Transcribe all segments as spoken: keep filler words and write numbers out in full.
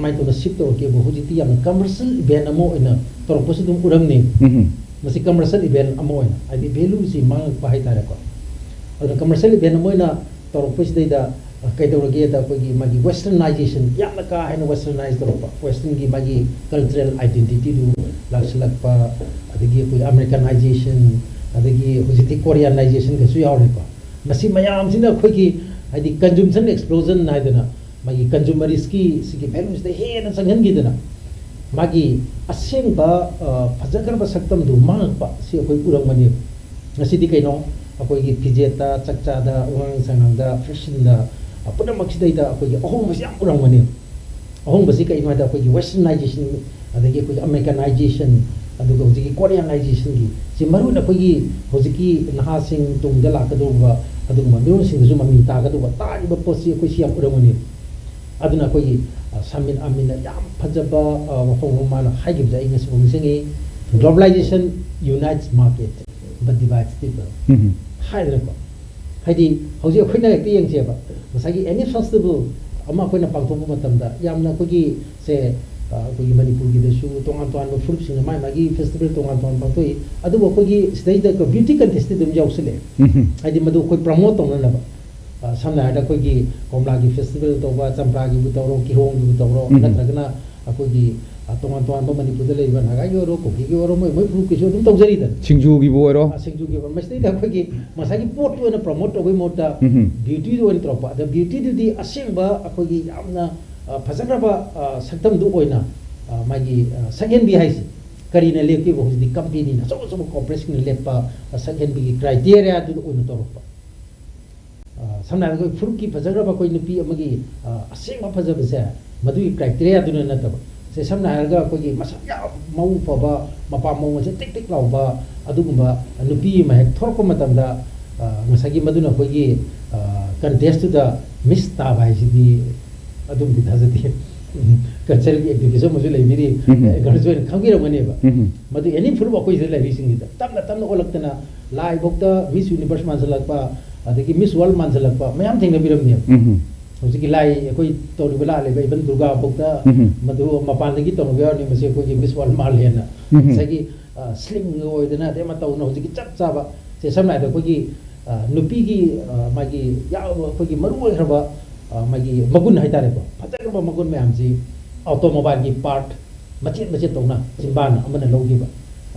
ꯀꯃꯥꯏꯅ ꯇꯧꯅ ꯁꯤꯞ ꯇꯧꯔꯛꯀꯦꯕꯨ ꯍꯧꯖꯤꯛꯇꯤ ꯌꯥꯝꯅ ꯀꯃꯔꯁꯤꯌꯦꯜ ꯏꯚꯦꯟ ꯑꯃ ꯑꯣꯏꯅ ꯇꯧꯔꯛꯄꯁꯨ ꯑꯗꯨꯝ ꯎꯔꯝꯅꯤ꯫ ꯎꯝ ꯃꯁꯤ ꯀꯃꯔꯁꯤꯌꯦꯜ ꯏꯚꯦꯟ ꯑꯃ ꯑꯣꯏꯅ, ꯍꯥꯏꯗꯤ ꯚꯦꯂꯨꯁꯤ ꯃꯥꯡꯉꯛꯄ ꯍꯥꯏꯇꯥꯔꯦꯀꯣ꯫ ꯑꯗꯨꯅ ꯀꯃꯔꯁꯤꯌꯦꯜ ꯏꯚꯦꯟ ꯑꯃ ꯑꯣꯏꯅ ꯇꯧꯔꯛꯄꯁꯤꯗꯩꯗ, ꯑ, ꯀꯩꯗꯧꯔꯒꯦꯗ ꯑꯩꯈꯣꯏꯒꯤ ꯃꯥꯒꯤ ꯋꯦꯁꯇꯔꯅꯥꯏꯖꯦꯁꯟ, ꯌꯥꯝꯅ ꯀꯥ ꯍꯦꯟꯅ ꯋꯦꯁꯇꯔꯅꯥꯏꯁ ꯇꯧꯔꯛꯄ, ꯋꯦꯁꯇꯔꯟꯒꯤ ꯃꯥꯒꯤ ꯀꯜꯆꯔꯦꯜ ꯑꯥꯏꯗꯦꯟꯇꯤꯇꯤꯗꯨ ꯂꯥꯛꯁꯤꯜꯂꯛꯄ, ꯑꯗꯒꯤ ꯑꯩꯈꯣꯏ ꯑꯃꯦꯔꯤꯀꯅꯥꯏꯖꯦꯁꯟ, ꯑꯗꯒꯤ ꯍꯧꯖꯤꯛꯇꯤ ꯀꯣꯔꯤꯌꯥꯅꯥꯏꯖꯦꯁꯟꯒꯁꯨ ꯌꯥꯎꯔꯦꯀꯣ꯫ ꯃꯁꯤ ꯃꯌꯥꯝꯁꯤꯅ ꯑꯩꯈꯣꯏꯒꯤ ꯍꯥꯏꯗꯤ ꯀꯟꯖꯨꯝꯁꯟ ꯑꯦꯛꯁꯄ꯭ꯂꯣꯖꯟ ꯍꯥꯏꯗꯅ ꯃꯥꯒꯤ ꯀꯟꯖꯨꯃꯔꯤꯁꯀꯤ ꯁꯤꯒꯤ ꯚꯦꯂꯨꯁꯤꯗ ꯍꯦꯟꯅ ꯆꯪꯍꯟꯈꯤꯗꯅ ꯃꯥꯒꯤ ꯑꯁꯦꯡꯕ, ꯑ, ꯐꯖꯈ꯭ꯔꯕ ꯁꯛꯇꯝꯗꯨ ꯃꯥꯡꯉꯛꯄ ꯁꯤ ꯑꯩꯈꯣꯏ ꯎꯔꯝꯒꯅꯦꯕ꯫ ꯉꯁꯤꯗꯤ ꯀꯩꯅꯣ, ꯑꯩꯈꯣꯏꯒꯤ ꯐꯤꯖꯦꯠꯇ, ꯆꯥꯛꯆꯥꯗ, ꯋꯥꯉꯥꯡ ꯁꯉꯥꯡꯗ, ꯐꯦꯁꯟꯗ, ꯑ, ꯄꯨꯝꯅꯃꯛꯁꯤꯗꯩꯗ ꯑꯩꯈꯣꯏꯒꯤ ꯑꯍꯣꯡꯕꯁꯤ ꯌꯥꯝ ꯎꯔꯝꯒꯅꯦꯕ꯫ ꯑꯍꯣꯡꯕꯁꯤ ꯀꯩꯅꯣ ꯍꯥꯏꯗ ꯑꯩꯈꯣꯏꯒꯤ ꯋꯦꯁꯇꯔꯅꯥꯏꯖꯦꯁꯟ, ꯑꯗꯒꯤ ꯑꯩꯈꯣꯏꯒꯤ ꯑꯃꯦꯔꯤꯀꯅꯥꯏꯖꯦꯁꯟ, ꯑꯗꯨꯒ ꯍꯧꯖꯤꯛꯀꯤ ꯀꯣꯔꯤꯌꯥꯅꯥꯏꯖꯦꯁꯟꯒꯤ ꯁꯤ ꯃꯔꯨ ꯑꯣꯏꯅ ꯑꯩꯈꯣꯏꯒꯤ ꯍꯧꯖꯤꯛꯀꯤ ꯅꯍꯥꯁꯤꯡ ꯇꯨꯡꯗ ꯂꯥꯛꯀꯗꯧꯕ ꯑꯗꯨꯒꯨꯝꯕ ꯃꯤꯔꯣꯜꯁꯤꯡꯗꯁꯨ ꯃꯃꯤ ꯇꯥꯒꯗꯧꯕ ꯇꯥꯔꯤꯕ ꯄꯣꯠꯁꯤ ꯑꯩꯈꯣꯏ ꯁꯤ ꯌꯥꯝ ꯎꯔꯝꯒꯅꯤ꯫ ꯑꯗꯨꯅ ꯑꯩꯈꯣꯏꯒꯤ, ꯑ, ꯁꯥꯃꯤꯟ ꯑꯃꯤꯟꯅ ꯌꯥꯝ ꯐꯖꯕ, ꯑ, ꯋꯥꯐꯝ ꯑꯃ ꯃꯥꯅ ꯍꯥꯏꯈꯤꯕꯁꯦ ꯑꯩ ꯉꯁꯤꯐꯥꯎ ꯅꯤꯡꯁꯤꯡꯉꯤ꯫ "Globalization unites market but divides people" ꯎꯝ ꯍꯥꯏꯗꯅꯀꯣ꯫ ꯍꯥꯏꯗꯤ ꯍꯧꯖꯤꯛ ꯑꯩꯈꯣꯏꯅ ꯍꯦꯛꯇ ꯌꯦꯡꯁꯦꯕ, ꯉꯁꯥꯏꯒꯤ ꯑꯦꯅꯤ ꯐꯦꯁꯇꯤꯚꯦꯜ ꯑꯃ ꯑꯩꯈꯣꯏꯅ ꯄꯥꯡꯊꯣꯛꯄ ꯃꯇꯝꯗ ꯌꯥꯝꯅ ꯑꯩꯈꯣꯏꯒꯤ ꯁꯦ, ꯑ, ꯑꯩꯈꯣꯏꯒꯤ ꯃꯅꯤꯄꯨꯔꯒꯤꯗꯁꯨ ꯇꯣꯉꯥꯟ ꯇꯣꯉꯥꯟꯕ ꯐꯨꯔꯨꯞꯁꯤꯡꯅ ꯃꯥꯏ ꯃꯥꯒꯤ ꯐꯦꯁꯇꯤꯚꯦꯜ ꯇꯣꯉꯥꯟ ꯇꯣꯉꯥꯟ ꯄꯥꯡꯊꯣꯛꯏ꯫ ꯑꯗꯨꯕꯨ ꯑꯩꯈꯣꯏꯒꯤ ꯁꯤꯗꯩꯗ ꯕ꯭ꯌꯨꯇꯤ ꯀꯟꯇꯦꯁꯇꯤ ꯑꯗꯨꯝ ꯌꯥꯎꯁꯜꯂꯛꯑꯦ꯫ ꯎꯝ ꯍꯥꯏꯗꯤ ꯃꯗꯨ ꯑꯩꯈꯣꯏ ꯄ꯭ꯔꯃꯣꯠ ꯇꯧꯅꯅꯕ꯫ ꯑ, ꯁꯝꯅ ꯍꯥꯏꯔꯕꯗ ꯑꯩꯈꯣꯏꯒꯤ ꯀꯣꯝꯂꯥꯒꯤ ꯐꯦꯁꯇꯤꯚꯦꯜ ꯇꯧꯕ, ꯆꯝꯄ꯭ꯔꯥꯒꯤꯕꯨ ꯇꯧꯔꯣ, ꯀꯤꯍꯣꯝꯒꯤꯕꯨ ꯇꯧꯔꯣ, ꯎꯝ꯫ ꯅꯠꯇ꯭ꯔꯒꯅ ꯑꯩꯈꯣꯏꯒꯤ, ꯑ, ꯇꯣꯉꯥꯟ ꯇꯣꯉꯥꯟꯕ ꯃꯅꯤꯄꯨꯔꯗ ꯂꯩꯔꯤꯕ ꯅꯥꯒꯥꯒꯤ ꯑꯣꯏꯔꯣ, ꯀꯨꯀꯤꯒꯤ ꯑꯣꯏꯔꯣ, ꯃꯣꯏ ꯃꯣꯏ ꯒ꯭ꯔꯨꯞꯀꯤꯁꯨ ꯑꯗꯨꯝ ꯇꯧꯖꯔꯤꯗꯅ꯫ ꯁꯤꯡꯖꯨꯒꯤꯕꯨ ꯑꯣꯏꯔꯣ꯫ ꯑ, ꯁꯤꯡꯖꯨꯒꯤ ꯑꯣꯏꯔꯣ, ꯃꯁꯤꯗꯩꯗ ꯑꯩꯈꯣꯏꯒꯤ ꯉꯁꯥꯏꯒꯤ ꯄꯣꯠꯇꯨ ꯑꯣꯏꯅ ꯄ꯭ꯔꯃꯣꯠ ꯇꯧꯕꯒꯤ ꯃꯍꯨꯠꯇ ꯎꯝ ꯕ꯭ꯌꯨꯇꯤꯗꯨ ꯑꯣꯏꯅ ꯇꯧꯔꯛꯄ꯫ ꯑꯗ ꯕ꯭ꯌꯨꯇꯤꯗꯨꯗꯤ ꯑꯁꯦꯡꯕ ꯑꯩꯈꯣꯏꯒꯤ ꯌꯥꯝꯅ, ꯑ, ꯐꯖꯈ꯭ꯔꯕ, ꯑ, ꯁꯛꯇꯝꯗꯨ ꯑꯣꯏꯅ, ꯑ, ꯃꯥꯒꯤ, ꯑ, ꯁꯛꯍꯦꯟꯕꯤ ꯍꯥꯏꯁꯤ ꯀꯔꯤꯅ ꯂꯦꯞꯀꯦꯕꯨ ꯍꯧꯖꯤꯛꯇꯤ ꯀꯝꯄꯦꯅꯤꯅ ꯑꯆꯧ ꯑꯆꯧꯕ ꯀꯣꯔꯄꯣꯔꯦꯠꯁꯤꯡꯅ ꯂꯦꯞꯄ, ꯑ, ꯁꯛꯍꯦꯟꯕꯤꯒꯤ ꯀ꯭ꯔꯥꯏꯇꯦꯔꯤꯌꯥꯗꯨꯗ ꯑꯣꯏꯅ ꯇꯧꯔꯛꯄ꯫ ꯑ, ꯁꯝꯅ ꯍꯥꯏꯔꯕꯗ ꯑꯩꯈꯣꯏ ꯐꯨꯔꯨꯞꯀꯤ ꯐꯖꯈ꯭ꯔꯕ ꯑꯩꯈꯣꯏ ꯅꯨꯄꯤ ꯑꯃꯒꯤ, ꯑ, ꯑꯁꯦꯡꯕ ꯐꯖꯕꯁꯦ ꯃꯗꯨꯒꯤ ꯀ꯭ꯔꯥꯏꯇꯦꯔꯤꯌꯥꯗꯨꯅ ꯅꯠꯇꯕ꯫ ꯁꯦ ꯁꯝꯅ ꯍꯥꯏꯔꯒ ꯑꯩꯈꯣꯏꯒꯤ ꯃꯁꯛ ꯌꯥꯝ ꯃꯑꯣꯡ ꯐꯕ, ꯃꯄꯥ ꯃꯑꯣꯡ ꯑꯁꯦ ꯇꯤꯛ ꯇꯤꯛ ꯂꯥꯎꯕ ꯑꯗꯨꯒꯨꯝꯕ ꯅꯨꯄꯤ ꯑꯃ ꯍꯦꯛ ꯊꯣꯔꯛꯄ ꯃꯇꯝꯗ, ꯑ, ꯉꯁꯥꯏꯒꯤ ꯃꯗꯨꯅ ꯑꯩꯈꯣꯏꯒꯤ, ꯑ, ꯀꯟꯇꯦꯁꯇꯨꯗ ꯃꯤꯁ ꯇꯥꯕ ꯍꯥꯏꯁꯤꯗꯤ ꯑꯗꯨꯝꯗꯤ ꯊꯥꯖꯗꯦ꯫ ꯀꯜꯆꯔꯒꯤ ꯑꯦꯛꯇꯤꯚꯤꯁ ꯑꯃꯁꯨ ꯂꯩꯕꯤꯔꯤ, ꯎꯝ꯫ ꯑꯦꯡꯀꯔꯁꯨ ꯑꯣꯏꯅ ꯈꯪꯕꯤꯔꯝꯒꯅꯦꯕ꯫ ꯎꯝ ꯃꯗꯨ ꯑꯦꯅꯤ ꯐꯨꯔꯨꯞ ꯑꯩꯈꯣꯏ ꯁꯤꯗ ꯂꯩꯔꯤꯁꯤꯡꯁꯤꯗ ꯇꯞꯅ ꯇꯞꯅ ꯑꯣꯜꯂꯛꯇꯅ ꯂꯥꯏꯐꯥꯎꯗ ꯃꯤꯁ ꯌꯨꯅꯤꯚꯔꯁ ꯃꯥꯟꯁꯤꯜꯂꯛꯄ, ꯑꯗꯒꯤ ꯃꯤꯁ ꯋꯥꯔꯜ ꯃꯥꯟꯁꯤꯜꯂꯛꯄ ꯃꯌꯥꯝ ꯊꯦꯡꯅꯕꯤꯔꯝꯅꯦꯕ꯫ ꯎꯝ ꯍꯧꯖꯤꯛꯀꯤ ꯂꯥꯏ ꯑꯩꯈꯣꯏ ꯇꯧꯔꯤꯕ ꯂꯥꯠꯂꯤꯕ even ꯗꯨꯔꯒꯥ ꯐꯥꯎꯗ ꯎꯝ꯫ ꯃꯗꯨ ꯃꯄꯥꯟꯗꯒꯤ ꯇꯧꯔꯝꯕ ꯌꯥꯎꯔꯅꯤ꯫ ꯃꯁꯤ ꯑꯩꯈꯣꯏꯒꯤ Miss World ꯃꯥꯜꯂꯦꯅ ꯎꯝ꯫ ꯉꯁꯥꯏꯒꯤ, ꯑ, slim ꯑꯣꯏꯗꯅ ꯑꯗꯩ ꯑꯃ ꯇꯧꯗꯅ ꯍꯧꯖꯤꯛꯀꯤ ꯆꯞ ꯆꯥꯕ, ꯁꯦ ꯁꯝꯅ ꯍꯥꯏꯔꯕꯗ ꯑꯩꯈꯣꯏꯒꯤ, ꯑ, ꯅꯨꯄꯤꯒꯤ, ꯑ, ꯃꯥꯒꯤ ꯌꯥꯎꯕ ꯑꯩꯈꯣꯏꯒꯤ ꯃꯔꯨ ꯑꯣꯏꯈ꯭ꯔꯕ, ꯑ, ꯃꯥꯒꯤ ꯃꯒꯨꯟ ꯍꯥꯏꯇꯥꯔꯦꯀꯣ, ꯐꯖꯈ꯭ꯔꯕ ꯃꯒꯨꯟ ꯃꯌꯥꯝꯁꯤ automobileꯒꯤ part ꯃꯆꯦꯠ ꯃꯆꯦꯠ ꯇꯧꯅ ꯆꯤꯝꯕꯥꯟꯅ ꯑꯃꯅ ꯂꯧꯈꯤꯕ,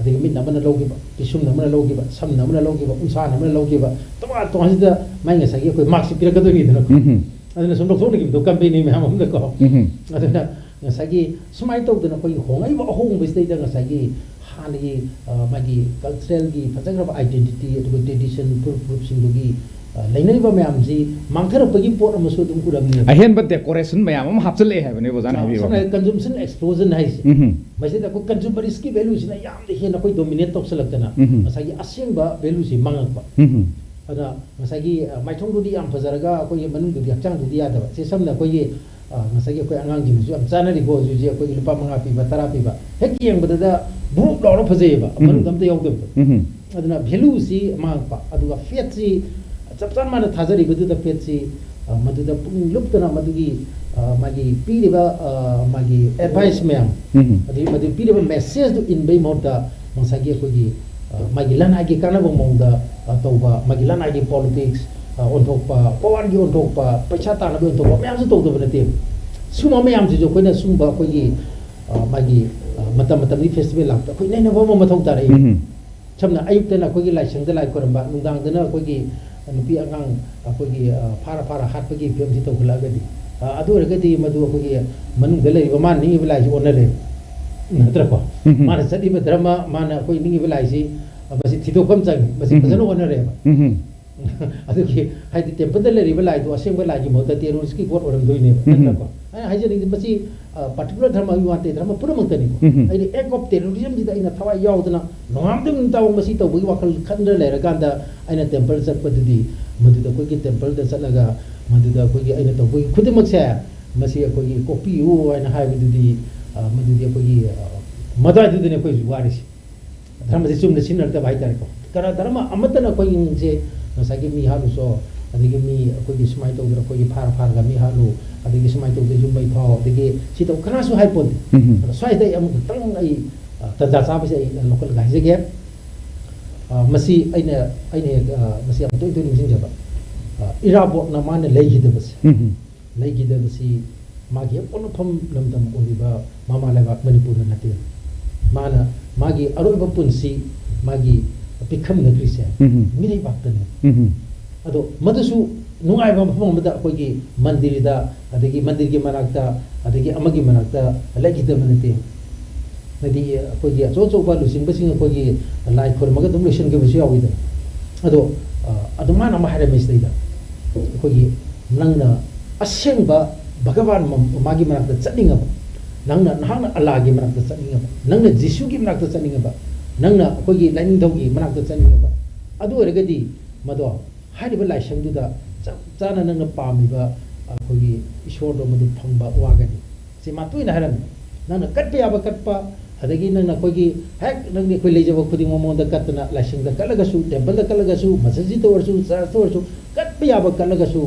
ꯑꯗꯒꯤ ꯃꯤꯠꯅ ꯑꯃꯅ ꯂꯧꯈꯤꯕ, ꯄꯤꯁꯨꯝꯅ ꯑꯃꯅ ꯂꯧꯈꯤꯕ, ꯁꯝꯅ ꯑꯃꯅ ꯂꯧꯈꯤꯕ, ꯎꯟꯁꯥꯅ ꯑꯃꯅ ꯂꯧꯈꯤꯕ, ꯇꯣꯉꯥꯟ ꯇꯣꯉꯥꯟꯁꯤꯗ ꯃꯥꯏ ꯉꯁꯥꯏꯒꯤ ꯑꯩꯈꯣꯏ marksꯁꯤ ꯄꯤꯔꯛꯀꯗꯣꯏꯅꯤꯗꯅꯀꯣ꯫ ꯎꯝ꯫ ꯑꯗꯨꯅ ꯁꯨꯝ ꯂꯧꯊꯣꯛꯅꯈꯤꯕꯗꯣ company ꯃꯌꯥꯝ ꯑꯃꯗꯀꯣ꯫ ꯎꯝ꯫ ꯑꯗꯨꯅ ꯉꯁꯥꯏꯒꯤ ꯁꯨꯃꯥꯏꯅ ꯇꯧꯗꯅ ꯑꯩꯈꯣꯏꯒꯤ ꯍꯣꯡꯉꯛꯏꯕ ꯑꯍꯣꯡꯕꯁꯤꯗꯩꯗ ꯉꯁꯥꯏꯒꯤ ꯍꯥꯟꯅꯒꯤ, ꯑ, ꯃꯥꯒꯤ culturalꯒꯤ ꯐꯖꯈ꯭ꯔꯕ identity, ꯑꯗꯨꯒ tradition, ꯐꯨꯔꯨꯞ ꯐꯨꯔꯨꯞꯁꯤꯡꯗꯨꯒꯤ, ꯑ, ꯂꯩꯅꯔꯤꯕ ꯃꯌꯥꯝꯁꯤ ꯃꯥꯡꯊꯔꯛꯄꯒꯤ ꯄꯣꯠ ꯑꯃꯁꯨ ꯑꯗꯨꯝ ꯎꯔꯝꯃꯤ꯫ ꯑꯍꯦꯟꯕ decoration ꯃꯌꯥꯝ ꯑꯃ ꯍꯥꯞꯆꯤꯜꯂꯛꯑꯦ ꯍꯥꯏꯕꯅꯦ ꯑꯣꯖꯥꯅ ꯍꯥꯏꯕꯤꯕ꯫ ꯁꯝꯅ ꯍꯥꯏꯔꯕꯗ consumption explosion ꯍꯥꯏꯁꯦ꯫ ꯎꯝ꯫ ꯃꯁꯤꯗ ꯑꯩꯈꯣꯏ consumeristꯀꯤ valueꯁꯤꯅ ꯌꯥꯝꯅ ꯍꯦꯟꯅ ꯑꯩꯈꯣꯏ dominate ꯇꯧꯁꯜꯂꯛꯇꯅ ꯎꯝ꯫ ꯉꯁꯥꯏꯒꯤ ꯑꯁꯦꯡꯕ valueꯁꯤ ꯃꯥꯡꯉꯛꯄ꯫ ꯎꯝ꯫ ꯑꯗꯨꯅ ꯉꯁꯥꯏꯒꯤ, ꯑ, ꯃꯥꯏꯊꯣꯡꯗꯨꯗꯤ ꯌꯥꯝ ꯐꯖꯔꯒ ꯑꯩꯈꯣꯏꯒꯤ ꯃꯅꯨꯡꯗꯨꯗꯤ ꯍꯛꯆꯥꯡꯗꯨꯗꯤ ꯌꯥꯗꯕ꯫ ꯁꯤ ꯁꯝꯅ ꯑꯩꯈꯣꯏꯒꯤ, ꯑ, ꯉꯁꯥꯏꯒꯤ ꯑꯩꯈꯣꯏ ꯑꯉꯥꯡꯁꯤꯡꯅꯁꯨ ꯌꯥꯝ ꯆꯥꯅꯔꯤꯀꯣ ꯍꯧꯖꯤꯛ ꯍꯧꯖꯤꯛ ꯑꯩꯈꯣꯏꯒꯤ ꯂꯨꯄꯥ ꯃꯉꯥ ꯄꯤꯕ, ꯇꯔꯥ ꯄꯤꯕ꯫ ꯍꯦꯛ ꯌꯦꯡꯕꯗꯗ ꯕꯨꯞ ꯂꯥꯎꯔ ꯐꯖꯩꯌꯦꯕ, ꯎꯝ꯫ ꯃꯅꯨꯡꯗ ꯑꯝꯇ ꯌꯥꯎꯗꯕꯗꯣ꯫ ꯎꯝ꯫ ꯑꯗꯨꯅ valueꯁꯤ ꯃꯥꯡꯉꯛꯄ, ꯑꯗꯨꯒ faithꯁꯤ ꯆꯞ ꯆꯥꯅ ꯃꯥꯅ ꯊꯥꯖꯔꯤꯕꯗꯨꯗ faithꯁꯤ, ꯑ, ꯃꯗꯨꯗ ꯄꯨꯛꯅꯤꯡ ꯂꯨꯞꯇꯅ ꯃꯗꯨꯒꯤ, ꯑ, ꯃꯥꯒꯤ ꯄꯤꯔꯤꯕ, ꯑ, ꯃꯥꯒꯤ advice ꯃꯌꯥꯝ, ꯎꯝ꯫ ꯑꯗꯒꯤ ꯃꯗꯨ ꯄꯤꯔꯤꯕ messageꯗꯨ ꯏꯟꯕꯒꯤ ꯃꯍꯨꯠꯇ ꯉꯁꯥꯏꯒꯤ ꯑꯩꯈꯣꯏꯒꯤ, ꯑ, ꯃꯥꯒꯤ ꯂꯅꯥꯏꯒꯤ ꯀꯥꯟꯅꯕ ꯃꯑꯣꯡꯗ, ꯑ, ꯇꯧꯕ, ꯃꯥꯒꯤ ꯂꯅꯥꯏꯒꯤ politics, ꯑ, ꯑꯣꯟꯊꯣꯛꯄ, powerꯒꯤ ꯑꯣꯟꯊꯣꯛꯄ, ꯄꯩꯁꯥ ꯇꯥꯟꯅꯕꯒꯤ ꯑꯣꯟꯊꯣꯛꯄ ꯃꯌꯥꯝꯁꯨ ꯇꯧꯗꯕ ꯅꯠꯇꯦ꯫ ꯁꯨꯝꯕ ꯃꯌꯥꯝꯁꯤꯁꯨ ꯑꯩꯈꯣꯏꯅ ꯁꯨꯝꯕ ꯑꯩꯈꯣꯏꯒꯤ, ꯑ, ꯃꯥꯒꯤ, ꯑ, ꯃꯇꯝ ꯃꯇꯝꯒꯤ festival ꯂꯥꯛꯄꯗ ꯑꯩꯈꯣꯏ ꯅꯩꯅꯕ ꯑꯃ ꯃꯊꯧ ꯇꯥꯔꯛꯏ꯫ ꯎꯝ꯫ ꯁꯝꯅ ꯑꯌꯨꯛꯇꯅ ꯑꯩꯈꯣꯏꯒꯤ ꯂꯥꯏꯁꯪꯗ ꯂꯥꯏ ꯈꯣꯏꯔꯝꯕ, ꯅꯨꯡꯗꯥꯡꯗꯅ ꯑꯩꯈꯣꯏꯒꯤ ꯅꯨꯄꯤ ꯑꯉꯥꯡ ꯑꯩꯈꯣꯏꯒꯤ, ꯑ, ꯐꯥꯔ ꯐꯥꯔ ꯍꯥꯠꯄꯒꯤ ꯐꯤꯕꯝꯁꯤ ꯇꯧꯈꯠꯂꯛꯑꯒꯗꯤ, ꯑ, ꯑꯗꯨ ꯑꯣꯏꯔꯒꯗꯤ ꯃꯗꯨ ꯑꯩꯈꯣꯏꯒꯤ ꯃꯅꯨꯡꯗ ꯂꯩꯔꯤꯕ ꯃꯥꯅ ꯅꯤꯡꯉꯤꯕ ꯂꯥꯏꯁꯤ ꯑꯣꯟꯅꯔꯦ, ꯅꯠꯇ꯭ꯔꯀꯣ? ꯎꯝ꯫ ꯃꯥꯅ ꯆꯠꯂꯤꯕ ꯙꯔꯃ, ꯃꯥꯅ ꯑꯩꯈꯣꯏ ꯅꯤꯡꯉꯤꯕ ꯂꯥꯏꯁꯤ, ꯑ, ꯃꯁꯤ ꯊꯤꯗꯣꯛꯐꯝ ꯆꯪꯉꯤ, ꯃꯁꯤ ꯎꯝ꯫ ꯐꯖꯅ ꯑꯣꯟꯅꯔꯦꯕ꯫ ꯎꯝ꯫ ꯑꯗꯨꯒꯤ ꯍꯥꯏꯗꯤ templeꯗ ꯂꯩꯔꯤꯕ ꯂꯥꯏꯗꯣ ꯑꯁꯦꯡꯕ ꯂꯥꯏꯒꯤ ꯃꯍꯨꯠꯇ terroristꯀꯤ god ꯑꯣꯏꯔꯝꯗꯣꯏꯅꯦꯕ, ꯎꯝ꯫ ꯅꯠꯇ꯭ꯔꯀꯣ? ꯑꯩꯅ ꯍꯥꯏꯖꯅꯤꯡꯉꯤꯗꯤ ꯃꯁꯤ, ꯑ, particular ꯙꯔꯃꯒꯤ ꯋꯥ ꯅꯠꯇꯦ, ꯙꯔꯃ ꯄꯨꯝꯅꯃꯛꯇꯅꯤꯀꯣ꯫ ꯎꯝ꯫ ꯑꯩꯗꯤ act of terrorismꯁꯤꯗ ꯑꯩꯅ ꯊꯋꯥꯏ ꯌꯥꯎꯗꯅ ꯅꯣꯡꯉꯥꯟꯕꯗꯒꯤ ꯅꯨꯃꯤꯠ ꯇꯥꯕ ꯃꯁꯤ ꯇꯧꯕꯒꯤ ꯋꯥꯈꯜ ꯈꯟꯗ ꯂꯩꯔꯀꯥꯟꯗ ꯑꯩꯅ temple ꯆꯠꯄꯗꯨꯗꯤ, ꯃꯗꯨꯗ ꯑꯩꯈꯣꯏꯒꯤ templeꯗ ꯆꯠꯂꯒ ꯃꯗꯨꯗ ꯑꯩꯈꯣꯏꯒꯤ ꯑꯩꯅ ꯇꯧꯕꯒꯤ ꯈꯨꯗꯤꯡꯃꯛꯁꯦ ꯃꯁꯤ ꯑꯩꯈꯣꯏꯒꯤ ꯀꯣꯛꯄꯤꯌꯨ ꯍꯥꯏꯅ ꯍꯥꯏꯕꯗꯨꯗꯤ, ꯑ, ꯃꯗꯨꯗꯤ ꯑꯩꯈꯣꯏꯒꯤ, ꯑ, ꯃꯗꯨꯋꯥꯏꯗꯨꯗꯅꯤ ꯑꯩꯈꯣꯏ ꯍꯧꯖꯤꯛ ꯋꯥꯔꯤꯁꯤ꯫ ꯙꯔꯃꯁꯦ ꯆꯨꯝꯅ ꯁꯤꯖꯤꯟꯅꯔꯛꯇꯕ ꯍꯥꯏꯇꯥꯔꯦꯀꯣ꯫ ꯀꯔ-, ꯙꯔꯃ ꯑꯃꯠꯇꯅ ꯑꯩꯈꯣꯏꯁꯦ ꯉꯁꯥꯏꯒꯤ ꯃꯤ ꯍꯥꯠꯂꯨꯆꯣ, ꯑꯗꯒꯤ ꯃꯤ ꯑꯩꯈꯣꯏꯒꯤ ꯁꯨꯃꯥꯏꯅ ꯇꯧꯗꯅ ꯑꯩꯈꯣꯏꯒꯤ ꯐꯥꯔ ꯐꯥꯔꯒ ꯃꯤ ꯍꯥꯠꯂꯨ, ꯑꯗꯒꯤ ꯁꯨꯃꯥꯏꯅ ꯇꯧꯗꯅ ꯌꯨꯝ ꯃꯩ ꯊꯥꯎ, ꯑꯗꯒꯤ ꯁꯤ ꯇꯧ, ꯀꯅꯥꯁꯨ ꯍꯥꯏꯄꯣꯟꯇꯦ꯫ ꯎꯝ꯫ ꯑꯗꯣ ꯁ꯭ꯋꯥꯏꯁꯤꯗ ꯑꯩ ꯑꯃꯈꯛꯇꯪ ꯑꯩ, ꯑ, ꯇꯟꯖꯥ ꯆꯥꯕꯁꯦ ꯑꯩ ꯂꯧꯈꯠꯂꯒ ꯍꯥꯏꯖꯒꯦ꯫ ꯑ, ꯃꯁꯤ ꯑꯩꯅ, ꯑꯩꯅ ꯍꯦꯛ, ꯑ, ꯃꯁꯤ ꯌꯥꯝ ꯇꯣꯏ ꯇꯣꯏꯅ ꯅꯤꯡꯁꯤꯡꯖꯕ꯫ ꯑ, ꯏꯔꯥꯕꯣꯠꯅ ꯃꯥꯅ ꯂꯩꯈꯤꯗꯕꯁꯦ꯫ ꯎꯝ꯫ ꯂꯩꯈꯤꯗꯕꯁꯤ ꯃꯥꯒꯤ ꯍꯦꯛ ꯄꯣꯛꯅꯐꯝ ꯂꯝꯗꯝ ꯑꯣꯏꯔꯤꯕ ꯃꯃꯥ ꯂꯩꯕꯥꯛ ꯃꯅꯤꯄꯨꯔꯗ ꯅꯠꯇꯦ꯫ ꯃꯥꯅ ꯃꯥꯒꯤ ꯑꯔꯣꯏꯕ ꯄꯨꯟꯁꯤ ꯃꯥꯒꯤ ꯄꯤꯛꯈꯝꯅꯈ꯭ꯔꯤꯁꯦ ꯎꯝ꯫ ꯃꯤꯔꯩꯕꯥꯛꯇꯅꯦ꯫ ꯎꯝ꯫ ꯑꯗꯣ ꯃꯗꯨꯁꯨ ꯅꯨꯡꯉꯥꯏꯕ ꯃꯐꯝ ꯑꯃꯗ ꯑꯩꯈꯣꯏꯒꯤ ꯃꯟꯗꯤꯔꯗ, ꯑꯗꯒꯤ ꯃꯟꯗꯤꯔꯒꯤ ꯃꯅꯥꯛꯇ, ꯑꯗꯒꯤ ꯑꯃꯒꯤ ꯃꯅꯥꯛꯇ ꯂꯩꯈꯤꯗꯕ ꯅꯠꯇꯦ꯫ ꯍꯥꯏꯗꯤ ꯑꯩꯈꯣꯏꯒꯤ ꯑꯆꯧ ꯑꯆꯧꯕ ꯂꯨꯆꯤꯡꯕꯁꯤꯡ ꯑꯩꯈꯣꯏꯒꯤ ꯂꯥꯏ ꯈꯨꯔꯨꯝꯃꯒ ꯑꯗꯨꯝ ꯂꯣꯏꯁꯤꯟꯈꯤꯕꯁꯨ ꯌꯥꯎꯋꯤꯗꯅ꯫ ꯑꯗꯣ, ꯑ, ꯑꯗꯨ ꯃꯥꯅ ꯑꯃ ꯍꯥꯏꯔꯝꯃꯤ ꯁꯤꯗꯩꯗ, ꯑꯩꯈꯣꯏꯒꯤ ꯅꯪꯅ ꯑꯁꯦꯡꯕ ꯚꯒꯕꯥꯟ ꯃ-, ꯃꯥꯒꯤ ꯃꯅꯥꯛꯇ ꯆꯠꯅꯤꯡꯉꯕ, ꯅꯪꯅ, ꯅꯍꯥꯛꯅ ꯑꯜꯂꯥꯒꯤ ꯃꯅꯥꯛꯇ ꯆꯠꯅꯤꯡꯉꯕ, ꯅꯪꯅ ꯖꯤꯁꯨꯒꯤ ꯃꯅꯥꯛꯇ ꯆꯠꯅꯤꯡꯉꯕ, ꯅꯪꯅ ꯑꯩꯈꯣꯏꯒꯤ ꯂꯥꯏꯅꯤꯡꯊꯧꯒꯤ ꯃꯅꯥꯛꯇ ꯆꯠꯅꯤꯡꯉꯕ, ꯑꯗꯨ ꯑꯣꯏꯔꯒꯗꯤ ꯃꯗꯣ ꯍꯥꯏꯔꯤꯕ ꯂꯥꯏꯁꯪꯗꯨꯗ ꯆꯞ ꯆꯥꯅ ꯅꯪꯅ ꯄꯥꯝꯃꯤꯕ ꯑꯩꯈꯣꯏꯒꯤ ꯏꯁꯣꯔꯗꯣ ꯃꯗꯨ ꯐꯪꯕ ꯋꯥꯒꯅꯤ꯫ ꯁꯤ ꯃꯥ ꯇꯣꯏꯅ ꯍꯥꯏꯔꯝꯃꯤ꯫ ꯅꯪꯅ ꯀꯠꯄ ꯌꯥꯕ ꯀꯠꯄ, ꯑꯗꯒꯤ ꯅꯪꯅ ꯑꯩꯈꯣꯏꯒꯤ ꯍꯦꯛ ꯅꯪꯒꯤ ꯑꯩꯈꯣꯏ ꯂꯩꯖꯕ ꯈꯨꯗꯤꯡꯃꯛ ꯃꯉꯣꯟꯗ ꯀꯠꯇꯅ, ꯂꯥꯏꯁꯪꯗ ꯀꯠꯂꯒꯁꯨ, ꯇꯦꯝꯄꯜꯗ ꯀꯠꯂꯒꯁꯨ, ꯃꯁꯖꯤꯗꯇ ꯑꯣꯏꯔꯁꯨ, ꯆꯔꯆꯇ ꯑꯣꯏꯔꯁꯨ, ꯀꯠꯄ ꯌꯥꯕ ꯀꯠꯂꯒꯁꯨ,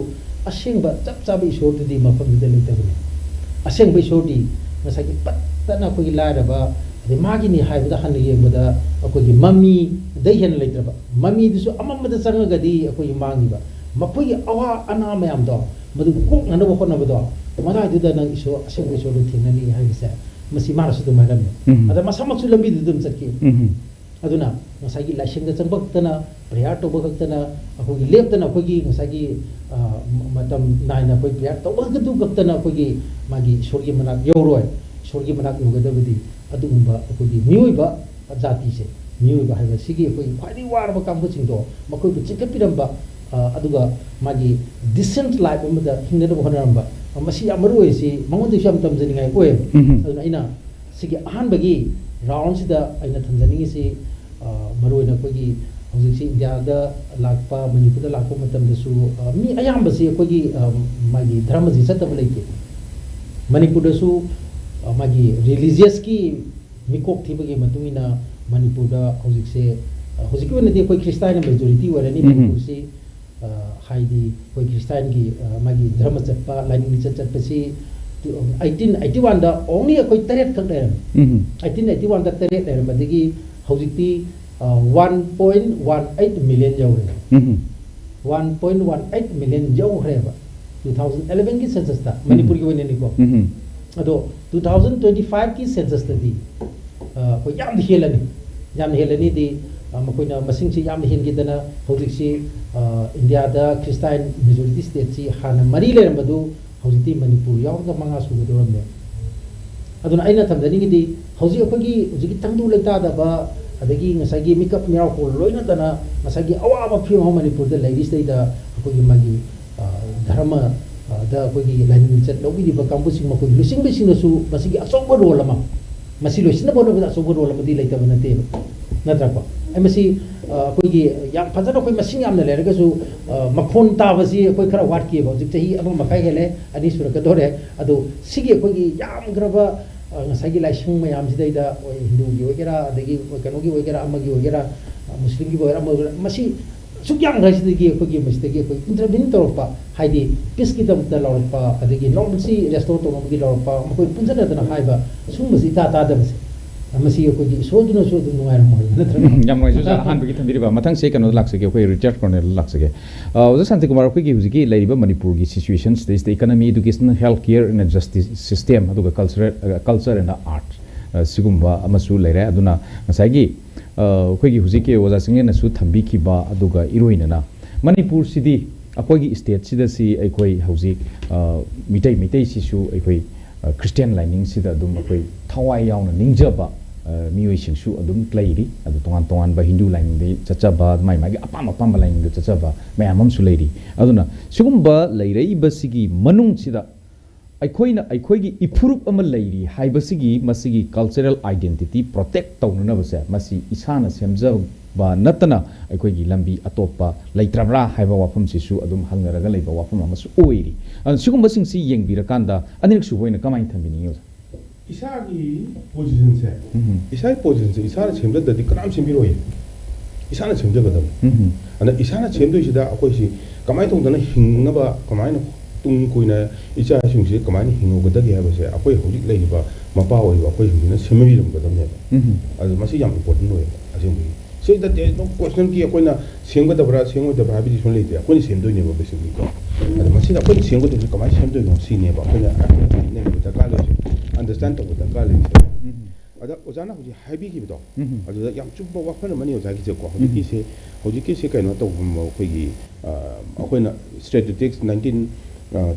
ꯑꯁꯦꯡꯕ ꯆꯞ ꯆꯥꯕ ꯏꯁꯣꯔꯗꯨꯗꯤ ꯃꯐꯝꯗꯨꯗ ꯂꯩꯇꯕꯅꯤ꯫ ꯑꯁꯦꯡꯕ ꯏꯁꯣꯔꯗꯤ ꯉꯁꯥꯏꯒꯤ ꯄꯠꯇꯅ ꯑꯩꯈꯣꯏꯒꯤ ꯂꯥꯏꯔꯕ, ꯑꯗꯩ ꯃꯥꯒꯤꯅꯤ ꯍꯥꯏꯕꯗ ꯍꯟꯅ ꯌꯦꯡꯕꯗ ꯑꯩꯈꯣꯏꯒꯤ ꯃꯃꯤꯗꯩ ꯍꯦꯟꯅ ꯂꯩꯇ꯭ꯔꯕ, ꯃꯃꯤꯗꯨꯁꯨ ꯑꯃꯝꯕꯗ ꯆꯪꯉꯒꯗꯤ ꯑꯩꯈꯣꯏꯒꯤ ꯃꯥꯡꯉꯤꯕ, ꯃꯈꯣꯏꯒꯤ ꯑꯋꯥ ꯑꯅꯥ ꯃꯌꯥꯝꯗꯣ ꯃꯗꯨ ꯀꯣꯛꯅꯅꯕ ꯍꯣꯠꯅꯕꯗꯣ, ꯃꯗꯥꯏꯗꯨꯗ ꯅꯪ ꯏꯁꯣꯔ, ꯑꯁꯦꯡꯕ ꯏꯁꯣꯔꯗꯨ ꯊꯦꯡꯅꯅꯤ ꯍꯥꯏꯕꯁꯦ ꯃꯁꯤ ꯃꯥꯅꯁꯨ ꯑꯗꯨꯝ ꯍꯥꯏꯔꯝꯃꯤ꯫ ꯎꯝ꯫ ꯑꯗ ꯃꯁꯥꯃꯛꯁꯨ ꯂꯝꯕꯤꯗꯨꯗ ꯑꯗꯨꯝ ꯆꯠꯈꯤ꯫ ꯎꯝ꯫ ꯑꯗꯨꯅ ꯉꯁꯥꯏꯒꯤ ꯂꯥꯏꯁꯪꯗ ꯆꯪꯕ ꯈꯛꯇꯅ, ꯄ꯭ꯔꯦꯌꯔ ꯇꯧꯕ ꯈꯛꯇꯅ, ꯑꯩꯈꯣꯏꯒꯤ ꯂꯦꯞꯇꯅ ꯑꯩꯈꯣꯏꯒꯤ ꯉꯁꯥꯏꯒꯤ, ꯑ, ꯃ-, ꯃꯇꯝ ꯅꯥꯏꯅ ꯑꯩꯈꯣꯏ ꯄ꯭ꯔꯦꯌꯔ ꯇꯧꯕ ꯈꯛꯇꯗꯨ ꯈꯛꯇꯅ ꯑꯩꯈꯣꯏꯒꯤ ꯃꯥꯒꯤ ꯏꯁꯣꯔꯒꯤ ꯃꯅꯥꯛ ꯌꯧꯔꯣꯏ꯫ ꯏꯁꯣꯔꯒꯤ ꯃꯅꯥꯛ ꯌꯧꯒꯗꯕꯗꯤ ꯑꯗꯨꯒꯨꯝꯕ ꯑꯩꯈꯣꯏꯒꯤ ꯃꯤꯑꯣꯏꯕ ꯖꯥꯇꯤꯁꯦ, ꯃꯤꯑꯣꯏꯕ ꯍꯥꯏꯕꯁꯤꯒꯤ ꯑꯩꯈꯣꯏꯒꯤ ꯈ꯭ꯋꯥꯏꯗꯒꯤ ꯋꯥꯔꯕ ꯀꯥꯡꯕꯨꯁꯤꯡꯗꯣ ꯃꯈꯣꯏꯕꯨ ꯆꯤꯡꯈꯠꯄꯤꯔꯝꯕ, ꯑ, ꯑꯗꯨꯒ ꯃꯥꯒꯤ decent life ꯑꯃꯗ ꯍꯤꯡꯅꯅꯕ ꯍꯣꯠꯅꯔꯝꯕ, ꯑ, ꯃꯁꯤ ꯌꯥꯝ ꯃꯔꯨ ꯑꯣꯏꯔꯤꯁꯤ ꯃꯉꯣꯟꯗꯒꯤꯁꯨ ꯌꯥꯝ ꯇꯝꯖꯅꯤꯡꯉꯥꯏ ꯑꯣꯏꯌꯦꯕ꯫ ꯎꯝ꯫ ꯑꯗꯨꯅ ꯑꯩꯅ ꯁꯤꯒꯤ ꯑꯍꯥꯟꯕꯒꯤ ꯔꯥꯎꯟꯁꯤꯗ ꯑꯩꯅ ꯊꯝꯖꯅꯤꯡꯉꯤꯁꯤ, ꯑ, ꯃꯔꯨꯑꯣꯏꯅ ꯑꯩꯈꯣꯏꯒꯤ ꯍꯧꯖꯤꯛꯁꯤ ꯏꯟꯗꯤꯌꯥꯗ ꯂꯥꯛꯄ, ꯃꯅꯤꯄꯨꯔꯗ ꯂꯥꯛꯄ ꯃꯇꯝꯗꯁꯨ, ꯑ, ꯃꯤ ꯑꯌꯥꯝꯕꯁꯤ ꯑꯩꯈꯣꯏꯒꯤ, ꯑ, ꯃꯥꯒꯤ ꯙꯔꯃꯁꯤ ꯆꯠꯇꯕ ꯂꯩꯇꯦ꯫ ꯃꯅꯤꯄꯨꯔꯗꯁꯨ, ꯑ, ꯃꯥꯒꯤ ꯔꯤꯂꯤꯖꯤꯌꯁꯀꯤ ꯃꯤꯀꯣꯛ ꯊꯤꯕꯒꯤ ꯃꯇꯨꯡ ꯏꯟꯅ ꯃꯅꯤꯄꯨꯔꯗ ꯍꯧꯖꯤꯛꯁꯦ, ꯑ, ꯍꯧꯖꯤꯛꯀꯤ ꯑꯣꯏꯅꯗꯤ ꯑꯩꯈꯣꯏ ꯈ꯭ꯔꯤꯁꯇꯥꯟꯅ ꯃꯦꯖꯣꯔꯤꯇꯤ ꯑꯣꯏꯔꯅꯤ꯫ ꯎꯝ꯫ ꯃꯅꯤꯄꯨꯔꯁꯤ ꯑ, ꯍꯥꯏꯗꯤ ꯑꯩꯈꯣꯏ ꯈ꯭ꯔꯤꯁꯇꯥꯏꯟꯒꯤ, ꯑ, ꯃꯥꯒꯤ ꯙꯔꯃ ꯆꯠꯄ, ꯂꯥꯏꯅꯤꯡ ꯂꯤꯆꯠ ꯆꯠꯄꯁꯤ ꯑꯩꯠꯇꯤꯟ ꯑꯩꯠꯇꯤ ꯋꯥꯟꯗ only ꯑꯩꯈꯣꯏ ꯇꯔꯦꯠ ꯈꯛ ꯂꯩꯔꯝꯃꯤ꯫ ꯎꯝ. ꯑꯩꯠꯇꯤꯟ ꯑꯩꯠꯇꯤ ꯋꯥꯟꯗ ꯇꯔꯦꯠ ꯂꯩꯔꯝꯕꯗꯒꯤ ꯍꯧꯖꯤꯛꯇꯤ, ꯑ, one point one eight million ꯌꯧꯔꯦ꯫ ꯎꯝ. One point one eight million ꯌꯧꯈ꯭ꯔꯦꯕ, two thousand elevenꯒꯤ censusꯇ, ꯃꯅꯤꯄꯨꯔꯒꯤ ꯑꯣꯏꯅꯅꯤꯀꯣ꯫ ꯎꯝ. ꯑꯗꯣ two thousand twenty fiveꯀꯤ censusꯇꯗꯤ, ꯑ, ꯑꯩꯈꯣꯏ ꯌꯥꯝꯅ ꯍꯦꯜꯂꯅꯤ꯫ ꯌꯥꯝꯅ ꯍꯦꯜꯂꯅꯤꯗꯤ, ꯑ, ꯃꯈꯣꯏꯅ ꯃꯁꯤꯡꯁꯤ ꯌꯥꯝꯅ ꯍꯦꯟꯈꯤꯗꯅ ꯍꯧꯖꯤꯛꯁꯤ, ꯑ, ꯏꯟꯗꯤꯌꯥꯗ ꯈ꯭ꯔꯤꯁꯇꯥꯏꯟ majority stateꯁꯤ ꯍꯥꯟꯅ ꯃꯔꯤ ꯂꯩꯔꯝꯕꯗꯨ ꯍꯧꯖꯤꯛꯇꯤ ꯃꯅꯤꯄꯨꯔ ꯌꯥꯎꯔꯒ ꯃꯉꯥ ꯁꯨꯒꯗꯧꯔꯝꯃꯦ꯫ ꯑꯗꯨꯅ ꯑꯩꯅ ꯊꯝꯖꯅꯤꯡꯉꯤꯗꯤ, ꯍꯧꯖꯤꯛ ꯑꯩꯈꯣꯏꯒꯤ ꯍꯧꯖꯤꯛꯀꯤ ꯇꯪꯗꯨ ꯂꯩꯇꯥꯗꯕ, ꯑꯗꯒꯤ ꯉꯁꯥꯏꯒꯤ ꯃꯤꯀꯞ ꯃꯤꯔꯥꯎꯈꯣꯜ ꯂꯣꯏꯅꯗꯅ ꯉꯁꯥꯏꯒꯤ ꯑꯋꯥꯕ ꯐꯤꯕꯝ ꯑꯃ ꯃꯅꯤꯄꯨꯔꯗ ꯂꯩꯔꯤꯁꯤꯗꯩꯗ ꯑꯩꯈꯣꯏꯒꯤ ꯃꯥꯒꯤ, ꯑ, ꯙꯔꯃ, ꯑ, ꯗ ꯑꯩꯈꯣꯏꯒꯤ ꯂꯥꯏꯅꯤꯡ ꯂꯤꯆꯠ ꯂꯧꯕꯤꯔꯤꯕ ꯀꯥꯡꯕꯨꯁꯤꯡ, ꯃꯈꯣꯏ ꯂꯨꯆꯤꯡꯕꯁꯤꯡꯅꯁꯨ ꯃꯁꯤꯒꯤ ꯑꯆꯧꯕ role ꯑꯃ, ꯃꯁꯤ ꯂꯣꯏꯁꯤꯟꯅꯕ ꯍꯣꯠꯅꯕꯗ ꯑꯆꯧꯕ role ꯑꯃꯗꯤ ꯂꯩꯇꯕ ꯅꯠꯇꯦꯕ, ꯅꯠꯇ꯭ꯔꯀꯣ? ꯑꯩ ꯃꯁꯤ, ꯑ, ꯑꯩꯈꯣꯏꯒꯤ ꯌꯥꯝ ꯐꯖꯅ ꯑꯩꯈꯣꯏ ꯃꯁꯤꯡ ꯌꯥꯝꯅ ꯂꯩꯔꯒꯁꯨ, ꯑ, ꯃꯈꯣꯟ ꯇꯥꯕꯁꯤ ꯑꯩꯈꯣꯏ ꯈꯔ ꯋꯥꯠꯈꯤꯑꯕ꯫ ꯍꯧꯖꯤꯛ ꯆꯍꯤ ꯑꯃ ꯃꯈꯥꯏ ꯍꯦꯜꯂꯦ, ꯑꯅꯤ ꯁꯨꯔꯛꯀꯗꯧꯔꯦ꯫ ꯑꯗꯣ ꯁꯤꯒꯤ ꯑꯩꯈꯣꯏꯒꯤ ꯌꯥꯝꯈ꯭ꯔꯕ, ꯑ, ꯉꯁꯥꯏꯒꯤ ꯂꯥꯏꯁꯪ ꯃꯌꯥꯝꯁꯤꯗꯩꯗ ꯑꯩꯈꯣꯏ ꯍꯤꯟꯗꯨꯒꯤ ꯑꯣꯏꯒꯦꯔꯥ, ꯑꯗꯒꯤ ꯀꯩꯅꯣꯒꯤ ꯑꯣꯏꯒꯦꯔꯥ, ꯑꯃꯒꯤ ꯑꯣꯏꯒꯦꯔꯥ, ꯑ, ꯃꯨꯁꯂꯤꯝꯒꯤ ꯑꯣꯏꯒꯦꯔꯥ, ꯑꯃ ꯑꯣꯏꯒꯦꯔꯥ, ꯃꯁꯤ ꯑꯁꯨꯛ ꯌꯥꯝꯈ꯭ꯔꯁꯤꯗꯒꯤ ꯑꯩꯈꯣꯏꯒꯤ ꯃꯁꯤꯗꯒꯤ ꯑꯩꯈꯣꯏ intervene ꯇꯧꯔꯛꯄ, ꯍꯥꯏꯗꯤ peaceꯀꯤꯗꯃꯛꯇ ꯂꯥꯎꯔꯛꯄ, ꯑꯗꯒꯤ normalcy restore ꯇꯧꯅꯕꯒꯤ ꯂꯥꯎꯔꯛꯄ, ꯃꯈꯣꯏ ꯄꯨꯟꯁꯤꯟꯅꯗꯅ ꯍꯥꯏꯕ, ꯁꯨꯝꯕꯁꯤ ꯏꯇꯥ ꯇꯥꯗꯕꯁꯦ, ꯃꯁꯤ ꯑꯩꯈꯣꯏꯒꯤ ꯏꯁꯣꯔꯗꯨꯅꯁꯨ ꯑꯗꯨꯝ ꯅꯨꯡꯉꯥꯏꯔꯝꯃꯣꯏ, ꯅꯠꯇ꯭ꯔꯒ? ꯎꯝ, ꯌꯥꯝ ꯅꯨꯡꯉꯥꯏꯖꯩ, ꯑꯣꯖꯥ꯫ ꯑꯍꯥꯟꯕꯒꯤ ꯊꯝꯕꯤꯔꯤꯕ, ꯃꯊꯪꯁꯦ ꯀꯩꯅꯣꯗ ꯂꯥꯛꯆꯒꯦ, ꯑꯩꯈꯣꯏ ꯔꯤꯆꯥꯔꯗ ꯀꯣꯔꯅꯦꯜꯗ ꯂꯥꯛꯆꯒꯦ꯫ ꯑ, ꯑꯣꯖꯥ ꯁꯥꯟꯇꯤꯀꯨꯃꯥꯔ, ꯑꯩꯈꯣꯏꯒꯤ ꯍꯧꯖꯤꯛꯀꯤ ꯂꯩꯔꯤꯕ ꯃꯅꯤꯄꯨꯔꯒꯤ situation ꯁꯤꯗꯩꯁꯤꯗ economy, education, health care and justice system, ꯑꯗꯨꯒ cultural, ꯑ, culture and art, ꯑ, ꯁꯤꯒꯨꯝꯕ ꯑꯃꯁꯨ ꯂꯩꯔꯦ꯫ ꯑꯗꯨꯅ ꯉꯁꯥꯏꯒꯤ, ꯑ, ꯑꯩꯈꯣꯏꯒꯤ ꯍꯧꯖꯤꯛꯀꯤ ꯑꯣꯖꯥ ꯆꯤꯡꯂꯦꯟꯅꯁꯨ ꯊꯝꯕꯤꯈꯤꯕ ꯑꯗꯨꯒ ꯏꯔꯣꯏꯅꯅ ꯃꯅꯤꯄꯨꯔꯁꯤꯗꯤ, ꯑꯩꯈꯣꯏꯒꯤ stateꯁꯤꯗ ꯁꯤ ꯑꯩꯈꯣꯏ ꯍꯧꯖꯤꯛ, ꯑ, ꯃꯤꯇꯩ, ꯃꯤꯇꯩꯁꯤꯁꯨ ꯑꯩꯈꯣꯏ, ꯑ, ꯈ꯭ꯔꯤꯁꯇꯤꯌꯥꯟ ꯂꯥꯏꯅꯤꯡꯁꯤꯗ ꯑꯗꯨꯝ ꯑꯩꯈꯣꯏ ꯊꯋꯥꯏ ꯌꯥꯎꯅ ꯅꯤꯡꯖꯕ, ꯑ, ꯃꯤꯑꯣꯏꯁꯤꯡꯁꯨ ꯑꯗꯨꯝ ꯂꯩꯔꯤ꯫ ꯑꯗꯨ ꯇꯣꯉꯥꯟ ꯇꯣꯉꯥꯟꯕ ꯍꯤꯟꯗꯨ ꯂꯥꯏꯅꯤꯡꯗ ꯆꯠꯆꯕ, ꯃꯥꯏ ꯃꯥꯒꯤ ꯑꯄꯥꯝ ꯑꯄꯥꯝꯕ ꯂꯥꯏꯅꯤꯡꯗ ꯆꯠꯆꯕ ꯃꯌꯥꯝ ꯑꯃꯁꯨ ꯂꯩꯔꯤ꯫ ꯑꯗꯨꯅ ꯁꯤꯒꯨꯝꯕ ꯂꯩꯔꯛꯏꯕꯁꯤꯒꯤ ꯃꯅꯨꯡꯁꯤꯗ ꯑꯩꯈꯣꯏꯅ ꯑꯩꯈꯣꯏꯒꯤ ꯏꯐꯨꯔꯨꯞ ꯑꯃ ꯂꯩꯔꯤ ꯍꯥꯏꯕꯁꯤꯒꯤ, ꯃꯁꯤꯒꯤ cultural identity protect ꯇꯧꯅꯅꯕꯁꯦ, ꯃꯁꯤ ꯏꯁꯥꯅ ꯁꯦꯝꯖꯕ ꯅꯠꯇꯅ ꯑꯩꯈꯣꯏꯒꯤ ꯂꯝꯕꯤ ꯑꯇꯣꯞꯄ ꯂꯩꯇ꯭ꯔꯕ꯭ꯔꯥ ꯍꯥꯏꯕ ꯋꯥꯐꯝꯁꯤꯁꯨ ꯑꯗꯨꯝ ꯍꯪꯅꯔꯒ ꯂꯩꯕ ꯋꯥꯐꯝ ꯑꯃꯁꯨ ꯑꯣꯏꯔꯤ꯫ ꯑꯗꯨꯅ ꯁꯤꯒꯨꯝꯕꯁꯤꯡꯁꯤ ꯌꯦꯡꯕꯤꯔꯀꯥꯟꯗ ꯑꯅꯤꯔꯛ ꯁꯨꯕ ꯑꯣꯏꯅ ꯀꯃꯥꯏꯅ ꯊꯝꯕꯤꯅꯤꯡꯉꯤ, ꯑꯣꯖꯥ? ꯏꯁꯥꯒꯤ positionꯁꯦ, ꯎꯝ. ꯏꯁꯥꯒꯤ positionꯁꯦ ꯏꯁꯥꯅ ꯁꯦꯝꯖꯗ꯭ꯔꯗꯤ ꯀꯅꯥꯝ ꯁꯦꯝꯕꯤꯔꯣꯏꯌꯦ꯫ ꯏꯁꯥꯅ ꯁꯦꯝꯖꯒꯗꯕꯅꯤ꯫ ꯎꯝ. ꯑꯗꯨꯅ ꯏꯁꯥꯅ ꯁꯦꯝꯗꯣꯏꯁꯤꯗ ꯑꯩꯈꯣꯏꯁꯤ ꯀꯃꯥꯏꯅ ꯇꯧꯗꯅ ꯍꯤꯡꯅꯕ, ꯀꯃꯥꯏꯅ ꯇꯨꯡ ꯀꯣꯏꯅ ꯏꯆꯥꯁꯤꯡꯁꯤ ꯀꯃꯥꯏꯅ ꯍꯤꯡꯍꯧꯒꯗꯒꯦ ꯍꯥꯏꯕꯁꯦ ꯑꯩꯈꯣꯏ ꯍꯧꯖꯤꯛ ꯂꯩꯔꯤꯕ ꯃꯄꯥ ꯑꯣꯏꯔꯤꯕ ꯑꯩꯈꯣꯏꯁꯤꯡꯁꯤꯅ ꯁꯦꯝꯕꯤꯔꯝꯒꯗꯕꯅꯦꯕ꯫ ꯑꯗꯨ ꯃꯁꯤ ꯌꯥꯝ ꯏꯝꯄꯣꯔꯇꯦꯟ ꯑꯣꯏꯌꯦꯕ ꯑꯁꯦꯡꯕꯒꯤ꯫ ꯁꯤꯗ there is no question ꯀꯤ ꯑꯩꯈꯣꯏꯅ ꯁꯦꯝꯒꯗꯕ꯭ꯔꯥ ꯁꯦꯝꯒꯗꯕ꯭ꯔꯥ ꯍꯥꯏꯕꯗꯤ ꯁꯨꯝ ꯂꯩꯇꯦ, ꯑꯩꯈꯣꯏꯅ ꯁꯦꯝꯗꯣꯏꯅꯦꯕ basically ꯀꯣ꯫ ꯑꯗꯣ ꯃꯁꯤꯗ ꯑꯩꯈꯣꯏꯅ ꯁꯦꯝꯒꯗꯕꯁꯦ ꯀꯃꯥꯏꯅ ꯁꯦꯝꯗꯣꯏꯅꯣ ꯁꯤꯅꯦꯕ ꯑꯩꯈꯣꯏꯅ ꯅꯩꯅꯕ ꯗꯔꯀꯥꯔ ꯂꯩꯔꯤꯁꯦ, ꯑꯟꯗꯔꯁ꯭ꯇꯦꯟ ꯇꯧꯕ ꯗꯔꯀꯥꯔ ꯂꯩꯔꯤꯁꯦ꯫ ꯑꯗ ꯑꯣꯖꯥꯅ ꯍꯧꯖꯤꯛ ꯍꯥꯏꯕꯤꯈꯤꯕꯗꯣ, ꯑꯗꯨꯗ ꯌꯥꯝ ꯆꯨꯝꯕ ꯋꯥꯐꯝ ꯑꯃꯅꯤ ꯑꯣꯖꯥꯒꯤꯁꯦꯀꯣ꯫ ꯍꯧꯖꯤꯛꯀꯤꯁꯦ, ꯍꯧꯖꯤꯛꯀꯤꯁꯦ ꯀꯩꯅꯣ ꯇꯧꯕ ꯑꯩꯈꯣꯏꯒꯤ, ꯑ, ꯑꯩꯈꯣꯏꯅ statistics nineteen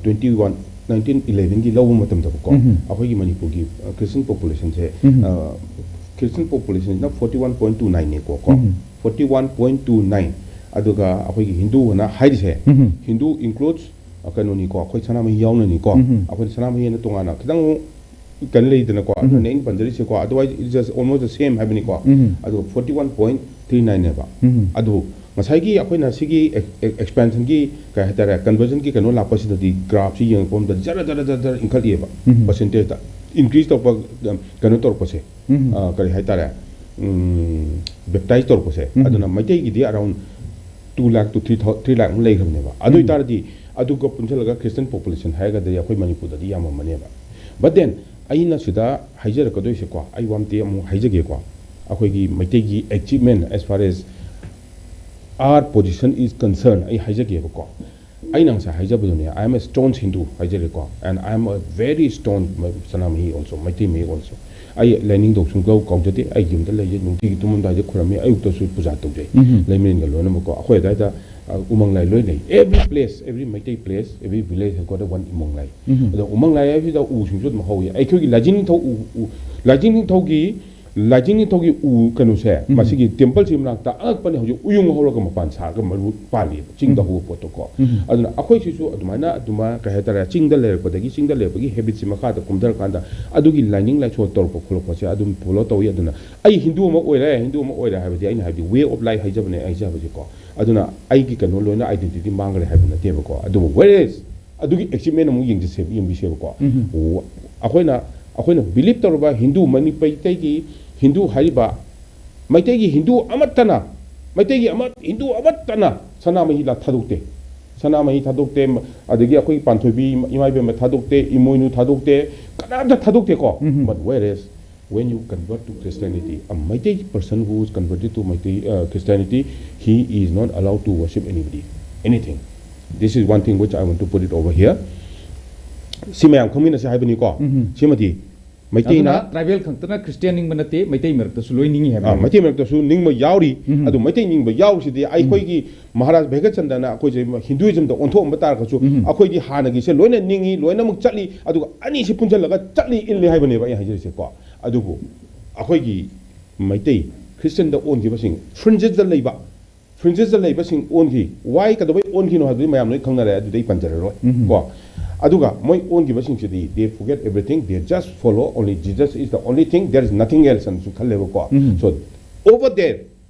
twenty one, nineteen eleven ꯒꯤ ꯂꯧꯕ ꯃꯇꯝꯗꯀꯣ, ꯑꯩꯈꯣꯏꯒꯤ ꯃꯅꯤꯄꯨꯔꯒꯤ, ꯑ, Christian population ꯁꯦ, ꯑ, Christian population ꯁꯤꯅ forty one point two nine ꯅꯦꯀꯣ, ꯀꯣ? Forty one point two nine꯫ ꯑꯗꯨꯒ ꯑꯩꯈꯣꯏꯒꯤ ꯍꯤꯟꯗꯨ ꯑꯅ ꯍꯥꯏꯔꯤꯁꯦ, ꯍꯤꯟꯗꯨ includes, ꯑ, ꯀꯩꯅꯣꯅꯤꯀꯣ, ꯑꯩꯈꯣꯏ ꯁꯅꯥꯃꯍꯤ ꯌꯥꯎꯅꯅꯤꯀꯣ꯫ ꯑꯩꯈꯣꯏꯅ ꯁꯅꯥꯃꯍꯤ ꯑꯅ ꯇꯣꯉꯥꯟꯅ ꯈꯤꯇꯪ ꯀꯩꯅꯣ ꯂꯩꯗꯅꯀꯣ, ꯑꯗꯨꯅ ꯑꯩꯅ ꯄꯟꯖꯔꯤꯁꯦꯀꯣ, otherwise it's just almost the same ꯍꯥꯏꯕꯅꯤꯀꯣ꯫ ꯑꯗꯨꯒ forty one point three nine ꯅꯦꯕ꯫ ꯑꯗꯨ ꯉꯁꯥꯏꯒꯤ ꯑꯩꯈꯣꯏꯅ ꯁꯤꯒꯤ ꯑꯦꯛ-, ꯑꯦꯛ-, expansion ꯒꯤ ꯀꯩ ꯍꯥꯏꯇꯥꯔꯦ, conversion ꯒꯤ ꯀꯩꯅꯣ ꯂꯥꯛꯄꯁꯤꯗꯗꯤ graph ꯁꯤ ꯌꯦꯡꯉꯛꯄ ꯃꯇꯝꯗ ꯖꯔ ꯖꯔ ꯖꯔ ꯖꯔ ꯏꯟꯈꯠꯂꯤꯑꯕ꯫ Percentage ꯇ increase ꯇꯧꯔꯛꯄ, ꯀꯩꯅꯣ ꯇꯧꯔꯛꯄꯁꯦ, ꯑ, ꯀꯔꯤ ꯍꯥꯏꯇꯥꯔꯦ, ꯎꯝ, baptize ꯇꯧꯔꯛꯄꯁꯦ꯫ ꯑꯗꯨꯅ ꯃꯩꯇꯩꯒꯤꯗꯤ around two lakh to three thou-, three lakh ꯃꯨꯛ ꯂꯩꯈ꯭ꯔꯕꯅꯦꯕ꯫ ꯑꯗꯨ ꯑꯣꯏꯇꯥꯔꯗꯤ ꯑꯗꯨꯒ ꯄꯨꯟꯁꯤꯜꯂꯒ Christian population ꯍꯥꯏꯔꯒꯗꯤ ꯑꯩꯈꯣꯏ ꯃꯅꯤꯄꯨꯔꯗꯗꯤ ꯌꯥꯝꯃꯝꯃꯅꯦꯕ꯫ But then ꯑꯩꯅ ꯁꯤꯗ ꯍꯥꯏꯖꯔꯛꯀꯗꯣꯏꯁꯦꯀꯣ, ꯑꯩ ꯋꯥ ꯑꯝꯇ ꯑꯃꯨꯛ ꯍꯥꯏꯖꯒꯦꯀꯣ꯫ ꯑꯩꯈꯣꯏꯒꯤ ꯃꯩꯇꯩꯒꯤ achievement as far as our position is concerned, ꯑꯩ ꯍꯥꯏꯖꯒꯦꯕꯀꯣ꯫ ꯑꯩꯅ ꯉꯁꯥꯏ ꯍꯥꯏꯖꯕꯗꯨꯅꯦ, I am a staunch Hindu ꯍꯥꯏꯖꯔꯦꯀꯣ, and I am a very staunch Sanamahi also, Meitei ꯃꯌꯦꯛ also꯫ ꯑꯩ ꯂꯥꯏꯅꯤꯡꯊꯧ ꯁꯨꯡꯀꯥꯎ ꯀꯥꯎꯖꯗꯦ, ꯑꯩꯒꯤ ꯌꯨꯝꯗ ꯂꯩꯖꯩ, ꯅꯨꯡꯇꯤꯒꯤ ꯇꯨꯝꯃꯝꯗꯥꯏꯗ ꯈꯨꯔꯝꯃꯤ, ꯑꯌꯨꯛꯇꯁꯨ ꯄꯨꯖꯥ ꯇꯧꯖꯩ꯫ ꯂꯩꯃꯔꯦꯟꯒ ꯂꯣꯏꯅꯃꯛꯀꯣ꯫ ꯑꯩꯈꯣꯏ ꯑꯗꯥꯏꯗ, ꯑ, ꯎꯃꯪ ꯂꯥꯏ ꯂꯣꯏ ꯂꯩ, every place, every Meitei place, every village has got a one ꯎꯃꯪ ꯂꯥꯏ꯫ ꯑꯗꯣ ꯎꯃꯪ ꯂꯥꯏ ꯍꯥꯏꯕꯁꯤꯗ ꯎꯁꯤꯡꯁꯨ ꯑꯗꯨꯝ ꯍꯧꯋꯤ꯫ ꯑꯩꯈꯣꯏꯒꯤ ꯂꯥꯏꯖꯤꯡ ꯅꯤꯡꯊꯧ ꯎ, ꯎ, ꯂꯥꯏꯖꯤꯡ ꯅꯤꯡꯊꯧꯒꯤ ꯂꯥꯏꯖꯤꯡ ꯅꯤꯡꯊꯧꯒꯤ ꯎ ꯀꯩꯅꯣꯁꯦ, ꯃꯁꯤꯒꯤ temple ꯁꯤ ꯃꯅꯥꯛꯇ ꯑꯉꯛꯄꯅꯦ, ꯍꯧꯖꯤꯛ ꯎꯌꯨꯡ ꯍꯧꯔꯒ ꯃꯄꯥꯟ ꯁꯥꯔꯒ ꯃꯔꯨ ꯄꯥꯜꯂꯤꯕ, ꯆꯤꯡꯗ ꯍꯧꯕ ꯄꯣꯠꯇꯣꯀꯣ꯫ ꯑꯗꯨꯅ ꯑꯩꯈꯣꯏꯁꯤꯁꯨ ꯑꯗꯨꯃꯥꯏꯅ, ꯑꯗꯨꯃꯥꯏꯅ, ꯀꯩ ꯍꯥꯏꯇꯥꯔꯦ, ꯆꯤꯡꯗ ꯂꯩꯔꯛꯄꯗꯒꯤ, ꯆꯤꯡꯗ ꯂꯩꯔꯛꯄꯒꯤ habit ꯁꯤ ꯃꯈꯥꯗ ꯀꯨꯝꯊꯔꯀꯥꯟꯗ ꯑꯗꯨꯒꯤ ꯂꯥꯏꯅꯤꯡ ꯂꯥꯏꯁꯣꯜ ꯇꯧꯔꯛꯄ ꯈꯣꯠꯂꯛꯄꯁꯦ ꯑꯗꯨꯝ follow ꯇꯧꯏ꯫ ꯑꯗꯨꯅ ꯑꯩ ꯍꯤꯟꯗꯨ ꯑꯃ ꯑꯣꯏꯔꯦ, ꯍꯤꯟꯗꯨ ꯑꯃ ꯑꯣꯏꯔꯦ ꯍꯥꯏꯕꯗꯤ, ꯑꯩꯅ ꯍꯥꯏꯕꯗꯤ way of life ꯍꯥꯏꯖꯕꯅꯦ, ꯑꯩ ꯍꯥꯏꯖꯕꯁꯦꯀꯣ꯫ ꯑꯗꯨꯅ ꯑꯩꯒꯤ ꯀꯩꯅꯣ ꯂꯣꯏꯅ identity ꯃꯥꯡꯈ꯭ꯔꯦ ꯍꯥꯏꯕ ꯅꯠꯇꯦꯕꯀꯣ꯫ ꯑꯗꯨꯕꯨ whereas ꯑꯗꯨꯒꯤ achievement ꯑꯃꯨꯛ ꯌꯦꯡꯖꯁꯦ-, ꯌꯦꯡꯕꯤꯁꯦꯕꯀꯣ꯫ ꯎꯝ꯫ ꯋ-, ꯑꯩꯈꯣꯏꯅ, ꯑꯩꯈꯣꯏꯅ believe ꯇꯧꯔꯕ ꯍꯤꯟꯗꯨ ꯃꯅꯤ-, ꯃꯩꯇꯩꯒꯤ ꯍꯤꯟꯗꯨ ꯍꯥꯏꯔꯤꯕ, ꯃꯩꯇꯩꯒꯤ ꯍꯤꯟꯗꯨ ꯑꯃꯠꯇꯅ ꯃꯩꯇꯩꯒꯤ ꯑꯃ, ꯍꯤꯟꯗꯨ ꯑꯃꯠꯇꯅ ꯁꯅꯥꯃꯍꯤ ꯂꯥ ꯊꯥꯗꯣꯛꯇꯦ꯫ ꯁꯅꯥꯃꯍꯤ ꯊꯥꯗꯣꯛꯇꯦ, ꯑꯗꯒꯤ ꯑꯩꯈꯣꯏ ꯄꯥꯟꯊꯣꯏꯕꯤ ꯏꯃꯥ ꯏꯕꯦꯝꯃ ꯊꯥꯗꯣꯛꯇꯦ, ꯏꯃꯣꯏꯅꯨ ꯊꯥꯗꯣꯛꯇꯦ, ꯀꯅꯥꯝꯇ ꯊꯥꯗꯣꯛꯇꯦꯀꯣ꯫ But whereas when you convert to Christianity, a Meitei person who is converted to Meitei, uh, Christianity, he is not allowed to worship anybody, anything. This is one thing which I want to put it over here. ꯁꯤ ꯃꯌꯥꯝ ꯈꯪꯃꯤꯟꯅꯁꯤ ꯍꯥꯏꯕꯅꯤꯀꯣ꯫ ꯁꯤꯃꯗꯤ ꯃꯩꯇꯩꯅ ꯑꯗꯨꯅ tribal ꯈꯛꯇꯅ Christian ꯅꯤꯡꯕ ꯅꯠꯇꯦ, ꯃꯩꯇꯩ ꯃꯔꯛꯇꯁꯨ ꯂꯣꯏ ꯅꯤꯡꯉꯤ ꯍꯥꯏꯕ꯫ ꯑꯥ, ꯃꯩꯇꯩ ꯃꯔꯛꯇꯁꯨ ꯅꯤꯡꯕ ꯌꯥꯎꯔꯤ꯫ ꯑꯗꯨ ꯃꯩꯇꯩ ꯅꯤꯡꯕ ꯌꯥꯎꯔꯤꯁꯤꯗꯤ ꯑꯩꯈꯣꯏꯒꯤ ꯃꯍꯥꯔꯥꯖ ꯚꯩꯒꯆꯟꯗ꯭ꯔꯅ ꯑꯩꯈꯣꯏꯁꯦ Hinduism ꯗ ꯑꯣꯟꯊꯣꯛꯑꯝꯕ ꯇꯥꯔꯒꯁꯨ, ꯑꯩꯈꯣꯏꯗꯤ ꯍꯥꯟꯅꯒꯤꯁꯦ ꯂꯣꯏꯅ ꯅꯤꯡꯉꯤ, ꯂꯣꯏꯅꯃꯛ ꯆꯠꯂꯤ, ꯑꯗꯨꯒ ꯑꯅꯤꯁꯤ ꯄꯨꯟꯁꯤꯜꯂꯒ ꯆꯠꯂꯤ, ꯏꯜꯂꯤ ꯍꯥꯏꯕꯅꯦꯕ ꯑꯩ ꯍꯥꯏꯖꯔꯤꯁꯦꯀꯣ꯫ ꯑꯗꯨꯕꯨ ꯑꯩꯈꯣꯏꯒꯤ ꯃꯩꯇꯩ Christian ꯗ ꯑꯣꯟꯈꯤꯕꯁꯤꯡ, fringes ꯇ ꯂꯩꯕ, fringes ꯇ ꯂꯩꯕꯁꯤꯡ ꯑꯣꯟꯈꯤ꯫ Why, ꯀꯩꯗꯧꯕꯩ ꯑꯣꯟꯈꯤꯅꯣ ꯍꯥꯏꯕꯗꯨꯗꯤ ꯃꯌꯥꯝ ꯂꯣꯏ ꯈꯪꯅꯔꯦ, ꯑꯗꯨꯗꯤ ꯑꯩ ꯄꯟꯖꯔꯔꯣꯏ ꯀꯣ꯫ ꯑꯗꯨꯒ ꯃꯣꯏ ꯑꯣꯟꯈꯤꯕꯁꯤꯡꯁꯤꯗꯤ they forget everything, they just follow only Jesus is the only thing, there is nothing else ꯑꯅꯁꯨ ꯈꯜꯂꯦꯕꯀꯣ꯫ So over there,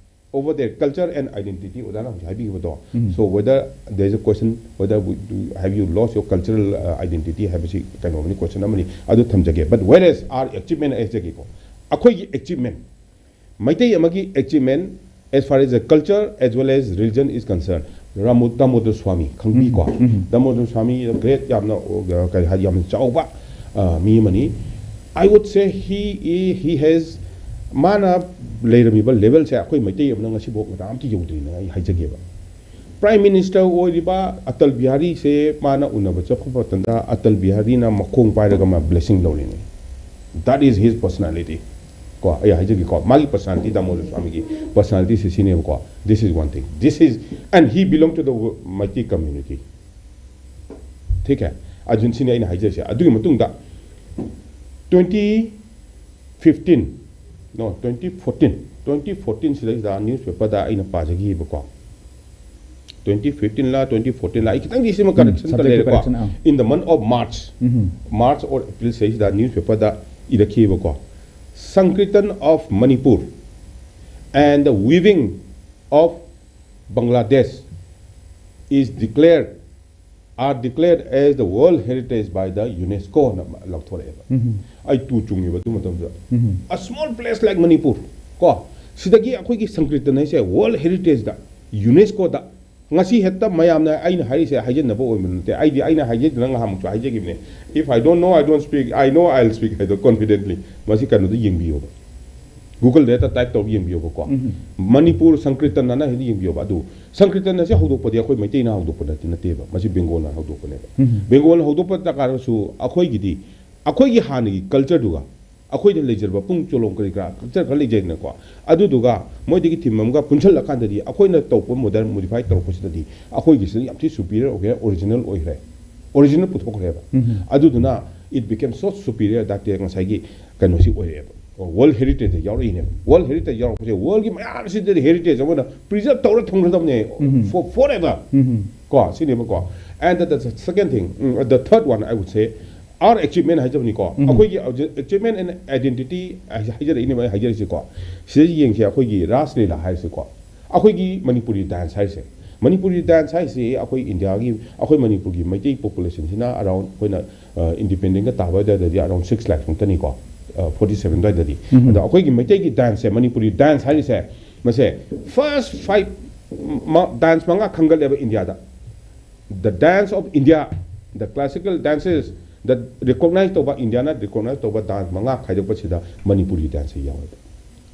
over there, culture and identity, ꯑꯣꯖꯥꯅ ꯍꯧꯖꯤꯛ ꯍꯥꯏꯕꯤꯈꯤꯕꯗꯣ꯫ So whether there is a question whether we, do, have you lost your cultural, uh, identity ꯍꯥꯏꯕꯁꯤ ꯀꯩꯅꯣ ꯑꯃꯅꯤ, question ꯑꯃꯅꯤ, ꯑꯗꯨ ꯊꯝꯖꯒꯦ꯫ But whereas our achievement ꯍꯥꯏꯖꯒꯦꯀꯣ, ꯑꯩꯈꯣꯏꯒꯤ achievement, Meitei ꯑꯃꯒꯤ achievement as far as the culture as well as religion is concerned, ꯔꯥꯃꯣ-, Damodar swami ꯈꯪꯕꯤꯀꯣ? Damodar swami great, ꯌꯥꯝꯅ, ꯑ, ꯀꯔꯤ ꯍꯥꯏ, ꯌꯥꯝꯅ ꯆꯥꯎꯕ, ꯑ, ꯃꯤ ꯑꯃꯅꯤ꯫ I would say he, he, he has, ꯃꯥꯅ ꯂꯩꯔꯝꯃꯤꯕ level ꯁꯦ ꯑꯩꯈꯣꯏ ꯃꯩꯇꯩ ꯑꯃꯅ ꯉꯁꯤꯐꯥꯎ ꯀꯅꯥꯝꯇ ꯌꯧꯗ꯭ꯔꯤꯅ ꯑꯩ ꯍꯥꯏꯖꯒꯦꯕ꯫ Prime Minister ꯑꯣꯏꯔꯤꯕ ꯑꯇꯜ ꯕꯤꯍꯥꯔꯤꯁꯦ ꯃꯥꯅ ꯎꯅꯕ ꯆꯠꯄ ꯃꯇꯝꯗ ꯑꯇꯜ ꯕꯤꯍꯥꯔꯤꯅ ꯃꯈꯣꯡ ꯄꯥꯏꯔꯒ ꯃꯥ blessing ꯂꯧꯔꯤꯅꯤ꯫ That is his personality. ꯀꯣ, ꯑꯩ ꯍꯥꯏꯖꯒꯦꯀꯣ, ꯃꯥꯒꯤ personality, ꯗꯥꯃꯣꯗꯔ ꯁ꯭ꯋꯥꯃꯤꯒꯤ personality ꯁꯤ ꯁꯤꯅꯦꯕꯀꯣ꯫ This is one thing. This is, and he belong to the Meitei community. ठीक है? ꯑꯗꯨꯅ ꯁꯤꯅꯤ ꯑꯩꯅ ꯍꯥꯏꯖꯔꯤꯁꯦ꯫ ꯑꯗꯨꯒꯤ ꯃꯇꯨꯡꯗ twenty fifteen, no, twenty fourteen, twenty fourteen ꯁꯤꯗꯩꯁꯤꯗ newspaper ꯗ ꯑꯩꯅ ꯄꯥꯖꯈꯤꯕꯀꯣ꯫ Twenty fifteen ꯂꯥ, twenty fourteen ꯂꯥ, ꯑꯩ ꯈꯤꯇꯪꯗꯤ ꯁꯤꯃ correction ꯇ subject ꯂꯩꯔꯦꯀꯣ꯫ Correction, ah. In the month of March, March or April ꯁꯤꯗꯩꯁꯤꯗ newspaper the ꯏꯔꯛꯈꯤꯕꯀꯣ꯫ Sankirtan of Manipur and the weaving of Bangladesh is declared, are declared as the World Heritage by the UNESCO ꯅ ꯂꯧꯊꯣꯔꯛꯑꯦꯕ꯫ ꯑꯩ two ꯆꯨꯡꯉꯦꯕ ꯑꯗꯨ ꯃꯇꯝꯗꯨꯗ꯫ A small place like Manipur, ꯀꯣ, ꯁꯤꯗꯒꯤ ꯑꯩꯈꯣꯏꯒꯤ ꯁꯪꯀ꯭ꯔꯤꯇꯟ ꯍꯥꯏꯁꯦ world ꯍꯦꯔꯤꯇꯦꯖꯇ, ꯌꯨꯅꯦꯁꯀꯣꯗ, ꯉꯁꯤ ꯍꯦꯛꯇ ꯃꯌꯥꯝꯅ ꯑꯩꯅ ꯍꯥꯏꯔꯤꯁꯦ ꯍꯥꯏꯖꯤꯟꯅꯕ ꯑꯣꯏꯕ ꯅꯠꯇꯦ꯫ ꯑꯩꯗꯤ ꯑꯩꯅ ꯍꯥꯏꯖꯩꯗꯅ ꯉꯍꯥꯟꯃꯨꯛꯁꯨ ꯍꯥꯏꯖꯈꯤꯕꯅꯦ, "If I don't know, I don't speak, I know, I'll speak" ꯍꯥꯏꯗꯣ confidently꯫ ꯃꯁꯤ ꯀꯩꯅꯣꯗ ꯌꯦꯡꯕꯤꯌꯣꯕ, ꯒꯨꯒꯜꯗ ꯍꯦꯛꯇ ꯇꯥꯏꯞ ꯇꯧꯔꯒ ꯌꯦꯡꯕꯤꯌꯣꯕꯀꯣ꯫ ꯃꯅꯤꯄꯨꯔ ꯁꯪꯀ꯭ꯔꯤꯇꯟ ꯑꯅ ꯍꯦꯛꯇ ꯌꯦꯡꯕꯤꯌꯣꯕ꯫ ꯑꯗꯨ ꯁꯪꯀ꯭ꯔꯤꯇꯟ ꯑꯁꯤ ꯍꯧꯗꯣꯛꯄꯗꯤ ꯑꯩꯈꯣꯏ ꯃꯩꯇꯩꯅ ꯍꯧꯗꯣꯛꯄ ꯅꯠꯇꯦ, ꯅꯠꯇꯦꯕ, ꯃꯁꯤ ꯕꯦꯡꯒꯣꯜꯅ ꯍꯧꯗꯣꯛꯄꯅꯦꯕ꯫ ꯕꯦꯡꯒꯣꯜꯅ ꯍꯧꯗꯣꯛꯄ ꯗꯔꯀꯥꯔꯁꯨ ꯑꯩꯈꯣꯏꯒꯤꯗꯤ ꯑꯩꯈꯣꯏꯒꯤ ꯍꯥꯟꯅꯒꯤ ꯀꯜꯆꯔꯗꯨꯒ ꯑꯩꯈꯣꯏꯗ ꯂꯩꯖꯔꯕ ꯄꯨꯡ ꯆꯣꯂꯣꯝ ꯀꯔꯤ ꯀꯔꯥ ꯀꯜꯆꯔ ꯈꯔ ꯂꯩꯖꯩꯗꯅꯀꯣ, ꯑꯗꯨꯗꯨꯒ ꯃꯣꯏꯗꯒꯤ ꯊꯤꯝ ꯑꯃꯒ ꯄꯨꯟꯁꯤꯜꯂꯀꯥꯟꯗꯗꯤ ꯑꯩꯈꯣꯏꯅ ꯇꯧꯕ ꯃꯣꯗꯔꯟ ꯃꯣꯗꯤꯐꯥꯏ ꯇꯧꯔꯛꯄꯁꯤꯗꯗꯤ ꯑꯩꯈꯣꯏꯒꯤꯁꯤꯅ ꯌꯥꯝ ꯊꯤ ꯁꯨꯄꯤꯔꯤꯌꯔ ꯑꯣꯏꯈ꯭ꯔꯦ, ꯑꯣꯔꯤꯖꯤꯅꯦꯜ ꯑꯣꯏꯈ꯭ꯔꯦ, ꯑꯣꯔꯤꯖꯤꯅꯦꯜ ꯄꯨꯊꯣꯛꯈ꯭ꯔꯦꯕ꯫ ꯑꯗꯨꯗꯨꯅ it became so superior that ꯉꯁꯥꯏꯒꯤ ꯀꯩꯅꯣꯁꯤ ꯑꯣꯏꯔꯛꯑꯦꯕ, ꯋꯥꯔꯜ ꯍꯦꯔꯤꯇꯦꯖꯇ ꯌꯥꯎꯔꯛꯏꯅꯦꯕ꯫ ꯋꯥꯔꯜ ꯍꯦꯔꯤꯇꯦꯖ ꯌꯥꯎꯔꯛꯄꯁꯦ ꯋꯥꯔꯜꯒꯤ ꯃꯌꯥꯝꯁꯤꯗꯗꯤ ꯍꯦꯔꯤꯇꯦꯖ ꯑꯃꯅ ꯄ꯭ꯔꯤꯖꯔꯞ ꯇꯧꯔ ꯊꯝꯒꯗꯕꯅꯦ, for forever꯫ ꯀꯣ, ꯁꯤꯅꯦꯕꯀꯣ꯫ And the, the second thing, um, the third one, I would say, our achievement ꯍꯥꯏꯖꯕꯅꯤꯀꯣ꯫ ꯑꯩꯈꯣꯏꯒꯤ achievement and identity ꯍꯥꯏꯖꯔꯛꯏꯅꯦꯕ ꯑꯩ ꯍꯥꯏꯖꯔꯤꯁꯦꯀꯣ꯫ ꯁꯤꯗ ꯌꯦꯡꯁꯦ, ꯑꯩꯈꯣꯏꯒꯤ ꯔꯥꯁ ꯂꯤꯂꯥ ꯍꯥꯏꯔꯤꯁꯦꯀꯣ, ꯑꯩꯈꯣꯏꯒꯤ ꯃꯅꯤꯄꯨꯔꯤ ꯗꯥꯟꯁ ꯍꯥꯏꯔꯤꯁꯦ, ꯃꯅꯤꯄꯨꯔꯤ ꯗꯥꯟꯁ ꯍꯥꯏꯔꯤꯁꯦ ꯑꯩꯈꯣꯏ ꯏꯟꯗꯤꯌꯥꯒꯤ, ꯑꯩꯈꯣꯏ ꯃꯅꯤꯄꯨꯔꯒꯤ ꯃꯩꯇꯩ ꯄꯣꯄꯨꯂꯦꯁꯟꯁꯤꯅ ꯑꯔꯥꯎꯟ ꯑꯩꯈꯣꯏꯅ ꯏꯟꯗꯤꯄꯦꯟꯗꯦꯟꯒ ꯇꯥꯕ ꯑꯗꯨꯋꯥꯏꯗꯗꯤ ꯑꯔꯥꯎꯟ ꯁꯤꯛꯁ ꯂꯥꯛ ꯃꯨꯛꯇꯅꯤꯀꯣ, ꯐꯣꯔꯇꯤ ꯁꯚꯦꯟ ꯑꯗꯨꯋꯥꯏꯗꯗꯤ꯫ ꯑꯗꯣ ꯑꯩꯈꯣꯏꯒꯤ ꯃꯩꯇꯩꯒꯤ ꯗꯥꯟꯁꯁꯦ, ꯃꯅꯤꯄꯨꯔꯤ ꯗꯥꯟꯁ ꯍꯥꯏꯔꯤꯁꯦ, ꯃꯁꯦ ꯐꯥꯔꯁ ꯐꯥꯏꯚ ꯗꯥꯟꯁ ꯃꯉꯥ ꯈꯟꯒꯠꯂꯦꯕ ꯏꯟꯗꯤꯌꯥꯗ꯫ The dance of India, the classical dances, the recognize ꯇꯧꯕ, ꯏꯟꯗꯤꯌꯥꯅ ꯔꯤꯀꯣꯛꯅꯥꯏꯖ ꯇꯧꯕ ꯗꯥꯟꯁ ꯃꯉꯥ ꯈꯥꯏꯗꯣꯛꯄꯁꯤꯗ ꯃꯅꯤꯄꯨꯔꯤ ꯗꯥꯟꯁꯁꯦ ꯌꯥꯎꯋꯦꯕ,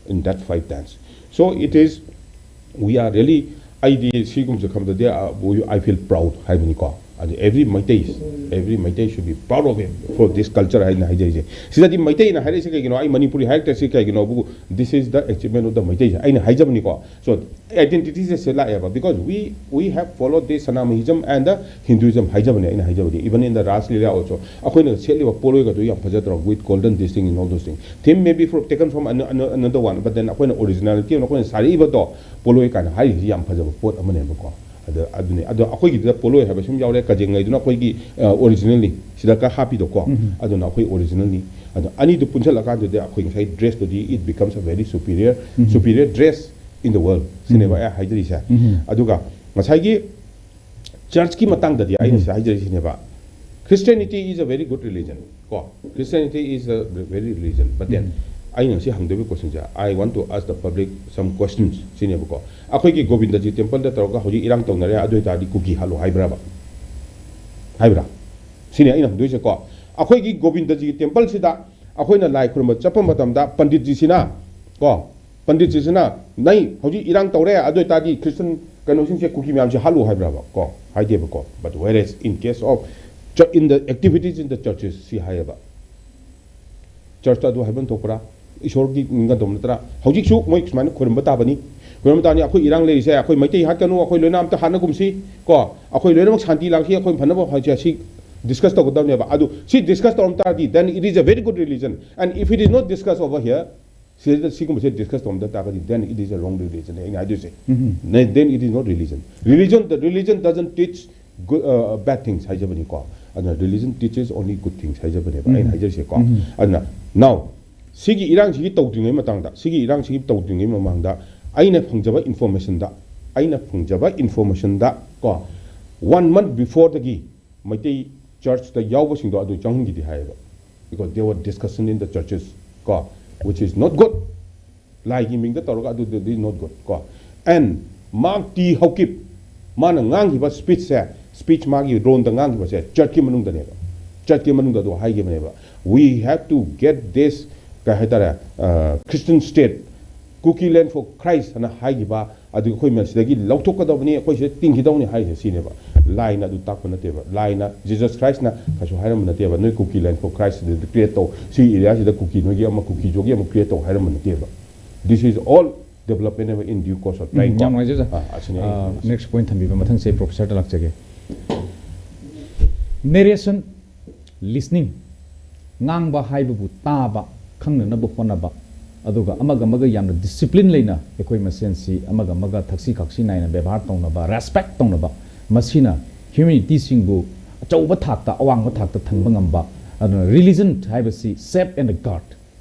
in that five dance. So it is, we are really, ꯑꯩꯗꯤ ꯁꯤꯒꯨꯝꯕꯁꯦ ꯈꯪꯕꯗꯗꯤ, uh, we, I feel proud ꯍꯥꯏꯕꯅꯤꯀꯣ꯫ ꯑꯗꯨ every Meitei, every Meitei should be proud of it, for this culture ꯍꯥꯏꯅ ꯍꯥꯏꯖꯔꯤꯁꯦ꯫ ꯁꯤꯗꯗꯤ ꯃꯩꯇꯩꯅ ꯍꯥꯏꯔꯛꯏꯁꯦ ꯀꯩꯒꯤꯅꯣ, ꯑꯩ Manipuri ꯍꯥꯏꯔꯛꯇ꯭ꯔꯤꯁꯤ ꯀꯩꯒꯤꯅꯣꯕꯨ, this is the achievement of the ꯃꯩꯇꯩꯁꯦ ꯑꯩꯅ ꯍꯥꯏꯖꯕꯅꯤꯀꯣ꯫ So identity ꯁꯦ ꯁꯤ ꯂꯥꯛꯑꯦꯕ, because we, we have followed this Sanamohism and the Hinduism ꯍꯥꯏꯖꯕꯅꯦ ꯑꯩꯅ ꯍꯥꯏꯖꯕꯗꯤ, even in the Ras Leela also꯫ ꯑꯩꯈꯣꯏꯅ ꯁꯦꯠꯂꯤꯕ ꯄꯣꯠꯂꯣꯏꯒꯗꯣ ꯌꯥꯝ ꯐꯖꯗ꯭ꯔꯣ, with golden this thing and all those things, theme may be from, taken from ano-, ano-, another one, but then ꯑꯩꯈꯣꯏꯅ originality ꯑꯃ ꯑꯩꯈꯣꯏꯅ ꯁꯥꯔꯛꯏꯕꯗꯣ, ꯄꯣꯠꯂꯣꯏ ꯀꯥꯏꯅ ꯍꯥꯏꯔꯤꯁꯤ ꯌꯥꯝ ꯐꯖꯕ ꯄꯣꯠ ꯑꯃꯅꯦꯕꯀꯣ꯫ ꯑꯗ ꯑꯗꯨꯅꯦ, ꯑꯗꯣ ꯑꯩꯈꯣꯏꯒꯤꯗꯨꯗ ꯄꯣꯠꯂꯣꯏ ꯍꯥꯏꯕ ꯁꯨꯝ ꯌꯥꯎꯔꯦ, ꯀꯖꯦꯡꯉꯩꯗꯨꯅ ꯑꯩꯈꯣꯏꯒꯤ, ꯑ, originality ꯁꯤꯗ ꯈꯔ ꯍꯥꯞꯄꯤꯗꯣꯀꯣ꯫ ꯑꯗꯨꯅ ꯑꯩꯈꯣꯏ originality꯫ ꯑꯗꯣ ꯑꯅꯤꯗꯨ ꯄꯨꯟꯁꯤꯜꯂꯀꯥꯟꯗꯗꯤ ꯑꯩꯈꯣꯏ ꯉꯁꯥꯏ dress ꯇꯨꯗꯤ it becomes a very superior, superior dress in the world ꯁꯤꯅꯦꯕ ꯑꯩ ꯍꯥꯏꯖꯔꯤꯁꯦ꯫ ꯑꯗꯨꯒ ꯉꯁꯥꯏꯒꯤ ꯆꯔꯆꯀꯤ ꯃꯇꯥꯡꯗꯗꯤ ꯑꯩꯅ ꯁꯤꯗ ꯍꯥꯏꯖꯔꯤꯁꯤꯅꯦꯕ, Christianity is a very good religion ꯀꯣ, Christianity is a very religion, but then ꯑꯩꯅ ꯉꯁꯤ ꯍꯪꯗꯣꯏꯕ question say, I want to ask the public some questions ꯁꯤꯅꯦꯕꯀꯣ. ꯑꯩꯈꯣꯏꯒꯤ ꯒꯣꯕꯤꯟꯗꯖꯤ temple ꯗ ꯇꯧꯔꯒ ꯍꯧꯖꯤꯛ ꯏꯔꯥꯡ ꯇꯧꯅꯔꯦ, ꯑꯗꯨ ꯑꯣꯏꯇꯥꯔꯗꯤ ꯀꯨꯀꯤ ꯍꯥꯠꯂꯣ ꯍꯥꯏꯕ꯭ꯔꯕ? ꯍꯥꯏꯕ꯭ꯔꯥ? ꯁꯤꯅꯤ ꯑꯩꯅ ꯍꯪꯗꯣꯏꯁꯦꯀꯣ. ꯑꯩꯈꯣꯏꯒꯤ ꯒꯣꯕꯤꯟꯗꯖꯤꯒꯤ temple ꯁꯤꯗ ꯑꯩꯈꯣꯏꯅ ꯂꯥꯏ ꯈꯨꯔꯨꯝꯕ ꯆꯠꯄ ꯃꯇꯝꯗ ꯄꯟꯗꯤꯠꯖꯤꯁꯤꯅ ꯀꯣ, ꯄꯟꯗꯤꯠꯖꯤꯁꯤꯅ, "ꯅꯩ ꯍꯧꯖꯤꯛ ꯏꯔꯥꯡ ꯇꯧꯔꯦ, ꯑꯗꯨ ꯑꯣꯏꯇꯥꯔꯗꯤ Christian ꯀꯩꯅꯣꯁꯤꯡꯁꯦ, ꯀꯨꯀꯤ ꯃꯌꯥꯝꯁꯦ ꯍꯥꯠꯂꯨ" ꯍꯥꯏꯕ꯭ꯔꯕ? ꯀꯣ, ꯍꯥꯏꯗꯦꯕꯀꯣ. But whereas in case of chu-, in the activities in the churches ꯁꯤ ꯍꯥꯏꯌꯦꯕ. Church ꯇ ꯑꯗꯨ ꯍꯥꯏꯐꯝ ꯊꯣꯛꯄ꯭ꯔꯥ? ꯏꯁꯣꯔꯒꯤ ꯅꯤꯡꯒꯗꯧ ꯅꯠꯇ꯭ꯔꯥ? ꯍꯧꯖꯤꯛꯁꯨ ꯃꯣꯏ ꯁꯨꯃꯥꯏꯅ ꯈꯨꯔꯨꯝꯕ ꯇꯥꯕꯅꯤ꯫ ꯈꯨꯔꯨꯝꯕ ꯇꯥꯕꯅꯤ, "ꯑꯩꯈꯣꯏ ꯏꯔꯥꯡ ꯂꯩꯔꯤꯁꯦ, ꯑꯩꯈꯣꯏ ꯃꯩꯇꯩ ꯍꯥꯠꯀꯅꯨ, ꯑꯩꯈꯣꯏ ꯂꯣꯏꯅ ꯑꯝꯇ ꯍꯥꯠꯅꯒꯨꯝꯁꯤ ꯀꯣ, ꯑꯩꯈꯣꯏ ꯂꯣꯏꯅꯃꯛ ꯁꯥꯟꯇꯤ ꯂꯥꯛꯁꯤ, ꯑꯩꯈꯣꯏ ꯐꯅꯕ ꯍꯥꯏꯁꯦ", ꯁꯤ discuss ꯇꯧꯒꯗꯕꯅꯦꯕ꯫ ꯑꯗꯨ ꯁꯤ discuss ꯇꯧꯔꯝ ꯇꯥꯔꯗꯤ, then it is a very good religion. And if it is not discussed over here, ꯁꯤꯗ ꯁꯤꯒꯨꯝꯕꯁꯦ discuss ꯇꯧꯔꯝꯗ ꯇꯥꯔꯒꯗꯤ, then it is a wrong religion ꯑꯩꯅ ꯍꯥꯏꯗꯣꯏꯁꯦ꯫ ꯎꯝ꯫ Then, then it is not religion. Religion, the religion doesn't teach good, uh, bad things ꯍꯥꯏꯖꯕꯅꯤꯀꯣ. ꯑꯗꯨꯅ religion teaches only good things ꯍꯥꯏꯖꯕꯅꯦꯕ ꯑꯩꯅ ꯎꯝ꯫ ꯍꯥꯏꯖꯔꯤꯁꯦꯀꯣ. ꯎꯝ꯫ ꯑꯗꯨꯅ now ꯁꯤꯒꯤ ꯏꯔꯥꯡꯁꯤꯒꯤ ꯇꯧꯗ꯭ꯔꯤꯉꯩ ꯃꯇꯥꯡꯗ, ꯁꯤꯒꯤ ꯏꯔꯥꯡꯁꯤꯒꯤ ꯇꯧꯗ꯭ꯔꯤꯉꯩ ꯃꯃꯥꯡꯗ ꯑꯩꯅ ꯐꯪꯖꯕ information ꯗ, ꯑꯩꯅ ꯐꯪꯖꯕ information ꯗ ꯀꯣ, one month before ꯗꯒꯤ ꯃꯩꯇꯩ church ꯇ ꯌꯥꯎꯕꯁꯤꯡꯗꯣ ꯑꯗꯨ ꯆꯪꯍꯟꯈꯤꯗꯦ ꯍꯥꯏꯌꯦꯕ, because there were discussion in the churches ꯀꯣ, which is not good. ꯂꯥꯏꯒꯤ ꯃꯤꯡꯗ ꯇꯧꯔꯒ ꯑꯗꯨꯗꯗꯤ not good ꯀꯣ. And Mark ꯇꯤ ꯍꯧꯀꯤꯞ, ꯃꯥꯅ ꯉꯥꯡꯈꯤꯕ speech ꯁꯦ, speech ꯃꯥꯒꯤ ꯔꯣꯟꯗ ꯉꯥꯡꯈꯤꯕꯁꯦ church ꯀꯤ ꯃꯅꯨꯡꯗꯅꯦꯕ, church ꯀꯤ ꯃꯅꯨꯡꯗ ꯑꯗꯨ ꯍꯥꯏꯈꯤꯕꯅꯦꯕ, "We have to get this" ꯀꯩ ꯍꯥꯏꯇꯥꯔꯦ, ꯑ, "Christian state, Kuki land for Christ" ꯍꯥꯏꯅ ꯍꯥꯏꯈꯤꯕ, ꯑꯗꯨꯒ ꯑꯩꯈꯣꯏ ꯃꯁꯤꯗꯒꯤ ꯂꯧꯊꯣꯛꯀꯗꯕꯅꯤ, ꯑꯩꯈꯣꯏ ꯁꯤꯗ ꯇꯤꯡꯈꯤꯗꯧꯅꯤ ꯍꯥꯏꯔꯤꯁꯦ ꯁꯤꯅꯦꯕ꯫ ꯂꯥꯏꯅ ꯑꯗꯨ ꯇꯥꯛꯄ ꯅꯠꯇꯦꯕ꯫ ꯂꯥꯏꯅ, Jesus Christ ꯅ ꯀꯩꯁꯨ ꯍꯥꯏꯔꯝꯕ ꯅꯠꯇꯦꯕ, "ꯅꯣꯏ Kuki land for Christ ꯁꯤꯗ create ꯇꯧ, ꯁꯤ area ꯁꯤꯗ ꯀꯨꯀꯤ ꯅꯣꯏꯒꯤ ꯑꯃ, ꯀꯨꯀꯤ ꯖꯣꯒꯤ ꯑꯃ create ꯇꯧ" ꯍꯥꯏꯔꯝꯕ ꯅꯠꯇꯦꯕ꯫ This is all development in due course of time ꯎꯝ, ꯀꯣ꯫ ꯌꯥꯝ ꯅꯨꯡꯉꯥꯏꯖꯩ, ꯑꯣꯖꯥ꯫ ꯑꯥ, ꯑꯁꯤꯅꯤ ꯑꯩ ꯑꯥ, ꯍꯥꯏꯅꯤꯡꯉꯤꯁꯦ꯫ Next point ꯊꯝꯕꯤꯕ ꯃꯊꯪꯁꯦ ꯑꯩ professor ꯗ ꯂꯥꯛꯆꯒꯦ꯫ Narration, listening, ꯉꯥꯡꯕ ꯍꯥꯏꯕꯕꯨ ꯇꯥꯕ, ꯈꯪꯅꯅꯕ ꯍꯣꯠꯅꯕ, ꯑꯗꯨꯒ ꯑꯃꯒ ꯑꯃꯒ ꯌꯥꯝꯅ discipline ꯂꯩꯅ ꯑꯩꯈꯣꯏ ꯃꯁꯦꯟꯁꯤ ꯑꯃꯒ ꯑꯃꯒ ꯊꯛꯁꯤ ꯈꯥꯁꯤ ꯅꯥꯏꯅ ꯕꯦꯕꯥꯔ ꯇꯧꯅꯕ, respect ꯇꯧꯅꯕ, ꯃꯁꯤꯅ humanity ꯁꯤꯡꯕꯨ ꯑꯆꯧꯕ ꯊꯥꯛꯇ, ꯑꯋꯥꯡꯕ ꯊꯥꯛꯇ ꯊꯝꯕ ꯉꯝꯕ꯫ ꯑꯗꯨꯅ religion ꯍꯥꯏꯕꯁꯤ safeguard and guard,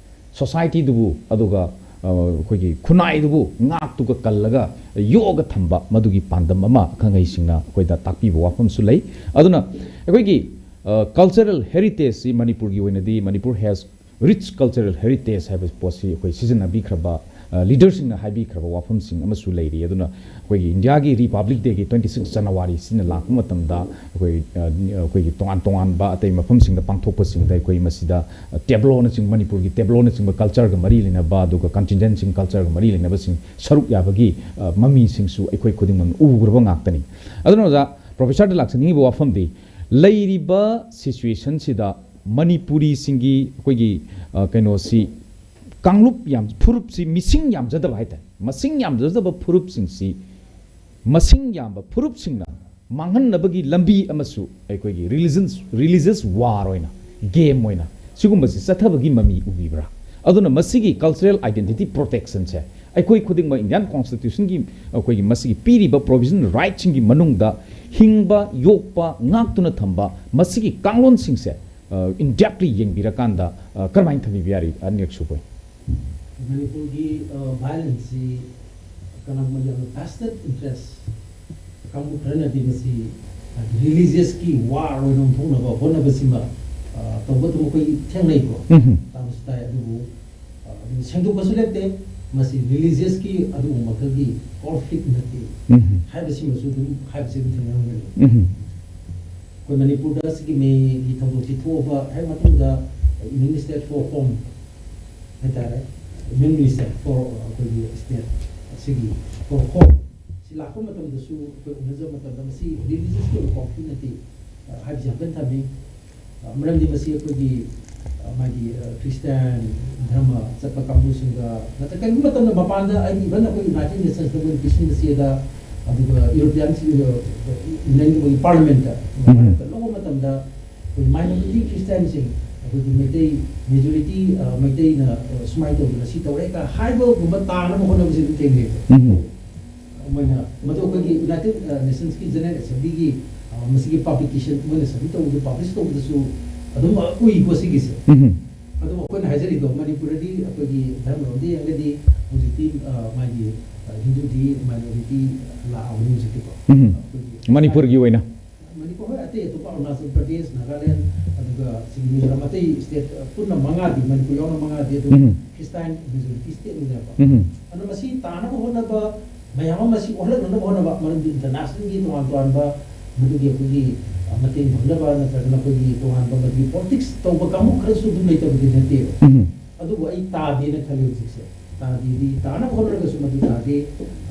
society ꯗꯨꯕꯨ, ꯑꯗꯨꯒ, ꯑ, ꯑꯩꯈꯣꯏꯒꯤ ꯈꯨꯟꯅꯥꯏꯗꯨꯕꯨ ꯉꯥꯛꯇꯨꯒ ꯀꯜꯂꯒ ꯌꯣꯛꯑꯒ ꯊꯝꯕ, ꯃꯗꯨꯒꯤ ꯄꯥꯟꯗꯝ ꯑꯃ ꯑꯈꯪ ꯑꯍꯩꯁꯤꯡꯅ ꯑꯩꯈꯣꯏꯗ ꯇꯥꯛꯄꯤꯕ ꯋꯥꯐꯝꯁꯨ ꯂꯩ꯫ ꯑꯗꯨꯅ ꯑꯩꯈꯣꯏꯒꯤ, ꯑ, cultural heritage ꯁꯤ ꯃꯅꯤꯄꯨꯔꯒꯤ ꯑꯣꯏꯅꯗꯤ, Manipur has Rich cultural heritage ꯍꯥꯏꯕ ꯄꯣꯠꯁꯤ ꯑꯩꯈꯣꯏ ꯁꯤꯖꯤꯟꯅꯕꯤꯈ꯭ꯔꯕ, ꯑ, ꯂꯤꯗꯔꯁꯤꯡꯅ ꯍꯥꯏꯕꯤꯈ꯭ꯔꯕ ꯋꯥꯐꯝꯁꯤꯡ ꯑꯃꯁꯨ ꯂꯩꯔꯤ꯫ ꯑꯗꯨꯅ ꯑꯩꯈꯣꯏꯒꯤ ꯏꯟꯗꯤꯌꯥꯒꯤ ꯔꯤꯄꯕ꯭ꯂꯤꯛ ꯗꯦꯒꯤ twenty six ꯖꯅꯋꯥꯔꯤꯁꯤꯅ ꯂꯥꯛꯄ ꯃꯇꯝꯗ ꯑꯩꯈꯣꯏ, ꯑ, ꯑꯩꯈꯣꯏꯒꯤ ꯇꯣꯉꯥꯟ ꯇꯣꯉꯥꯟꯕ ꯑꯇꯩ ꯃꯐꯝꯁꯤꯡꯗ ꯄꯥꯡꯊꯣꯛꯄꯁꯤꯡꯗ ꯑꯩꯈꯣꯏ ꯃꯁꯤꯗ, ꯑ, ꯇꯦꯕ꯭ꯂꯣꯅꯆꯤꯡꯕ, ꯃꯅꯤꯄꯨꯔꯒꯤ ꯇꯦꯕ꯭ꯂꯣꯅꯆꯤꯡꯕ ꯀꯜꯆꯔꯒ ꯃꯔꯤ ꯂꯩꯅꯕ, ꯑꯗꯨꯒ ꯀꯟꯇꯤꯟꯖꯦꯟꯁꯤꯡ ꯀꯜꯆꯔꯒ ꯃꯔꯤ ꯂꯩꯅꯕꯁꯤꯡ ꯁꯔꯨꯛ ꯌꯥꯕꯒꯤ, ꯑ, ꯃꯃꯤꯁꯤꯡꯁꯨ ꯑꯩꯈꯣꯏ ꯈꯨꯗꯤꯡꯃꯛꯅ ꯎꯈ꯭ꯔꯕ ꯉꯥꯛꯇꯅꯤ꯫ ꯑꯗꯨꯅ ꯑꯣꯖꯥ, ꯄ꯭ꯔꯣꯐꯦꯁꯔꯗ ꯂꯥꯛꯆꯅꯤꯡꯉꯤꯕ ꯋꯥꯐꯝꯗꯤ, ꯂꯩꯔꯤꯕ ꯁꯤꯆꯨꯋꯦꯁꯟꯁꯤꯗ ꯃꯅꯤꯄꯨꯔꯤꯁꯤꯡꯒꯤ ꯑꯩꯈꯣꯏꯒꯤ, ꯑ, ꯀꯩꯅꯣꯁꯤ, ꯀꯥꯡꯂꯨꯞ ꯌꯥꯝ, ꯐꯨꯔꯨꯞꯁꯤ ꯃꯤꯁꯤꯡ ꯌꯥꯝꯖꯗꯕ ꯍꯥꯏꯇꯥꯔꯦ, ꯃꯁꯤꯡ ꯌꯥꯝꯖꯗꯕ ꯐꯨꯔꯨꯞꯁꯤꯡꯁꯤ ꯃꯁꯤꯡ ꯌꯥꯝꯕ ꯐꯨꯔꯨꯞꯁꯤꯡꯅ ꯃꯥꯡꯍꯟꯅꯕꯒꯤ ꯂꯝꯕꯤ ꯑꯃꯁꯨ ꯑꯩꯈꯣꯏꯒꯤ religions, religious war ꯑꯣꯏꯅ, ꯒꯦꯝ ꯑꯣꯏꯅ ꯁꯤꯒꯨꯝꯕꯁꯤ ꯆꯠꯊꯕꯒꯤ ꯃꯃꯤ ꯎꯕꯤꯕ꯭ꯔꯥ? ꯑꯗꯨꯅ ꯃꯁꯤꯒꯤ cultural identity protectionꯁꯦ ꯑꯩꯈꯣꯏ ꯈꯨꯗꯤꯡꯃꯛ ꯏꯟꯗꯤꯌꯥꯟ ꯀꯣꯟꯁꯇꯤꯇ꯭ꯌꯨꯁꯟꯒꯤ ꯑꯩꯈꯣꯏꯒꯤ ꯃꯁꯤꯒꯤ ꯄꯤꯔꯤꯕ ꯄ꯭ꯔꯣꯚꯤꯖꯟ ꯔꯥꯏꯠꯁꯤꯡꯒꯤ ꯃꯅꯨꯡꯗ ꯍꯤꯡꯕ, ꯌꯣꯛꯄ, ꯉꯥꯛꯇꯨꯅ ꯊꯝꯕ ꯃꯁꯤꯒꯤ ꯀꯥꯡꯂꯣꯟꯁꯤꯡꯁꯦ, ꯑ, in depthly ꯌꯦꯡꯕꯤꯔꯀꯥꯟꯗ, ꯑ, ꯀꯔꯝꯍꯥꯏꯅ ꯊꯝꯕꯤꯕ ꯌꯥꯔꯤ? ꯑꯅꯤꯔꯛ ꯁꯨꯕ꯫ ꯃꯅꯤꯄꯨꯔꯒꯤ, ꯑ, ꯚꯥꯏꯑꯣꯂꯦꯟꯁꯁꯤ ꯀꯅꯥꯒꯨꯝꯕ ꯌꯥꯝꯅ vested interest ꯀꯥꯡꯕꯨ ꯈꯔꯅꯗꯤ ꯃꯁꯤ ꯔꯤꯂꯤꯖꯤꯌꯁꯀꯤ ꯋꯥꯔ ꯑꯣꯏꯅ ꯑꯣꯟꯊꯣꯛꯅꯕ ꯍꯣꯠꯅꯕꯁꯤꯃ, ꯑ, ꯇꯧꯕ ꯑꯗꯨꯝ ꯑꯩꯈꯣꯏ ꯊꯦꯡꯅꯩꯀꯣ꯫ ꯎꯝ꯫ ꯇꯥꯕꯁꯨ ꯇꯥꯏ, ꯑꯗꯨꯕꯨ, ꯑ, ꯑꯗꯨꯝ ꯁꯦꯡꯗꯣꯛꯄꯁꯨ ꯂꯦꯞꯇꯦ꯫ ꯃꯁꯤ ꯔꯤꯂꯤꯖꯤꯌꯁꯀꯤ ꯑꯗꯨꯒꯨꯝꯕ ꯃꯈꯜꯒꯤ ꯀꯣꯟꯐ꯭ꯂꯤꯛ ꯅꯠꯇꯦ ꯎꯝ꯫ ꯍꯥꯏꯕꯁꯤꯃꯁꯨ ꯑꯗꯨꯝ ꯍꯥꯏꯕꯁꯤ ꯑꯗꯨꯝ ꯊꯦꯡꯅꯔꯝꯒꯅꯤ꯫ ꯎꯝ꯫ ꯑꯩꯈꯣꯏ ꯃꯅꯤꯄꯨꯔꯗ ꯁꯤꯒꯤ ꯃꯦꯒꯤ ꯊꯧꯗꯣꯛꯁꯤ ꯊꯣꯛꯑꯕ ꯍꯦꯛ ꯃꯇꯨꯡꯗ Union State for Home ꯍꯥꯏꯇꯥꯔꯦ, Union Minister for ꯑꯩꯈꯣꯏꯒꯤ state ꯑꯁꯤꯒꯤ for Home ꯁꯤ ꯂꯥꯛꯄ ꯃꯇꯝꯗꯁꯨ ꯑꯩꯈꯣꯏ ꯎꯅꯖꯕ ꯃꯇꯝꯗ ꯃꯁꯤ ꯔꯤꯂꯤꯖꯤꯌꯁꯀꯤ ꯑꯣꯏꯕ ꯀꯣꯟꯐ꯭ꯂꯤꯛ ꯅꯠꯇꯦ, ꯑ, ꯍꯥꯏꯕꯁꯤ ꯌꯥꯝ ꯀꯟꯅ ꯊꯝꯃꯤ꯫ ꯑ, ꯃꯔꯝꯗꯤ ꯃꯁꯤ ꯑꯩꯈꯣꯏꯒꯤ, ꯑ, ꯃꯥꯒꯤ, ꯑ, ꯈ꯭ꯔꯤꯁꯇꯤꯌꯥꯟ ꯙꯔꯃ ꯆꯠꯄ ꯀꯥꯡꯕꯨꯁꯤꯡꯒ ꯅꯠꯇ꯭ꯔꯒ ꯀꯔꯤꯒꯨꯝꯕ ꯃꯇꯝꯗ ꯃꯄꯥꯟꯗ ꯑꯩꯗꯤ even ꯑꯩꯈꯣꯏ United Nationsꯇ ꯃꯣꯏ ꯄꯤꯁꯤꯟꯕ ꯆꯦꯗ, ꯑꯗꯨꯒ European Unionꯒꯤ ꯃꯣꯏꯒꯤ Parliamentꯇ, ꯎꯝ꯫ Parliamentꯇ ꯂꯧꯕ ꯃꯇꯝꯗ ꯑꯩꯈꯣꯏ minority ꯈ꯭ꯔꯤꯁꯇꯤꯌꯥꯟꯁꯤꯡ, ꯑꯩꯈꯣꯏꯒꯤ ꯃꯩꯇꯩ majority, ꯑ, ꯃꯩꯇꯩꯅ, ꯑ, ꯁꯨꯃꯥꯏꯅ ꯇꯧꯗꯅ ꯁꯤ ꯇꯧꯔꯦ ꯀ ꯍꯥꯏꯕꯒꯨꯝꯕ ꯇꯥꯅꯕ ꯍꯣꯠꯅꯕꯁꯤ ꯑꯗꯨꯝ ꯊꯦꯡꯅꯩꯕ꯫ ꯎꯝ꯫ ꯃꯣꯏꯅ ꯃꯗꯨ ꯑꯩꯈꯣꯏꯒꯤ United, ꯑ, Nationsꯀꯤ General Assemblyꯒꯤ, ꯑ, ꯃꯁꯤꯒꯤ publication ꯃꯣꯏꯅ submit ꯇꯧꯕꯗ, publish ꯇꯧꯕꯗꯁꯨ ꯑꯗꯨꯝ, ꯑ, ꯎꯏꯀꯣ ꯁꯤꯒꯤꯁꯦ꯫ ꯎꯝ꯫ ꯑꯗꯨꯝ ꯑꯩꯈꯣꯏꯅ ꯍꯥꯏꯖꯔꯤꯗꯣ ꯃꯅꯤꯄꯨꯔꯗꯗꯤ ꯑꯩꯈꯣꯏꯒꯤ ꯙꯔꯃꯔꯣꯝꯗ ꯌꯦꯡꯉꯒꯗꯤ ꯍꯧꯖꯤꯛꯇꯤ, ꯑ, ꯃꯥꯒꯤ, ꯑ, ꯍꯤꯟꯗꯨꯗꯤ minority ꯂꯥꯛꯑꯕꯅꯤ ꯍꯧꯖꯤꯛꯇꯤꯀꯣ꯫ ꯎꯝ꯫ ꯑꯩꯈꯣꯏꯒꯤ ꯃꯅꯤꯄꯨꯔꯒꯤ ꯑꯣꯏꯅ? ꯃꯅꯤꯄꯨꯔ, ꯍꯣꯏ, ꯑꯇꯩ ꯑꯇꯣꯞꯄ ꯑꯔꯨꯅꯥꯆꯜ ꯄ꯭ꯔꯗꯦꯁ, ꯅꯥꯒꯥꯂꯦꯟ, ꯑꯗꯨꯒ ꯁꯤꯒꯤ ꯃꯤꯖꯣꯔꯥꯝ, ꯑꯇꯩ ꯁ꯭ꯇꯦꯠ ꯄꯨꯟꯅ ꯃꯉꯥꯗꯤ, ꯃꯅꯤꯄꯨꯔ ꯌꯥꯎꯅ ꯃꯉꯥꯗꯤ ꯑꯗꯨꯝ ꯎꯝ꯫ ꯈ꯭ꯔꯤꯁꯇꯥꯏꯟ ꯃꯦꯖꯣꯔꯤꯇꯤ ꯁ꯭ꯇꯦꯠꯅꯤꯗꯅꯀꯣ꯫ ꯎꯝ꯫ ꯑꯗꯨꯅ ꯃꯁꯤ ꯇꯥꯅꯕ ꯍꯣꯠꯅꯕ, ꯃꯌꯥꯝ ꯑꯃ ꯁꯤ ꯑꯣꯜꯍꯟꯅꯕ ꯍꯣꯠꯅꯕ, ꯃꯔꯝꯗꯤ ꯏꯟꯇꯔꯅꯦꯁꯅꯦꯜꯒꯤ ꯇꯣꯉꯥꯟ ꯇꯣꯉꯥꯟꯕ ꯃꯗꯨꯒꯤ ꯑꯩꯈꯣꯏꯒꯤ, ꯑ, ꯃꯇꯦꯡ ꯐꯪꯅꯕ ꯅꯠꯇ꯭ꯔꯒꯅ ꯑꯩꯈꯣꯏꯒꯤ ꯇꯣꯉꯥꯟꯕ ꯃꯗꯨꯒꯤ ꯄꯣꯂꯤꯇꯤꯛꯁ ꯇꯧꯕ ꯀꯥꯡꯕꯨ ꯈꯔꯁꯨ ꯑꯗꯨꯝ ꯂꯩꯇꯕꯗꯤ ꯅꯠꯇꯦꯕ꯫ ꯎꯝ꯫ ꯑꯗꯨꯕꯨ ꯑꯩ ꯇꯥꯗꯦꯅ ꯈꯜꯂꯤ ꯍꯧꯖꯤꯛꯁꯦ꯫ ꯇꯥꯗꯦꯗꯤ ꯇꯥꯅꯕ ꯍꯣꯠꯅꯔꯒꯁꯨ ꯃꯗꯨ ꯇꯥꯗꯦ,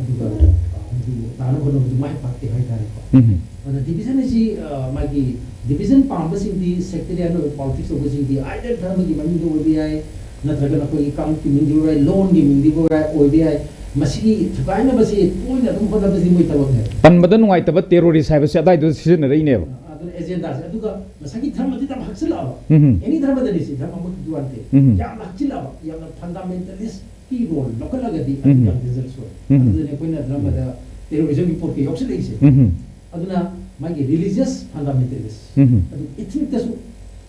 ꯑꯗꯨꯒ, ꯑ, ꯃꯗꯨ ꯇꯥꯅꯕ ꯍꯣꯠꯅꯕꯗꯨ ꯃꯥꯏ ꯄꯥꯛꯇꯦ ꯍꯥꯏꯇꯥꯔꯦꯀꯣ꯫ ꯎꯝ꯫ ꯑꯗꯨꯅ ꯗꯤꯕꯤꯖꯟ ꯑꯁꯤ, ꯑ, ꯃꯥꯒꯤ ꯗꯤꯕꯤꯖꯟ ꯄꯥꯝꯕꯁꯤꯡꯗꯤ, ꯁꯦꯛꯇꯔꯤꯌꯦꯜ ꯑꯣꯏꯕ ꯄꯣꯂꯤꯇꯤꯛꯁ ꯇꯧꯕꯁꯤꯡꯗꯤ, ꯑꯥꯏꯗꯔ ꯙꯔꯃꯒꯤ ꯃꯃꯤꯡꯗ ꯑꯣꯏꯕ ꯌꯥꯏ, ꯅꯠꯇ꯭ꯔꯒꯅ ꯑꯩꯈꯣꯏꯒꯤ ꯀꯥꯡꯂꯨꯞꯀꯤ ꯃꯤꯡꯗ ꯑꯣꯏꯕ ꯌꯥꯏ, ꯂꯣꯟꯒꯤ ꯃꯤꯡꯗ ꯑꯣꯏꯕ ꯌꯥꯏ, ꯑꯣꯏꯕ ꯌꯥꯏ꯫ ꯃꯁꯤꯒꯤ ꯊꯨꯒꯥꯏꯅꯕꯁꯤ ꯇꯣꯏꯅ ꯑꯗꯨꯝ ꯍꯣꯠꯅꯕꯁꯤ ꯃꯣꯏ ꯊꯕꯛꯅꯦꯕ꯫ ꯄꯟꯕꯗ ꯅꯨꯡꯉꯥꯏꯇꯕ ꯇꯦꯔꯣꯔꯤꯁ ꯍꯥꯏꯕꯁꯦ ꯑꯗꯥꯏꯗꯨꯗ ꯁꯤꯖꯤꯟꯅꯔꯛꯏꯅꯦꯕ꯫ ꯑꯗꯨꯅ ꯑꯦꯖꯦꯟꯗꯥꯁꯦ꯫ ꯑꯗꯨꯒ ꯉꯁꯥꯏꯒꯤ ꯙꯔꯃꯗꯤ ꯌꯥꯝ ꯍꯥꯞꯆꯤꯜꯂꯛꯑꯕ꯫ ꯎꯝ꯫ ꯑꯦꯅꯤ ꯙꯔꯃꯗꯅꯤ ꯁꯤ, ꯙꯔꯃ ꯑꯃꯈꯛꯀꯤ ꯋꯥ ꯅꯠꯇꯦ꯫ ꯎꯝ꯫ ꯌꯥꯝꯅ ꯍꯥꯞꯆꯤꯜꯂꯛꯑꯕ, ꯌꯥꯝꯅ ꯐꯟꯗꯥꯃꯦꯟꯇꯦꯂꯤꯁꯀꯤ ꯔꯣꯜ ꯂꯧꯈꯠꯂꯒꯗꯤ ꯑꯗꯨ ꯎꯝ꯫ ꯌꯥꯝ ꯗꯦꯟꯖꯔꯁ ꯑꯣꯏ꯫ ꯎꯝ꯫ ꯑꯗꯨꯗꯅꯤ ꯑꯩꯈꯣꯏꯅ ꯙꯔꯃꯗ ꯇꯦꯔꯣꯔꯤꯖꯝꯒꯤ ꯄꯣꯠꯀ ꯌꯥꯎꯁꯤꯜꯂꯛꯏꯁꯦ꯫ ꯎꯝ꯫ ꯑꯗꯨꯅ ꯃꯥꯒꯤ ꯔꯤꯂꯤꯖꯤꯌꯁ ꯐꯟꯗꯥꯃꯦꯟꯇꯦꯂꯤꯁ, ꯎꯝ꯫ ꯑꯗꯨ ꯏꯊꯅꯤꯛꯇꯁꯨ,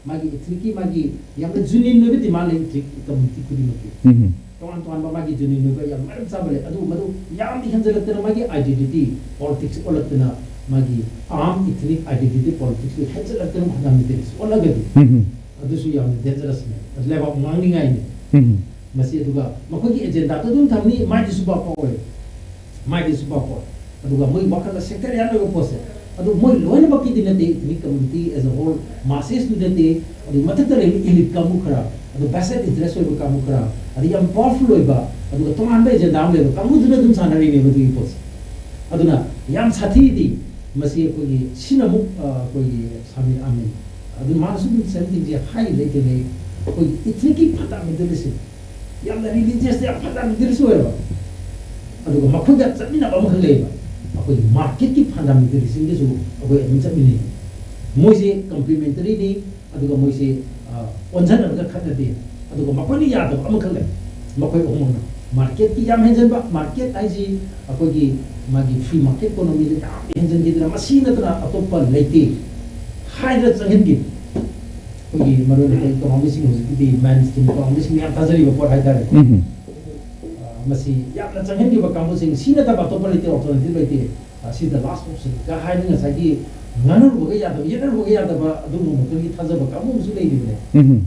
ꯃꯥꯒꯤ ꯏꯊꯅꯤꯛꯀꯤ ꯃꯥꯒꯤ ꯌꯥꯝꯅ ꯖꯦꯅ꯭ꯌꯨꯟ ꯑꯣꯏꯕ ꯗꯤꯃꯥꯟ ꯂꯩ ꯏꯊꯅꯤꯛ ꯀꯝꯃ꯭ꯌꯨꯅꯤꯇꯤ ꯈꯨꯗꯤꯡꯃꯛꯀꯤ꯫ ꯎꯝ꯫ ꯇꯣꯉꯥꯟ ꯇꯣꯉꯥꯟꯕ ꯃꯥꯒꯤ ꯖꯦꯅ꯭ꯌꯨꯟ ꯑꯣꯏꯕ ꯌꯥꯝ ꯃꯔꯝ ꯆꯥꯕ ꯂꯩ꯫ ꯑꯗꯨ ꯃꯗꯨ ꯌꯥꯝꯅ ꯍꯦꯟꯖꯜꯂꯛꯇꯅ ꯃꯥꯒꯤ ꯑꯥꯏꯗꯦꯟꯇꯤꯇꯤ ꯄꯣꯂꯤꯇꯤꯛꯁ ꯑꯣꯜꯂꯛꯇꯅ, ꯃꯥꯒꯤ ꯑꯥꯔꯝ ꯏꯊꯅꯤꯛ ꯑꯥꯏꯗꯦꯟꯇꯤꯇꯤ ꯄꯣꯂꯤꯇꯤꯛꯁꯀꯤ ꯍꯦꯟꯖꯜꯂꯛꯇꯅ ꯐꯟꯗꯥꯃꯦꯟꯇꯦꯂꯤꯁ ꯑꯣꯜꯂꯒꯗꯤ ꯎꯝ꯫ ꯑꯗꯨꯁꯨ ꯌꯥꯝꯅ ꯗꯦꯟꯖꯔꯁꯅꯦ꯫ ꯑꯗꯨ ꯂꯩꯕꯥꯛ ꯃꯥꯡꯅꯤꯡꯉꯥꯏꯅꯤ꯫ ꯎꯝ꯫ ꯃꯁꯤ ꯑꯗꯨꯒ ꯃꯈꯣꯏꯒꯤ ꯑꯦꯖꯦꯟꯗꯥꯗꯣ ꯑꯗꯨꯝ ꯊꯝꯅꯤ, ꯃꯥꯏꯗꯤ ꯁꯨꯄꯥ ꯄꯥꯛꯑꯣꯏ꯫ ꯃꯥꯏꯗꯤ ꯁꯨꯄꯥ ꯄꯥꯛꯑꯣꯏ꯫ ꯑꯗꯨꯒ ꯃꯣꯏ ꯋꯥꯈꯜꯗ ꯁꯦꯛꯇꯔꯤꯌꯦꯜ ꯑꯣꯏꯕ ꯄꯣꯠꯁꯦ꯫ ꯑꯗꯨ ꯃꯣꯏ ꯂꯣꯏꯅꯃꯛꯀꯤꯗꯤ ꯅꯠꯇꯦ, ꯏꯊꯅꯤꯛ ꯀꯝꯃ꯭ꯌꯨꯅꯤꯇꯤ ꯑꯦꯖ ꯑ ꯍꯣꯜ, ꯃꯥꯁꯦꯁꯇꯨ ꯅꯠꯇꯦ꯫ ꯑꯗꯨ ꯃꯊꯛꯇ ꯂꯩꯕ ꯏꯂꯤꯠ ꯀꯥꯡꯕꯨ ꯈꯔ, ꯑꯗꯨ ꯚꯦꯁꯇꯦꯠ ꯏꯟꯇꯔꯦꯁ ꯑꯣꯏꯕ ꯀꯥꯡꯕꯨ ꯈꯔ, ꯑꯗꯩ ꯌꯥꯝ ꯄꯥꯋꯔꯐꯨꯜ ꯑꯣꯏꯕ, ꯑꯗꯨꯒ ꯇꯣꯉꯥꯟꯕ ꯑꯦꯖꯦꯟꯗꯥ ꯑꯃ ꯂꯩꯕ ꯀꯥꯡꯕꯨꯗꯨꯅ ꯑꯗꯨꯝ ꯁꯥꯟꯅꯔꯤꯅꯦꯕ ꯑꯗꯨꯒꯤ ꯄꯣꯠꯁꯦ꯫ ꯑꯗꯨꯅ ꯌꯥꯝ ꯁꯥꯊꯤꯗꯤ ꯃꯁꯤ ꯑꯩꯈꯣꯏꯒꯤ ꯁꯤꯅ ꯑꯃꯨꯛ, ꯑ, ꯑꯩꯈꯣꯏꯒꯤ ꯁꯥꯃꯤꯔ ꯑꯥꯃꯤꯟ, ꯑꯗꯨ ꯃꯥꯅꯁꯨ ꯑꯗꯨꯝ ꯁꯦꯝ ꯊꯤꯡꯁꯦ ꯍꯥꯏꯔꯤꯕ ꯂꯩꯇꯦ ꯂꯩ꯫ ꯑꯩꯈꯣꯏꯒꯤ ꯏꯊꯅꯤꯛꯀꯤ ꯐꯟꯗꯥꯃꯦꯟꯇꯦꯂꯤꯁꯁꯦ ꯌꯥꯝꯅ ꯔꯤꯂꯤꯖꯤꯌꯁꯇ ꯌꯥꯝ ꯐꯟꯗꯥꯃꯦꯟꯇꯦꯂꯤꯁ ꯑꯣꯏꯌꯦꯕ꯫ ꯑꯗꯨꯒ ꯃꯈꯣꯏꯒ ꯆꯠꯃꯤꯟꯅꯕ ꯑꯃꯈꯛ ꯂꯩꯌꯦꯕ, ꯑꯩꯈꯣꯏꯒꯤ ꯃꯥꯔꯀꯦꯠꯀꯤ ꯐꯟꯗꯥꯃꯦꯟꯇꯦꯂꯤꯁꯁꯤꯡꯒꯁꯨ ꯑꯩꯈꯣꯏ ꯑꯗꯨꯝ ꯆꯠꯃꯤꯟꯅꯩ꯫ ꯃꯣꯏꯁꯦ ꯀꯝꯄ꯭ꯂꯤꯃꯦꯟꯇꯔꯤꯅꯤ, ꯑꯗꯨꯒ ꯃꯣꯏꯁꯦ, ꯑ, ꯑꯣꯟꯁꯤꯟꯅꯔꯒ ꯈꯠꯅꯗꯦ꯫ ꯑꯗꯨꯒ ꯃꯈꯣꯏꯅ ꯌꯥꯗꯕ ꯑꯃꯈꯛ ꯂꯩ, ꯃꯈꯣꯏ ꯑꯍꯨꯝꯃꯛꯅ ꯃꯥꯔꯀꯦꯠꯀꯤ ꯌꯥꯝ ꯍꯦꯟꯖꯟꯕ꯫ ꯃꯥꯔꯀꯦꯠ ꯍꯥꯏꯁꯤ ꯑꯩꯈꯣꯏꯒꯤ ꯃꯥꯒꯤ ꯐ꯭ꯔꯤ ꯃꯥꯔꯀꯦꯠ ꯏꯀꯣꯅꯣꯃꯤꯗ ꯌꯥꯝ ꯍꯦꯟꯖꯟꯈꯤꯗꯅ ꯃꯁꯤ ꯅꯠꯇꯅ ꯑꯇꯣꯞꯄ ꯂꯩꯇꯦ ꯍꯥꯏꯗꯅ ꯆꯪꯍꯟꯈꯤ꯫ ꯑꯩꯈꯣꯏꯒꯤ ꯃꯔꯨꯑꯣꯏꯅ ꯑꯩꯈꯣꯏ ꯏꯀꯣꯅꯣꯃꯤꯁꯤꯡ ꯍꯧꯖꯤꯛꯀꯤꯗꯤ ꯃꯦꯟ ꯁ꯭ꯇ꯭ꯔꯤꯝ ꯏꯀꯣꯅꯣꯃꯤꯁꯤꯡ ꯌꯥꯝ ꯊꯥꯖꯔꯤꯕ ꯄꯣꯠ ꯍꯥꯏꯇꯥꯔꯦ꯫ ꯎꯝ꯫ ꯑ, ꯃꯁꯤ ꯌꯥꯝꯅ ꯆꯪꯍꯟꯈꯤꯕ ꯀꯥꯡꯕꯨꯁꯤꯡ ꯁꯤ ꯅꯠꯇꯕ ꯑꯇꯣꯞꯄ ꯂꯩꯇꯦ, ꯑꯣꯜꯇꯔꯅꯦꯇꯤꯚ ꯂꯩꯇꯦ꯫ ꯑ, ꯁꯤꯗ ꯂꯥꯁ ꯑꯣꯞꯁꯟ ꯀ ꯍꯥꯏꯅ ꯉꯁꯥꯏꯒꯤ ꯉꯥꯡꯅꯔꯨꯕꯒ ꯌꯥꯗꯕ, ꯌꯦꯠꯅꯔꯨꯕꯒ ꯌꯥꯗꯕ ꯑꯗꯨꯒꯨꯝꯕ ꯃꯈꯜꯒꯤ ꯊꯥꯖꯕ ꯀꯥꯡꯕꯨ ꯑꯃꯁꯨ ꯂꯩꯔꯤꯕꯅꯦ꯫ ꯎꯝ.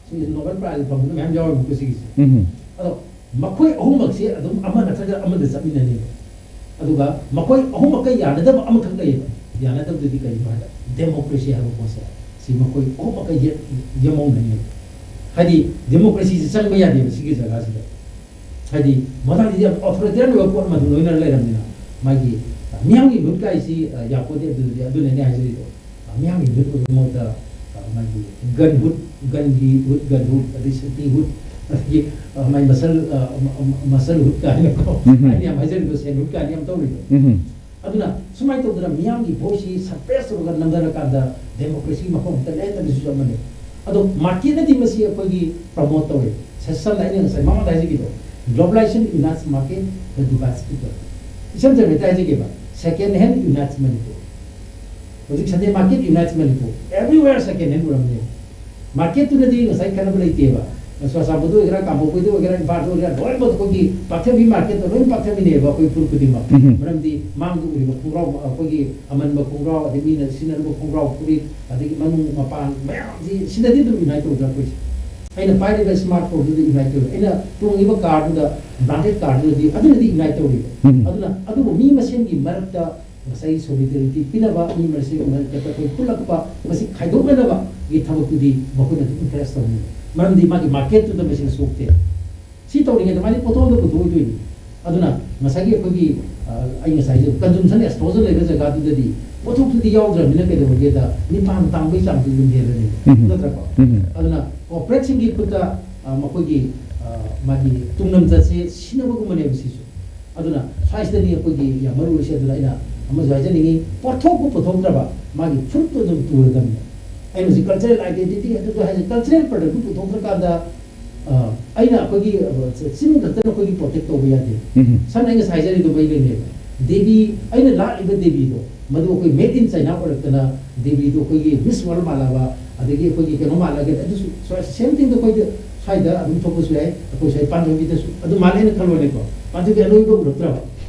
ꯁꯤꯒꯤꯁꯨ ꯅꯣꯕꯦꯜ ꯄ꯭ꯔꯥꯏꯖ ꯐꯪꯕꯗ ꯃꯌꯥꯝ ꯌꯥꯎꯔꯤꯕꯀꯣ ꯁꯤꯒꯤꯁꯦ꯫ ꯎꯝ. ꯑꯗꯣ ꯃꯈꯣꯏ ꯑꯍꯨꯝꯃꯛꯁꯦ ꯑꯗꯨꯝ ꯑꯃ ꯅꯠꯇ꯭ꯔꯒ ꯑꯃꯗ ꯆꯠꯃꯤꯟꯅꯅꯦꯕ꯫ ꯑꯗꯨꯒ ꯃꯈꯣꯏ ꯑꯍꯨꯝꯃꯛꯀ ꯌꯥꯅꯗꯕ ꯑꯃꯈꯛ ꯂꯩꯌꯦꯕ꯫ ꯌꯥꯅꯗꯕꯗꯨꯗꯤ ꯀꯔꯤꯅꯣ ꯍꯥꯏꯕ, ꯗꯦꯃꯣꯀ꯭ꯔꯦꯁꯤ ꯍꯥꯏꯕ ꯄꯣꯠꯁꯦ ꯁꯤ ꯃꯈꯣꯏ ꯑꯍꯨꯝꯃꯛꯀ ꯌꯦ- ꯌꯦꯡꯍꯧꯅꯅꯦꯕ꯫ ꯍꯥꯏꯗꯤ ꯗꯦꯃꯣꯀ꯭ꯔꯦꯁꯤꯁꯤ ꯆꯪꯕ ꯌꯥꯗꯦꯕ ꯁꯤꯒꯤ ꯖꯒꯥꯁꯤꯗ꯫ ꯍꯥꯏꯗꯤ ꯃꯊꯪꯁꯤꯗꯤ ꯌꯥꯝ ꯑꯣꯊꯣꯔꯤꯇꯦꯔꯤꯌꯟ ꯑꯣꯏꯕ ꯄꯣꯠ ꯑꯃ ꯑꯗꯨꯝ ꯂꯣꯏꯅ ꯂꯩꯔꯕꯅꯤꯅ ꯃꯥꯒꯤ ꯃꯤꯌꯥꯝꯒꯤ ꯃꯍꯨꯠ ꯀꯥꯏꯁꯤ, ꯑ, ꯌꯥꯄꯣꯠꯇꯦ꯫ ꯑꯗꯨꯗꯤ ꯑꯗꯨꯅꯅꯦ ꯍꯥꯏꯖꯔꯤꯗꯣ꯫ ꯑ, ꯃꯤꯌꯥꯝꯒꯤ ꯃꯍꯨꯠ ꯑꯣꯏꯕ ꯃꯍꯨꯠꯇ, ꯑ, ꯃꯥꯒꯤ ꯒꯟ ꯍꯨꯠ, ꯒꯟꯒꯤ ꯍꯨꯠ, ꯒꯟ ꯍꯨꯠ, ꯑꯗꯩ ꯁꯛꯇꯤ ꯍꯨꯠ, ꯑꯗꯒꯤ, ꯑ, ꯃꯥꯏ ꯃꯁꯜ, ꯑ, ꯃ-, ꯃ-, ꯃꯁꯜ ꯍꯨꯠ ꯀꯥꯏꯅꯀꯣ꯫ ꯎꯝ. ꯑꯩꯅ ꯌꯥꯝ ꯍꯥꯏꯖꯔꯤꯗꯣ ꯁꯦꯟ ꯍꯨꯠ ꯀꯥꯏꯅ ꯌꯥꯝ ꯇꯧꯔꯤꯗꯣ꯫ ꯎꯝ. ꯑꯗꯨꯅ ꯁꯨꯃꯥꯏꯅ ꯇꯧꯗꯅ ꯃꯤꯌꯥꯝꯒꯤ ꯚꯣꯏꯁꯁꯤ ꯁꯄ꯭ꯔꯦꯁ ꯇꯧꯔꯒ ꯅꯝꯊꯔꯀꯥꯟꯗ ꯗꯦꯃꯣꯀ꯭ꯔꯦꯁꯤꯒꯤ ꯃꯐꯝ ꯑꯝꯇ ꯂꯩꯍꯟꯗꯕꯁꯤꯁꯨ ꯑꯃꯅꯤ꯫ ꯑꯗꯣ ꯃꯥꯔꯀꯦꯠꯅꯗꯤ ꯃꯁꯤ ꯑꯩꯈꯣꯏꯒꯤ ꯄ꯭ꯔꯃꯣꯠ ꯇꯧꯋꯦ꯫ ꯁ-, ꯁꯝꯅ ꯑꯩꯅ ꯉꯁꯥꯏ ꯃꯃꯥꯡꯗ ꯍꯥꯏꯖꯈꯤꯗꯣ, globalization unites market but divides people꯫ ꯏꯁꯝ ꯁꯝꯅ ꯍꯦꯛꯇ ꯍꯥꯏꯖꯒꯦꯕ, second hand unites Manipur꯫ ꯍꯧꯖꯤꯛ Sunday market unites Manipur꯫ Everywhere second hand ꯎꯔꯝꯅꯦꯕ꯫ ꯃꯥꯔꯀꯦꯠꯇꯨꯗꯗꯤ ꯉꯁꯥꯏ ꯈꯟꯅꯕ ꯂꯩꯇꯦꯕ꯫ ꯆꯨꯔꯆꯥꯟꯄꯨꯔꯗ ꯑꯣꯏꯒꯦꯔꯥ, ꯀꯥꯡꯄꯣꯛꯄꯤꯗ ꯑꯣꯏꯒꯦꯔꯥ, ꯏꯝꯐꯥꯜꯗ ꯑꯣꯏꯒꯦꯔꯥ, ꯂꯣꯏꯅꯃꯛ ꯑꯩꯈꯣꯏꯒꯤ ꯄꯥꯛꯊꯕꯤ ꯃꯥꯔꯀꯦꯠꯇ ꯂꯣꯏꯅ ꯄꯥꯛꯊꯃꯤꯟꯅꯩꯕ ꯑꯩꯈꯣꯏ ꯐꯨꯔꯨꯞ ꯈꯨꯗꯤꯡꯃꯛ꯫ ꯎꯝ. ꯃꯔꯝꯗꯤ ꯃꯥꯡꯗ ꯎꯔꯤꯕ ꯈꯣꯡꯒ꯭ꯔꯥꯎ, ꯑꯩꯈꯣꯏꯒꯤ ꯑꯃꯟꯕ ꯈꯣꯡꯒ꯭ꯔꯥꯎ, ꯑꯗꯩ ꯃꯤꯅ ꯁꯤꯖꯤꯟꯅꯔꯤꯕ ꯈꯣꯡꯒ꯭ꯔꯥꯎ, ꯐꯨꯔꯤꯠ, ꯑꯗꯒꯤ ꯃꯅꯨꯡ ꯃꯄꯥꯟ ꯃꯌꯥꯝꯁꯤ ꯁꯤꯗꯗꯤ ꯑꯗꯨꯝ ꯌꯨꯅꯥꯏꯠ ꯇꯧꯗ꯭ꯔꯥ ꯑꯩꯈꯣꯏꯁꯦ꯫ ꯑꯩꯅ ꯄꯥꯏꯔꯤꯕ ꯁ꯭ꯃꯥꯔꯠ ꯐꯣꯟꯗꯨꯗ ꯌꯨꯅꯥꯏꯠ ꯇꯧꯔꯤ, ꯑꯩꯅ ꯇꯣꯡꯉꯤꯕ ꯀꯥꯔꯗꯨꯗ, ꯕ꯭ꯔꯥꯟꯗꯦꯗ ꯀꯥꯔꯗꯨꯗꯗꯤ ꯑꯗꯨꯅꯗꯤ ꯌꯨꯅꯥꯏꯠ ꯇꯧꯔꯤꯕ꯫ ꯎꯝ. ꯑꯗꯨꯅ ꯑꯗꯨꯕꯨ ꯃꯤ ꯃꯁꯦꯟꯒꯤ ꯃꯔꯛꯇ ꯉꯁꯥꯏꯒꯤ ꯁꯣꯂꯤꯗꯔꯤꯇꯤ ꯄꯤꯅꯕ, ꯃꯤ ꯃꯁꯦꯟꯒꯤ ꯃꯔꯛꯇ ꯑꯩꯈꯣꯏ ꯄꯨꯜꯂꯛꯄ, ꯃꯁꯤ ꯈꯥꯏꯗꯣꯛꯅꯅꯕꯒꯤ ꯊꯕꯛꯇꯨꯗꯤ ꯃꯈꯣꯏꯅ ꯑꯗꯨꯝ ꯏꯟꯀꯔꯦꯖ ꯇꯧꯅꯤ꯫ ꯃꯔꯝꯗꯤ ꯃꯥꯒꯤ ꯃꯥꯔꯀꯦꯠꯇꯨꯗ ꯃꯁꯤꯅ ꯁꯣꯛꯇꯦ꯫ ꯁꯤ ꯇꯧꯔꯤꯉꯩꯗ ꯃꯥꯗꯤ ꯄꯣꯠꯊꯣꯛ ꯑꯝꯇ ꯄꯨꯊꯣꯛꯑꯣꯏꯗꯣꯏꯅꯤ꯫ ꯑꯗꯨꯅ ꯉꯁꯥꯏꯒꯤ ꯑꯩꯈꯣꯏꯒꯤ, ꯑ, ꯑꯩ ꯉꯁꯥꯏꯁꯨ ꯀꯟꯖꯨꯝꯁꯟ ꯑꯦꯛꯁꯄꯣꯖꯔ ꯂꯩꯕ ꯖꯒꯥꯗꯨꯗꯗꯤ ꯄꯣꯠꯊꯣꯛꯇꯨꯗꯤ ꯌꯥꯎꯗ꯭ꯔꯕꯅꯤꯅ ꯀꯩꯗꯧꯔꯒꯦꯗ ꯃꯤꯄꯥꯟ ꯇꯥꯡꯕꯒꯤ ꯆꯥꯡꯁꯨ ꯑꯗꯨꯝ ꯍꯦꯜꯂꯅꯤ꯫ ꯎꯝ. ꯅꯠꯇ꯭ꯔꯀꯣ? ꯎꯝ. ꯑꯗꯨꯅ ꯀꯣꯔꯄꯣꯔꯦꯠꯁꯤꯡꯒꯤ ꯈꯨꯠꯇ, ꯑ, ꯃꯈꯣꯏꯒꯤ, ꯑ, ꯃꯥꯒꯤ ꯇꯨꯡꯂꯝꯆꯠꯁꯦ ꯁꯤꯟꯅꯕꯒꯨꯝꯕꯅꯦꯕ ꯁꯤꯁꯨ꯫ ꯑꯗꯨꯅ ꯁ꯭ꯋꯥꯏꯁꯤꯗꯅꯤ ꯑꯩꯈꯣꯏꯒꯤ ꯌꯥꯝ ꯃꯔꯨ ꯑꯣꯏꯔꯤꯁꯦ꯫ ꯑꯗꯨꯅ ꯑꯩꯅ ꯑꯃꯁꯨ ꯍꯥꯏꯖꯅꯤꯡꯉꯤ, ꯄꯣꯠꯊꯣꯛꯄꯨ ꯄꯨꯊꯣꯛꯇ꯭ꯔꯕ ꯃꯥꯒꯤ ꯐꯨꯔꯨꯞꯇꯨ ꯑꯗꯨꯝ ꯇꯨꯔꯗꯕꯅꯤ꯫ ꯑꯩꯅ ꯍꯧꯖꯤꯛ ꯀꯜꯆꯔꯦꯜ ꯑꯥꯏꯗꯦꯟꯇꯤꯇꯤ ꯑꯗꯨꯗ ꯍꯥꯏꯁꯦ, ꯀꯜꯆꯔꯦꯜ ꯄ꯭ꯔꯗꯛꯇꯨ ꯄꯨꯊꯣꯛꯇ꯭ꯔꯀꯥꯟꯗ, ꯑ, ꯑꯩꯅ ꯑꯩꯈꯣꯏꯒꯤ, ꯑ, ꯆꯤꯟ ꯈꯛꯇꯅ ꯑꯩꯈꯣꯏꯒꯤ ꯄ꯭ꯔꯣꯇꯦꯛ ꯇꯧꯕ ꯌꯥꯗꯦ꯫ ꯎꯝ. ꯁꯝꯅ ꯑꯩ ꯉꯁꯥꯏ ꯍꯥꯏꯖꯔꯤꯗꯣ ꯃꯩ ꯂꯩꯅꯦꯕ꯫ ꯗꯦꯕꯤ, ꯑꯩꯅ ꯂꯥꯠꯂꯤꯕ ꯗꯦꯕꯤꯗꯣ, ꯃꯗꯨ ꯑꯩꯈꯣꯏ made in China ꯑꯣꯏꯔꯛꯇꯅ ꯗꯦꯕꯤꯗꯣ ꯑꯩꯈꯣꯏꯒꯤ ꯃꯤꯁ ꯋꯥꯔꯜ ꯃꯥꯜꯂꯕ, ꯑꯗꯒꯤ ꯑꯩꯈꯣꯏꯒꯤ ꯀꯩꯅꯣ ꯃꯥꯜꯂꯒ ꯑꯗꯨꯁꯨ ꯁꯦꯝ ꯊꯤꯡꯗꯣ ꯑꯩꯈꯣꯏꯗ ꯁ꯭ꯋꯥꯏꯗ ꯑꯗꯨꯝ ꯊꯣꯛꯄꯁꯨ ꯌꯥꯏ꯫ ꯑꯩꯈꯣꯏ ꯁ꯭ꯋꯥꯏ ꯄꯥꯟꯊꯣꯏꯕꯤꯗꯁꯨ ꯑꯗꯨ ꯃꯥꯜꯂꯦꯅ ꯈꯜꯂꯣꯅꯦꯀꯣ꯫ ꯄꯥꯟꯊꯣꯏꯕꯤ ꯑꯅꯣꯏꯕ ꯎꯔꯛꯇ꯭ꯔꯕ?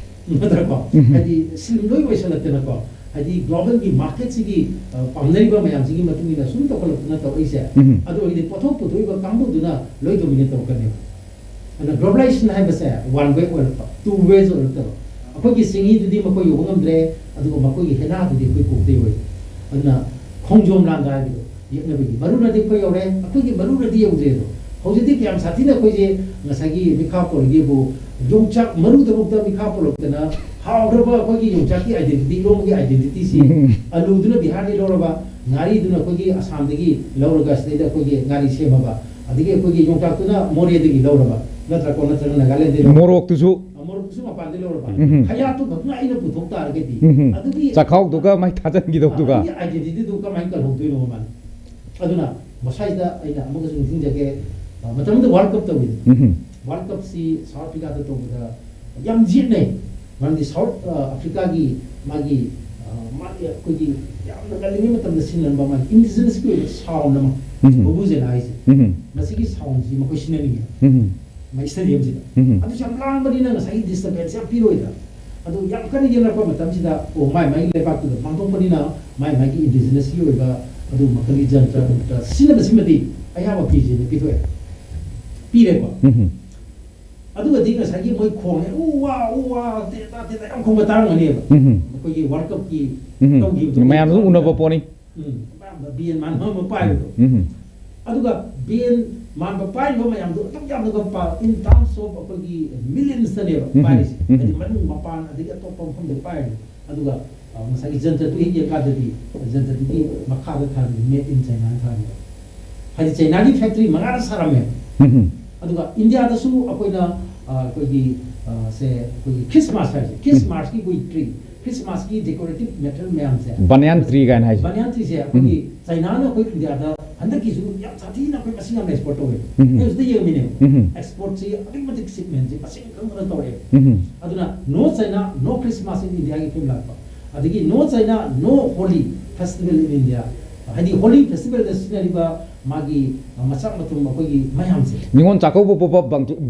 ꯅꯠꯇ꯭ꯔꯀꯣ? ꯎꯝ. ꯍꯥꯏꯗꯤ ꯁ꯭ꯂꯤꯝ ꯂꯣꯏ ꯑꯣꯏꯁꯜꯂꯛꯇꯅꯀꯣ꯫ ꯍꯥꯏꯗꯤ ꯒ꯭ꯂꯣꯕꯦꯜꯒꯤ ꯃꯥꯔꯀꯦꯠꯁꯤꯒꯤ, ꯑ, ꯄꯥꯝꯅꯔꯤꯕ ꯃꯌꯥꯝꯁꯤꯒꯤ ꯃꯇꯨꯡ ꯏꯟꯅ ꯁꯨꯝ ꯇꯧꯈꯠꯂꯛꯇꯅ ꯇꯧꯔꯛꯏꯁꯦ꯫ ꯎꯝ꯫ ꯑꯗꯨ ꯑꯣꯏꯔꯗꯤ ꯄꯣꯠꯊꯣꯛ ꯄꯨꯊꯣꯛꯏꯕ ꯀꯥꯡꯕꯨꯗꯨꯅ ꯂꯣꯏ ꯗꯣꯃꯤꯅꯦꯠ ꯇꯧꯔꯛꯀꯅꯦꯕ꯫ ꯑꯗꯨꯅ ꯒ꯭ꯂꯣꯕꯦꯂꯥꯏꯖꯦꯁꯟ ꯍꯥꯏꯕꯁꯦ ꯋꯥꯟ ꯋꯦ ꯑꯣꯏꯔꯛꯄ, ꯇꯨ ꯋꯦꯁ ꯑꯣꯏꯔꯛꯇꯕ꯫ ꯑꯩꯈꯣꯏꯒꯤ ꯆꯤꯡꯍꯤꯗꯨꯗꯤ ꯃꯈꯣꯏ ꯌꯧꯕ ꯉꯝꯗ꯭ꯔꯦ, ꯑꯗꯨꯒ ꯃꯈꯣꯏꯒꯤ ꯍꯦꯅꯥꯗꯨꯗꯤ ꯑꯩꯈꯣꯏ ꯀꯣꯛꯇ ꯌꯧꯔꯦ꯫ ꯑꯗꯨꯅ ꯈꯣꯡꯖꯣꯝ ꯂꯥꯟꯗ ꯍꯥꯏꯕꯗꯣ ꯌꯦꯛꯅꯕꯒꯤ ꯃꯔꯨꯅꯗꯤ ꯑꯩꯈꯣꯏ ꯌꯧꯔꯦ, ꯑꯩꯈꯣꯏꯒꯤ ꯃꯔꯨꯅꯗꯤ ꯌꯧꯗ꯭ꯔꯦ꯫ ꯑꯗꯣ ꯍꯧꯖꯤꯛꯇꯤ ꯀꯌꯥꯝ ꯁꯥꯊꯤꯅ ꯑꯩꯈꯣꯏꯁꯦ ꯉꯁꯥꯏꯒꯤ ꯃꯤꯈꯥ ꯄꯣꯟꯒꯤꯕꯨ ꯌꯣꯡꯆꯥꯛ ꯃꯔꯨꯗꯃꯛꯇ ꯃꯤꯈꯥ ꯄꯣꯜꯂꯛꯇꯅ ꯍꯥꯎꯈ꯭ꯔꯕ ꯑꯩꯈꯣꯏꯒꯤ ꯌꯣꯡꯆꯥꯛꯀꯤ ꯑꯥꯏꯗꯦꯟꯇꯤꯇꯤ, ꯏꯔꯣꯝꯕꯒꯤ ꯑꯥꯏꯗꯦꯟꯇꯤꯇꯤꯁꯤ ꯎꯝ꯫ ꯑꯂꯨꯗꯨꯅ ꯕꯤꯍꯥꯔꯗꯒꯤ ꯂꯧꯔꯕ, ꯉꯥꯔꯤꯗꯨꯅ ꯑꯩꯈꯣꯏꯒꯤ ꯑꯁꯥꯝꯗꯒꯤ ꯂꯧꯔꯒ ꯁꯤꯗꯩꯗ ꯑꯩꯈꯣꯏꯒꯤ ꯉꯥꯔꯤ ꯁꯦꯝꯃꯕ, ꯑꯗꯒꯤ ꯑꯩꯈꯣꯏꯒꯤ ꯌꯣꯡꯆꯥꯛꯇꯨꯅ ꯃꯣꯔꯦꯗꯒꯤ ꯂꯧꯔꯕ, ꯅꯠꯇ꯭ꯔꯀꯣ, ꯅꯠꯇ꯭ꯔꯒ ꯅꯥꯒꯥꯂꯦꯟꯗꯒꯤ ꯂꯧꯔꯕ, ꯃꯣꯔꯣꯛꯇꯨꯁꯨ ꯃꯣꯔꯣꯛꯇꯨꯁꯨ ꯃꯄꯥꯟꯗꯒꯤ ꯂꯧꯔꯕ, ꯎꯝ꯫ ꯈꯌꯥꯠꯇꯨ ꯈꯛꯇ ꯑꯩꯅ ꯄꯨꯊꯣꯛ ꯇꯥꯔꯒꯗꯤ ꯎꯝ꯫ ꯑꯗꯨꯒꯤ ꯆꯥꯛꯈꯥꯎꯗꯨꯒ ꯃꯥꯏ ꯊꯥꯖꯟꯈꯤꯗꯧꯗꯨꯒ꯫ ꯑꯗꯨꯒꯤ ꯑꯥꯏꯗꯦꯟꯇꯤꯇꯤꯗꯨ ꯀꯃꯥꯏꯅ ꯀꯜꯍꯧꯗꯣꯏꯅꯣ ꯃꯥꯅ? ꯑꯗꯨꯅ ꯃꯁꯥꯏꯗ ꯑꯩꯅ ꯑꯃꯒꯁꯨ ꯅꯤꯡꯁꯤꯡꯖꯒꯦ, ꯑ, ꯃꯇꯝ ꯑꯃꯗ ꯋꯥꯔꯜ ꯀꯞ ꯇꯧꯋꯤꯗꯅ꯫ ꯎꯝ꯫ ꯋꯥꯔꯜ ꯀꯞꯁꯤ ꯁꯥꯎꯠ ꯑꯐ꯭ꯔꯤꯀꯥꯗ ꯇꯧꯕꯗ ꯌꯥꯝ ꯌꯦꯠꯅꯩ꯫ ꯃꯔꯝꯗꯤ ꯁꯥꯎꯠ, ꯑ, ꯑꯐ꯭ꯔꯤꯀꯥꯒꯤ ꯃꯥꯒꯤ, ꯑ, ꯃꯥꯒꯤ ꯑꯩꯈꯣꯏꯒꯤ ꯌꯥꯝꯅ ꯉꯜꯂꯤꯉꯩ ꯃꯇꯝꯗ ꯁꯤꯖꯤꯟꯅꯔꯝꯕ ꯃꯥꯒꯤ ꯏꯟꯗꯤꯖꯤꯅꯁꯀꯤ ꯑꯣꯏꯕ ꯁꯥꯎꯟ ꯑꯃ, ꯎꯝ꯫ ꯕꯨꯕꯨ ꯖꯦꯅꯥ ꯍꯥꯏꯁꯦ꯫ ꯎꯝ꯫ ꯃꯁꯤꯒꯤ ꯁꯥꯎꯟꯁꯤ ꯃꯈꯣꯏ ꯁꯤꯖꯤꯟꯅꯅꯤꯡꯉꯦ꯫ ꯎꯝ꯫ ꯃꯥꯒꯤ ꯁ꯭ꯇꯦꯗꯤꯌꯝꯁꯤꯗ꯫ ꯎꯝ꯫ ꯑꯗꯨꯁꯨ ꯌꯥꯝ ꯂꯥꯡꯕꯅꯤꯅ ꯉꯁꯥꯏꯒꯤ ꯗꯤꯁꯇꯔꯕꯦꯟꯁ ꯌꯥꯝ ꯄꯤꯔꯣꯏꯗ꯭ꯔꯥ? ꯑꯗꯨ ꯌꯥꯝ ꯀꯟꯅ ꯌꯦꯡꯅꯔꯛꯄ ꯃꯇꯝꯁꯤꯗ, ꯑꯣ, ꯃꯥꯏ ꯃꯥꯏꯒꯤ ꯂꯩꯕꯥꯛꯇꯨꯗ ꯄꯥꯡꯊꯣꯛꯄꯅꯤꯅ ꯃꯥꯏ ꯃꯥꯏꯒꯤ ꯏꯟꯗꯤꯖꯤꯅꯁꯀꯤ ꯑꯣꯏꯕ ꯑꯗꯨ ꯃꯈꯜꯒꯤ ꯖꯟꯇ꯭ꯔ ꯃꯟꯇ꯭ꯔ ꯁꯤꯖꯤꯟꯅꯕꯁꯤꯃꯗꯤ ꯑꯌꯥꯕ ꯄꯤꯁꯦꯅ ꯄꯤꯊꯣꯛꯑꯦ꯫ ꯄꯤꯔꯦꯀꯣ? ꯎꯝ꯫ ꯑꯗꯨꯒꯗꯤ ꯉꯁꯥꯏꯒꯤ ꯃꯣꯏ ꯈꯣꯡꯉꯦ, "ꯎ ꯋꯥ, ꯎ ꯋꯥ, ꯇꯦꯇꯥ, ꯇꯦꯇꯥ" ꯌꯥꯝ ꯈꯣꯡꯕ ꯇꯥꯔꯝꯒꯅꯦꯕ꯫ ꯎꯝ꯫ ꯑꯩꯈꯣꯏꯒꯤ ꯋꯥꯔꯜ ꯀꯞꯀꯤ ꯎꯝ꯫ ꯇꯧꯈꯤꯕꯗꯣ ꯃꯌꯥꯝꯁꯨ ꯎꯅꯕ ꯄꯣꯠꯅꯤ꯫ ꯎꯝ, ꯑꯄꯥꯝꯕ ꯕꯦꯟ ꯃꯥꯟꯕ ꯑꯃ ꯄꯥꯏꯕꯗꯣ꯫ ꯎꯝ꯫ ꯑꯗꯨꯒ ꯕꯦꯟ ꯃꯥꯟꯕ ꯄꯥꯏꯔꯤꯕ ꯃꯌꯥꯝꯗꯣ ꯑꯗꯨꯛ ꯌꯥꯝꯅꯒ ꯄꯥ-, in terms of ꯑꯩꯈꯣꯏꯒꯤ ꯃꯤꯂꯤꯌꯟꯁꯇꯅꯦꯕ ꯎꯝ꯫ ꯄꯥꯏꯔꯤꯁꯦ꯫ ꯎꯝ꯫ ꯍꯥꯏꯗꯤ ꯃꯅꯨꯡ ꯃꯄꯥꯟ ꯑꯗꯒꯤ ꯑꯇꯣꯞꯄ ꯃꯐꯝꯗ ꯄꯥꯏꯔꯤꯗꯣ꯫ ꯑꯗꯨꯒ, ꯑ, ꯉꯁꯥꯏꯒꯤ ꯖꯟꯇ꯭ꯔꯗꯨ ꯍꯦꯛ ꯌꯦꯡꯀꯥꯟꯗꯗꯤ ꯖꯟꯇ꯭ꯔꯗꯨꯒꯤ ꯃꯈꯥꯗ ꯊꯥꯔꯝꯃꯤ "Made in China" ꯊꯥꯔꯝꯃꯤ꯫ ꯍꯥꯏꯗꯤ ꯆꯥꯏꯅꯥꯒꯤ ꯐꯦꯛꯇ꯭ꯔꯤ ꯃꯉꯥꯗ ꯁꯥꯔꯝꯃꯦ꯫ ꯎꯝ꯫ ꯑꯗꯨꯒ ꯏꯟꯗꯤꯌꯥꯗꯁꯨ ꯑꯩꯈꯣꯏꯅ, ꯑ, ꯑꯩꯈꯣꯏꯒꯤ, ꯑ, ꯁꯦ ꯑꯩꯈꯣꯏꯒꯤ ꯈ꯭ꯔꯤꯁꯃꯥꯁ ꯍꯥꯏꯁꯦ, ꯎꯝ꯫ ꯈ꯭ꯔꯤꯁꯃꯥꯁꯀꯤ ꯑꯩꯈꯣꯏ ꯇ꯭ꯔꯤ, ꯈ꯭ꯔꯤꯁꯃꯥꯁꯀꯤ ꯗꯦꯀꯣꯔꯦꯇꯤꯞ ꯃꯦꯇꯔꯤꯌꯦꯜ ꯃꯌꯥꯝꯁꯦ, ꯕꯅꯤꯌꯥꯟ ꯇ꯭ꯔꯤ ꯀꯥꯏꯅ ꯍꯥꯏꯁꯦ꯫ ꯕꯅꯤꯌꯥꯟ ꯇ꯭ꯔꯤꯁꯦ ꯑꯩꯈꯣꯏꯒꯤ ꯎꯝ꯫ ꯆꯥꯏꯅꯥꯅ ꯑꯩꯈꯣꯏ ꯏꯟꯗꯤꯌꯥꯗ ꯍꯟꯗꯛꯀꯤꯁꯨ ꯌꯥꯝ ꯁꯥꯊꯤꯅ ꯑꯩꯈꯣꯏ ꯃꯁꯤꯡ ꯌꯥꯝ ꯑꯦꯛꯁꯄꯣꯔꯠ ꯇꯧꯋꯦ꯫ ꯎꯝ꯫ ꯑꯩ ꯍꯧꯖꯤꯛꯇ ꯌꯦꯡꯉꯝꯃꯤꯅꯦꯕ꯫ ꯎꯝ꯫ ꯑꯦꯛꯁꯄꯣꯔꯠꯁꯤ ꯑꯗꯨꯛꯀꯤ ꯃꯇꯤꯛ ꯁꯤꯞꯃꯦꯟꯁꯦ ꯃꯁꯤꯡ ꯈꯪꯗꯅ ꯇꯧꯔꯛꯑꯦ꯫ ꯎꯝ꯫ ꯑꯗꯨꯅ "No China, no Christmas in India"ꯒꯤ ꯐꯤꯂꯝ ꯂꯥꯛꯄ, ꯑꯗꯒꯤ "No China, no Holi festival in India", ꯍꯥꯏꯗꯤ ꯍꯣꯂꯤ ꯐꯦꯁꯇꯤꯚꯦꯜꯗ ꯁꯤꯖꯤꯟꯅꯔꯤꯕ ꯃꯥꯒꯤ, ꯑ, ꯃꯆꯥꯛ ꯃꯊꯨꯝ ꯑꯩꯈꯣꯏꯒꯤ ꯃꯌꯥꯝꯁꯦ꯫ ꯅꯤꯉꯣꯜ ꯆꯥꯛꯀꯧꯕ ꯄꯣꯛꯄ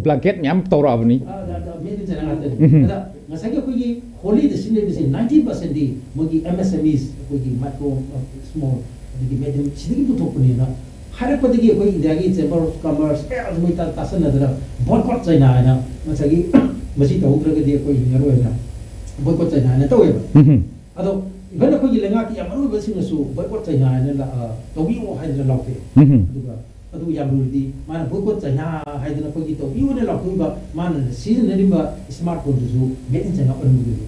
ꯕ꯭ꯂꯥꯡꯀꯦꯠ ꯃꯌꯥꯝ ꯇꯧꯔꯛꯑꯕꯅꯤ꯫ ꯑ, ꯑꯗ, ꯑꯗ, made in China ꯉꯥꯛꯇꯅꯤ꯫ ꯎꯝ꯫ ꯑꯗ ꯉꯁꯥꯏꯒꯤ ꯑꯩꯈꯣꯏꯒꯤ ꯍꯣꯂꯤꯗ ꯁꯤꯖꯤꯟꯅꯔꯤꯕꯁꯤ ꯅꯥꯏꯟꯇꯤ ꯄꯥꯔꯁꯦꯟꯗꯤ ꯃꯣꯏꯒꯤ ꯑꯦꯝ ꯑꯦꯁ ꯑꯦꯝ ꯏꯁ, ꯑꯩꯈꯣꯏꯒꯤ ꯃꯥꯏꯀ꯭ꯔꯣ, ꯁ꯭ꯃꯣꯜ, ꯑꯗꯒꯤ ꯃꯦꯗꯤꯌꯝ, ꯁꯤꯗꯒꯤ ꯄꯨꯊꯣꯛꯄꯅꯦꯅ ꯍꯥꯏꯔꯛꯄꯗꯒꯤ ꯑꯩꯈꯣꯏ ꯏꯟꯗꯤꯌꯥꯒꯤ ꯆꯦꯝꯕꯔ ꯑꯣꯐ ꯀꯃꯔꯁ ꯃꯌꯥꯝꯁꯨ ꯃꯣꯏ ꯇꯥ-, ꯇꯥꯁꯟꯅꯗꯅ ꯕꯣꯏꯀꯣꯠ ꯆꯩꯅꯥ ꯍꯥꯏꯅ ꯉꯁꯥꯏꯒꯤ ꯃꯁꯤ ꯇꯧꯍꯧꯗ꯭ꯔꯒꯗꯤ ꯑꯩꯈꯣꯏ ꯍꯤꯡꯉꯔꯣꯏ ꯍꯥꯏꯅ ꯕꯣꯏꯀꯣꯠ ꯆꯩꯅꯥ ꯍꯥꯏꯅ ꯇꯧꯋꯦꯕ꯫ ꯎꯝ꯫ ꯑꯗꯣ ꯏꯚꯟ ꯑꯩꯈꯣꯏꯒꯤ ꯂꯩꯉꯥꯛꯀꯤ ꯌꯥꯝ ꯑꯔꯨꯕꯁꯤꯡꯅꯁꯨ ꯕꯣꯏꯀꯣꯠ ꯆꯩꯅꯥ ꯍꯥꯏꯅ ꯂ-, ꯑ, ꯇꯧꯕꯤꯌꯣ ꯍꯥꯏꯗꯅ ꯂꯥꯎꯊꯣꯛꯑꯦ꯫ ꯎꯝ꯫ ꯑꯗꯨꯒ ꯑꯗꯨ ꯌꯥꯝ ꯂꯨꯔꯗꯤ ꯃꯥꯅ ꯕꯣꯏꯀꯣꯠ ꯆꯩꯅꯥ ꯍꯥꯏꯗꯅ ꯑꯩꯈꯣꯏꯒꯤ ꯇꯧꯕꯤꯌꯣꯅ ꯂꯥꯎꯊꯣꯛꯏꯕ, ꯃꯥꯅ ꯁꯤꯖꯤꯟꯅꯔꯤꯕ ꯁ꯭ꯃꯥꯔꯠ ꯐꯣꯟꯗꯨꯁꯨ ꯃꯦꯗ ꯏꯟ ꯆꯩꯅꯥ ꯑꯣꯏꯔꯝꯒꯗꯣꯏꯅꯤ꯫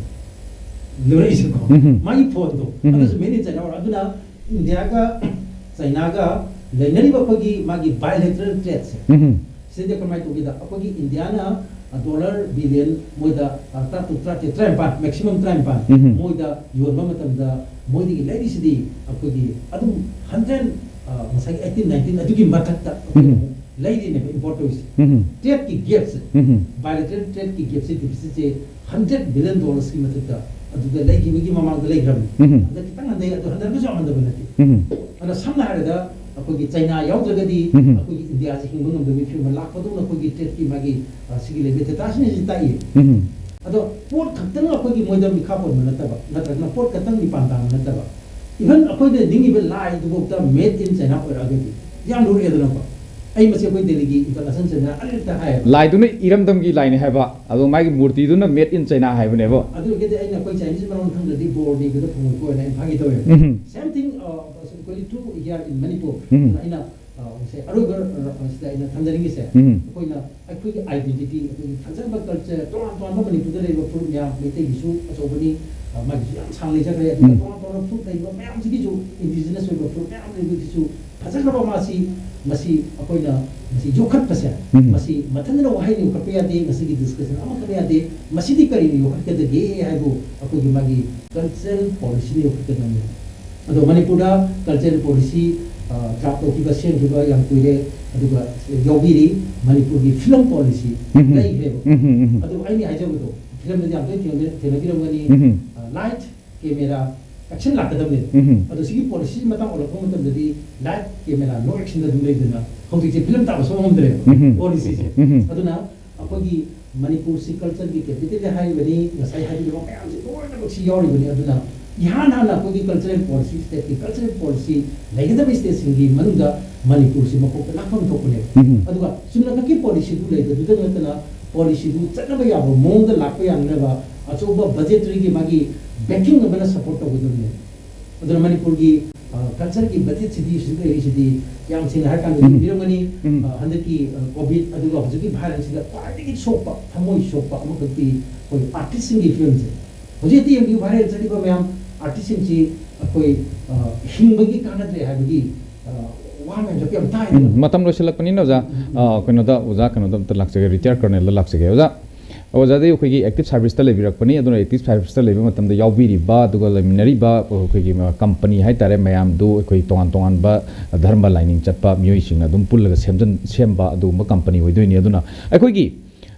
ꯂꯨꯔꯛꯏꯁꯦꯀꯣ꯫ ꯎꯝ꯫ ꯃꯥꯒꯤ ꯐꯣꯟꯗꯣ ꯎꯝ꯫ ꯑꯗꯨꯁꯨ ꯃꯦꯗ ꯏꯟ ꯆꯩꯅꯥ ꯑꯣꯏꯔ-, ꯑꯗꯨꯅ ꯏꯟꯗꯤꯌꯥꯒ ꯆꯩꯅꯥꯒ ꯂꯩꯅꯔꯤꯕ ꯑꯩꯈꯣꯏꯒꯤ ꯃꯥꯒꯤ bilateral tradeꯁꯦ꯫ ꯎꯝ꯫ ꯁꯤꯗꯩꯗ ꯀꯃꯥꯏꯅ ꯇꯧꯒꯦꯗ, ꯑꯩꯈꯣꯏꯒꯤ ꯏꯟꯗꯤꯌꯥꯅ, ꯑ, ꯗꯣꯂꯔ ꯕꯤꯂꯤꯌꯟ ꯃꯣꯏꯗ, ꯑ, ꯇꯔꯥꯇꯔꯨꯛ, ꯇꯔꯥꯇꯔꯦꯠ, ꯇꯔꯥꯅꯤꯄꯥꯟ, ꯃꯦꯛꯁꯤꯃꯝ ꯇꯔꯥꯅꯤꯄꯥꯟ ꯎꯝ꯫ ꯃꯣꯏꯗ ꯌꯣꯟꯕ ꯃꯇꯝꯗ ꯃꯣꯏꯗꯒꯤ ꯂꯩꯔꯤꯁꯤꯗꯤ ꯑꯩꯈꯣꯏꯒꯤ ꯑꯗꯨꯝ ꯍꯟꯗ꯭ꯔꯦꯠ, ꯑ, ꯉꯁꯥꯏꯒꯤ ꯑꯩꯠꯇꯤꯟ, ꯅꯥꯏꯟꯇꯤꯟ ꯑꯗꯨꯒꯤ ꯃꯊꯛꯇ ꯑꯩꯈꯣꯏꯅ ꯎꯝ꯫ ꯑꯃꯨꯛ ꯂꯩꯔꯤꯅꯦꯕ ꯏꯝꯄꯣꯔꯠ ꯇꯧꯔꯤꯁꯦ꯫ ꯎꯝ꯫ ꯇ꯭ꯔꯦꯗꯀꯤ ꯒꯦꯞꯁꯦ, ꯎꯝ꯫ Bilateral tradeꯀꯤ ꯒꯦꯞꯁꯦ, deficitꯁꯦ ꯍꯟꯗ꯭ꯔꯦꯠ ꯕꯤꯂꯤꯌꯟ ꯗꯣꯂꯔꯁꯀꯤ ꯃꯊꯛꯇ ꯑꯗꯨꯗ ꯂꯩꯈꯤꯕꯒꯤ ꯃꯃꯥꯡꯗ ꯂꯩꯈ꯭ꯔꯕꯅꯤ꯫ ꯎꯝ꯫ ꯍꯟꯗꯛ ꯈꯤꯇꯪ ꯍꯟꯊꯩ, ꯑꯗꯨ ꯍꯟꯊꯔꯒꯁꯨ ꯌꯥꯝ ꯍꯟꯊꯕ ꯅꯠꯇꯦ꯫ ꯎꯝ꯫ ꯑꯗ ꯁꯝꯅ ꯍꯥꯏꯔꯕꯗ ꯑꯩꯈꯣꯏꯒꯤ ꯆꯩꯅꯥ ꯌꯥꯎꯗ꯭ꯔꯒꯗꯤ ꯎꯝ꯫ ꯑꯩꯈꯣꯏꯒꯤ ꯏꯟꯗꯤꯌꯥꯁꯦ ꯍꯤꯡꯕ ꯉꯝꯗꯕꯒꯤ ꯐꯤꯕꯝ ꯂꯥꯛꯄꯗꯧꯅ ꯑꯩꯈꯣꯏꯒꯤ ꯇ꯭ꯔꯦꯗꯀꯤ ꯃꯥꯒꯤ, ꯑ, ꯁꯤꯒꯤ ꯂꯩꯕ ꯗꯦꯇꯥꯁꯤꯡꯁꯤ ꯇꯥꯛꯏ꯫ ꯎꯝ꯫ ꯑꯗꯣ ꯄꯣꯠ ꯈꯛꯇꯪ ꯑꯩꯈꯣꯏꯒꯤ ꯃꯣꯏꯗ ꯃꯤꯈꯥ ꯄꯣꯟꯕ ꯅꯠꯇꯕ, ꯅꯠꯇ꯭ꯔꯒꯅ ꯄꯣꯠ ꯈꯛꯇꯪ ꯃꯤꯄꯥꯟ ꯇꯥꯡꯕ ꯅꯠꯇꯕ, ꯏꯚꯟ ꯑꯩꯈꯣꯏꯗ ꯅꯤꯡꯉꯤꯕ ꯂꯥꯏꯗꯨꯐꯥꯎꯗ made in China ꯑꯣꯏꯔꯛꯑꯒꯗꯤ ꯌꯥꯝ ꯂꯨꯔꯛꯑꯦꯗꯅꯀꯣ꯫ ꯑꯩ ꯃꯁꯤ ꯑꯩꯈꯣꯏ ꯗꯦꯜꯂꯤꯒꯤ International China ꯑꯔꯤꯔꯛꯇ ꯍꯥꯏꯌꯦꯕ꯫ ꯂꯥꯏꯗꯨꯅ ꯏꯔꯝꯗꯝꯒꯤ ꯂꯥꯏꯅꯤ ꯍꯥꯏꯕ, ꯑꯗꯣ ꯃꯥꯒꯤ ꯃꯨꯔꯇꯤꯗꯨꯅ made in China ꯍꯥꯏꯕꯅꯦꯕ꯫ ꯑꯗꯨ ꯑꯣꯏꯔꯒꯗꯤ ꯑꯩꯅ ꯑꯩꯈꯣꯏ Chinese ꯃꯔꯣꯟ ꯈꯪꯗ꯭ꯔꯗꯤ ꯕꯣꯔ ꯅꯤꯕꯗ ꯐꯪꯉꯣꯏꯀꯣ ꯍꯥꯏꯅ ꯑꯩꯅ ꯐꯥꯒꯤ ꯇꯧꯋꯦꯕ꯫ ꯎꯝ꯫ Same thing, uh, equally true here in Manipur. ꯎꯝ꯫ ꯑꯩꯅ, uh, ꯉꯁꯥꯏ ꯑꯔꯣꯏꯕ, uh, ꯁꯤꯗ ꯑꯩꯅ ꯊꯝꯖꯅꯤꯡꯉꯤꯁꯦ, ꯎꯝ꯫ ꯑꯩꯈꯣꯏꯅ ꯑꯩꯈꯣꯏꯒꯤ identity, ꯑꯩꯈꯣꯏꯒꯤ ꯐꯖꯕ culture, ꯇꯣꯉꯥꯟ ꯇꯣꯉꯥꯟꯕ ꯃꯅꯤꯄꯨꯔꯗ ꯂꯩꯔꯤꯕ ꯐꯨꯔꯨꯞ ꯃꯌꯥꯝ, ꯃꯩꯇꯩꯒꯤꯁꯨ ꯑꯆꯧꯕꯅꯤ, ꯑ, ꯃꯥꯒꯤꯁꯨ ꯌꯥꯝ ꯁꯥꯡꯅ ꯂꯩꯖꯈ꯭ꯔꯦ꯫ ꯑꯗꯨꯒ ꯎꯝ꯫ ꯇꯣꯉꯥꯟ ꯇꯣꯉꯥꯟꯕ ꯐꯨꯔꯨꯞ ꯂꯩꯔꯤꯕ ꯃꯌꯥꯝꯁꯤꯒꯤꯁꯨ, indigenous ꯑꯣꯏꯕ ꯐꯨꯔꯨꯞ ꯃꯌꯥꯝ ꯂꯩꯕꯒꯤꯁꯨ ꯐꯖꯈ꯭ꯔꯕ ꯃꯥꯁꯤ, ꯃꯁꯤ ꯑꯩꯈꯣꯏꯅ ꯃꯁꯤ ꯌꯣꯛꯈꯠꯄꯁꯦ, ꯎꯝ꯫ ꯃꯁꯤ ꯃꯊꯟꯇꯅ ꯋꯥꯍꯩꯅ ꯌꯣꯛꯈꯠꯄ ꯌꯥꯗꯦ, ꯉꯁꯤꯒꯤ discussion ꯑꯃꯈꯛꯅ ꯌꯥꯗꯦ, ꯃꯁꯤꯗꯤ ꯀꯔꯤꯅ ꯌꯣꯛꯈꯠꯀꯗꯒꯦ ꯍꯥꯏꯕꯨ ꯑꯩꯈꯣꯏꯒꯤ ꯃꯥꯒꯤ cultural policyꯅ ꯌꯣꯛꯈꯠꯀꯗꯕꯅꯤ꯫ ꯑꯗꯣ ꯃꯅꯤꯄꯨꯔꯗ cultural policy, ꯑ, draft ꯇꯧꯈꯤꯕ, ꯁꯦꯝꯈꯤꯕ ꯌꯥꯝ ꯀꯨꯏꯔꯦ, ꯑꯗꯨꯒ ꯌꯥꯎꯕꯤꯔꯤ ꯃꯅꯤꯄꯨꯔꯒꯤ film policy ꯎꯝ꯫ ꯂꯩꯈ꯭ꯔꯦꯕ꯫ ꯎꯝ, ꯎꯝ, ꯎꯝ꯫ ꯑꯗꯨ ꯑꯩꯅ ꯍꯥꯏꯖꯕꯗꯣ, filmꯗꯗꯤ ꯌꯥꯝ ꯇꯣꯏꯅ ꯊꯦꯡꯅ-, ꯊꯦꯡꯅꯕꯤꯔꯝꯒꯅꯤ꯫ ꯎꯝ꯫ ꯑ, light, camera, action ꯂꯥꯛꯀꯗꯕꯅꯦ꯫ ꯎꯝ꯫ ꯑꯗꯣ ꯁꯤꯒꯤ policy ꯃꯇꯥꯡ ꯑꯣꯏꯔꯛꯄ ꯃꯇꯝꯗꯗꯤ light, camera, no actionꯗ ꯑꯗꯨꯝ ꯂꯩꯗꯅ ꯍꯧꯖꯤꯛꯁꯦ film ꯇꯥꯕ ꯁꯨꯡꯉꯝ ꯉꯝꯗ꯭ꯔꯦꯕ ꯎꯝ꯫ policyꯁꯦ꯫ ꯎꯝ꯫ ꯑꯗꯨꯅ ꯑꯩꯈꯣꯏꯒꯤ ꯃꯅꯤꯄꯨꯔꯁꯤ ꯀꯜꯆꯔꯒꯤ ꯀꯦꯄꯤꯇꯦꯜꯅꯤ ꯍꯥꯏꯔꯤꯕꯅꯤ, ꯉꯁꯥꯏ ꯍꯥꯏꯕꯤꯔꯤꯕ ꯃꯌꯥꯝꯁꯤ ꯂꯣꯏꯅꯃꯛ ꯁꯤ ꯌꯥꯎꯔꯤꯕꯅꯤ꯫ ꯑꯗꯨꯅ ꯏꯍꯥꯟ ꯍꯥꯟꯅ ꯑꯩꯈꯣꯏꯒꯤ ꯀꯜꯆꯔꯦꯜ ꯄꯣꯂꯤꯁꯤ, ꯁ꯭ꯇꯦꯠꯀꯤ ꯀꯜꯆꯔꯦꯜ ꯄꯣꯂꯤꯁꯤ ꯂꯩꯒꯗꯕ ꯁ꯭ꯇꯦꯠꯁꯤꯡꯒꯤ ꯃꯅꯨꯡꯗ ꯃꯅꯤꯄꯨꯔꯁꯤ ꯃꯀꯣꯛꯇ ꯂꯥꯛꯐꯝ ꯊꯣꯛꯄꯅꯦꯕ꯫ ꯎꯝ꯫ ꯑꯗꯨꯒ ꯆꯨꯝꯅꯈꯛꯀꯤ ꯄꯣꯂꯤꯁꯤꯗꯨ ꯂꯩꯕꯗꯨꯗ ꯅꯠꯇꯅ ꯄꯣꯂꯤꯁꯤꯗꯨ ꯆꯠꯅꯕ ꯌꯥꯕ ꯃꯑꯣꯡꯗ ꯂꯥꯛꯄ ꯌꯥꯅꯅꯕ ꯑꯆꯧꯕ ꯕꯖꯦꯇꯔꯤꯒꯤ ꯃꯥꯒꯤ ꯕꯦꯀꯤꯡ ꯑꯃꯅ ꯁꯄꯣꯔꯠ ꯇꯧꯒꯗꯕꯅꯦꯕ꯫ ꯑꯗꯨꯅ ꯃꯅꯤꯄꯨꯔꯒꯤ, ꯑ, ꯀꯜꯆꯔꯒꯤ ꯕꯖꯦꯠꯁꯤꯗꯤ ꯍꯧꯖꯤꯛ ꯂꯩꯔꯤꯁꯤꯗꯤ ꯌꯥꯝ ꯁꯦꯡꯅ ꯍꯥꯏꯔꯀꯥꯟꯗ ꯎꯝ꯫ ꯎꯕꯤꯔꯝꯒꯅꯤ꯫ ꯎꯝ꯫ ꯑ, ꯍꯟꯗꯛꯀꯤ, ꯑ, ꯀꯣꯚꯤꯗ ꯑꯗꯨꯒ ꯍꯧꯖꯤꯛꯀꯤ ꯚꯥꯏꯔꯦꯜꯁꯤꯗ ꯈ꯭ꯋꯥꯏꯗꯒꯤ ꯁꯣꯛꯄ, ꯊꯃꯣꯏ ꯁꯣꯛꯄ ꯑꯃꯈꯛꯇꯤ ꯑꯩꯈꯣꯏ ꯑꯥꯔꯇꯤꯁꯁꯤꯡꯒꯤ ꯐꯤꯂꯝꯁꯦ꯫ ꯍꯧꯖꯤꯛ ꯍꯦꯛꯇ ꯌꯦꯡꯕꯤꯌꯨ, ꯚꯥꯏꯔꯦꯜ ꯆꯠꯂꯤꯕ ꯃꯌꯥꯝ ꯑꯥꯔꯇꯤꯁꯁꯤꯡꯁꯤ ꯑꯩꯈꯣꯏ, ꯑ, ꯍꯤꯡꯕꯒꯤ ꯀꯥꯟꯅꯗ꯭ꯔꯦ ꯍꯥꯏꯕꯒꯤ, ꯑ, ꯋꯥ ꯃꯌꯥꯝꯁꯦ ꯌꯥꯝ ꯇꯥꯏ꯫ ꯎꯝ, ꯃꯇꯝ ꯂꯣꯏꯁꯤꯜꯂꯛꯄꯅꯤꯅ ꯑꯣꯖꯥ, ꯎꯝ, ꯎꯝ꯫ ꯑ, ꯀꯩꯅꯣꯗ ꯑꯣꯖꯥ ꯀꯩꯅꯣꯗ ꯑꯝꯇ ꯂꯥꯛꯆꯒꯦ, ꯔꯤꯇꯥꯌꯔ ꯀꯔꯅꯦꯜꯗ ꯂꯥꯛꯆꯒꯦ꯫ ꯑꯣꯖꯥ, ꯑꯣꯖꯥꯗꯤ ꯑꯩꯈꯣꯏꯒꯤ ꯑꯦꯛꯇꯤꯚ ꯁꯥꯔꯚꯤꯁꯇ ꯂꯩꯕꯤꯔꯛꯄꯅꯤ, ꯑꯗꯨꯅ ꯑꯦꯛꯇꯤꯚ ꯁꯥꯔꯚꯤꯁꯇ ꯂꯩꯕ ꯃꯇꯝꯗ ꯌꯥꯎꯕꯤꯔꯤꯕ, ꯑꯗꯨꯒ ꯂꯩꯃꯤꯟꯅꯔꯤꯕ ꯑꯩꯈꯣꯏꯒꯤ ꯀꯝꯄꯅꯤ ꯍꯥꯏꯇꯥꯔꯦ, ꯃꯌꯥꯝꯗꯨ ꯑꯩꯈꯣꯏ ꯇꯣꯉꯥꯟ ꯇꯣꯉꯥꯟꯕ ꯙꯔꯃ ꯂꯥꯏꯅꯤꯡ ꯆꯠꯄ ꯃꯤꯑꯣꯏꯁꯤꯡꯅ ꯑꯗꯨꯝ ꯄꯨꯜꯂꯒ ꯁꯦꯝꯖꯟ-, ꯁꯦꯝꯕ ꯑꯗꯨꯒꯨꯝꯕ ꯀꯝꯄꯅꯤ ꯑꯣꯏꯗꯣꯏꯅꯤ꯫ ꯑꯗꯨꯅ ꯑꯩꯈꯣꯏꯒꯤ,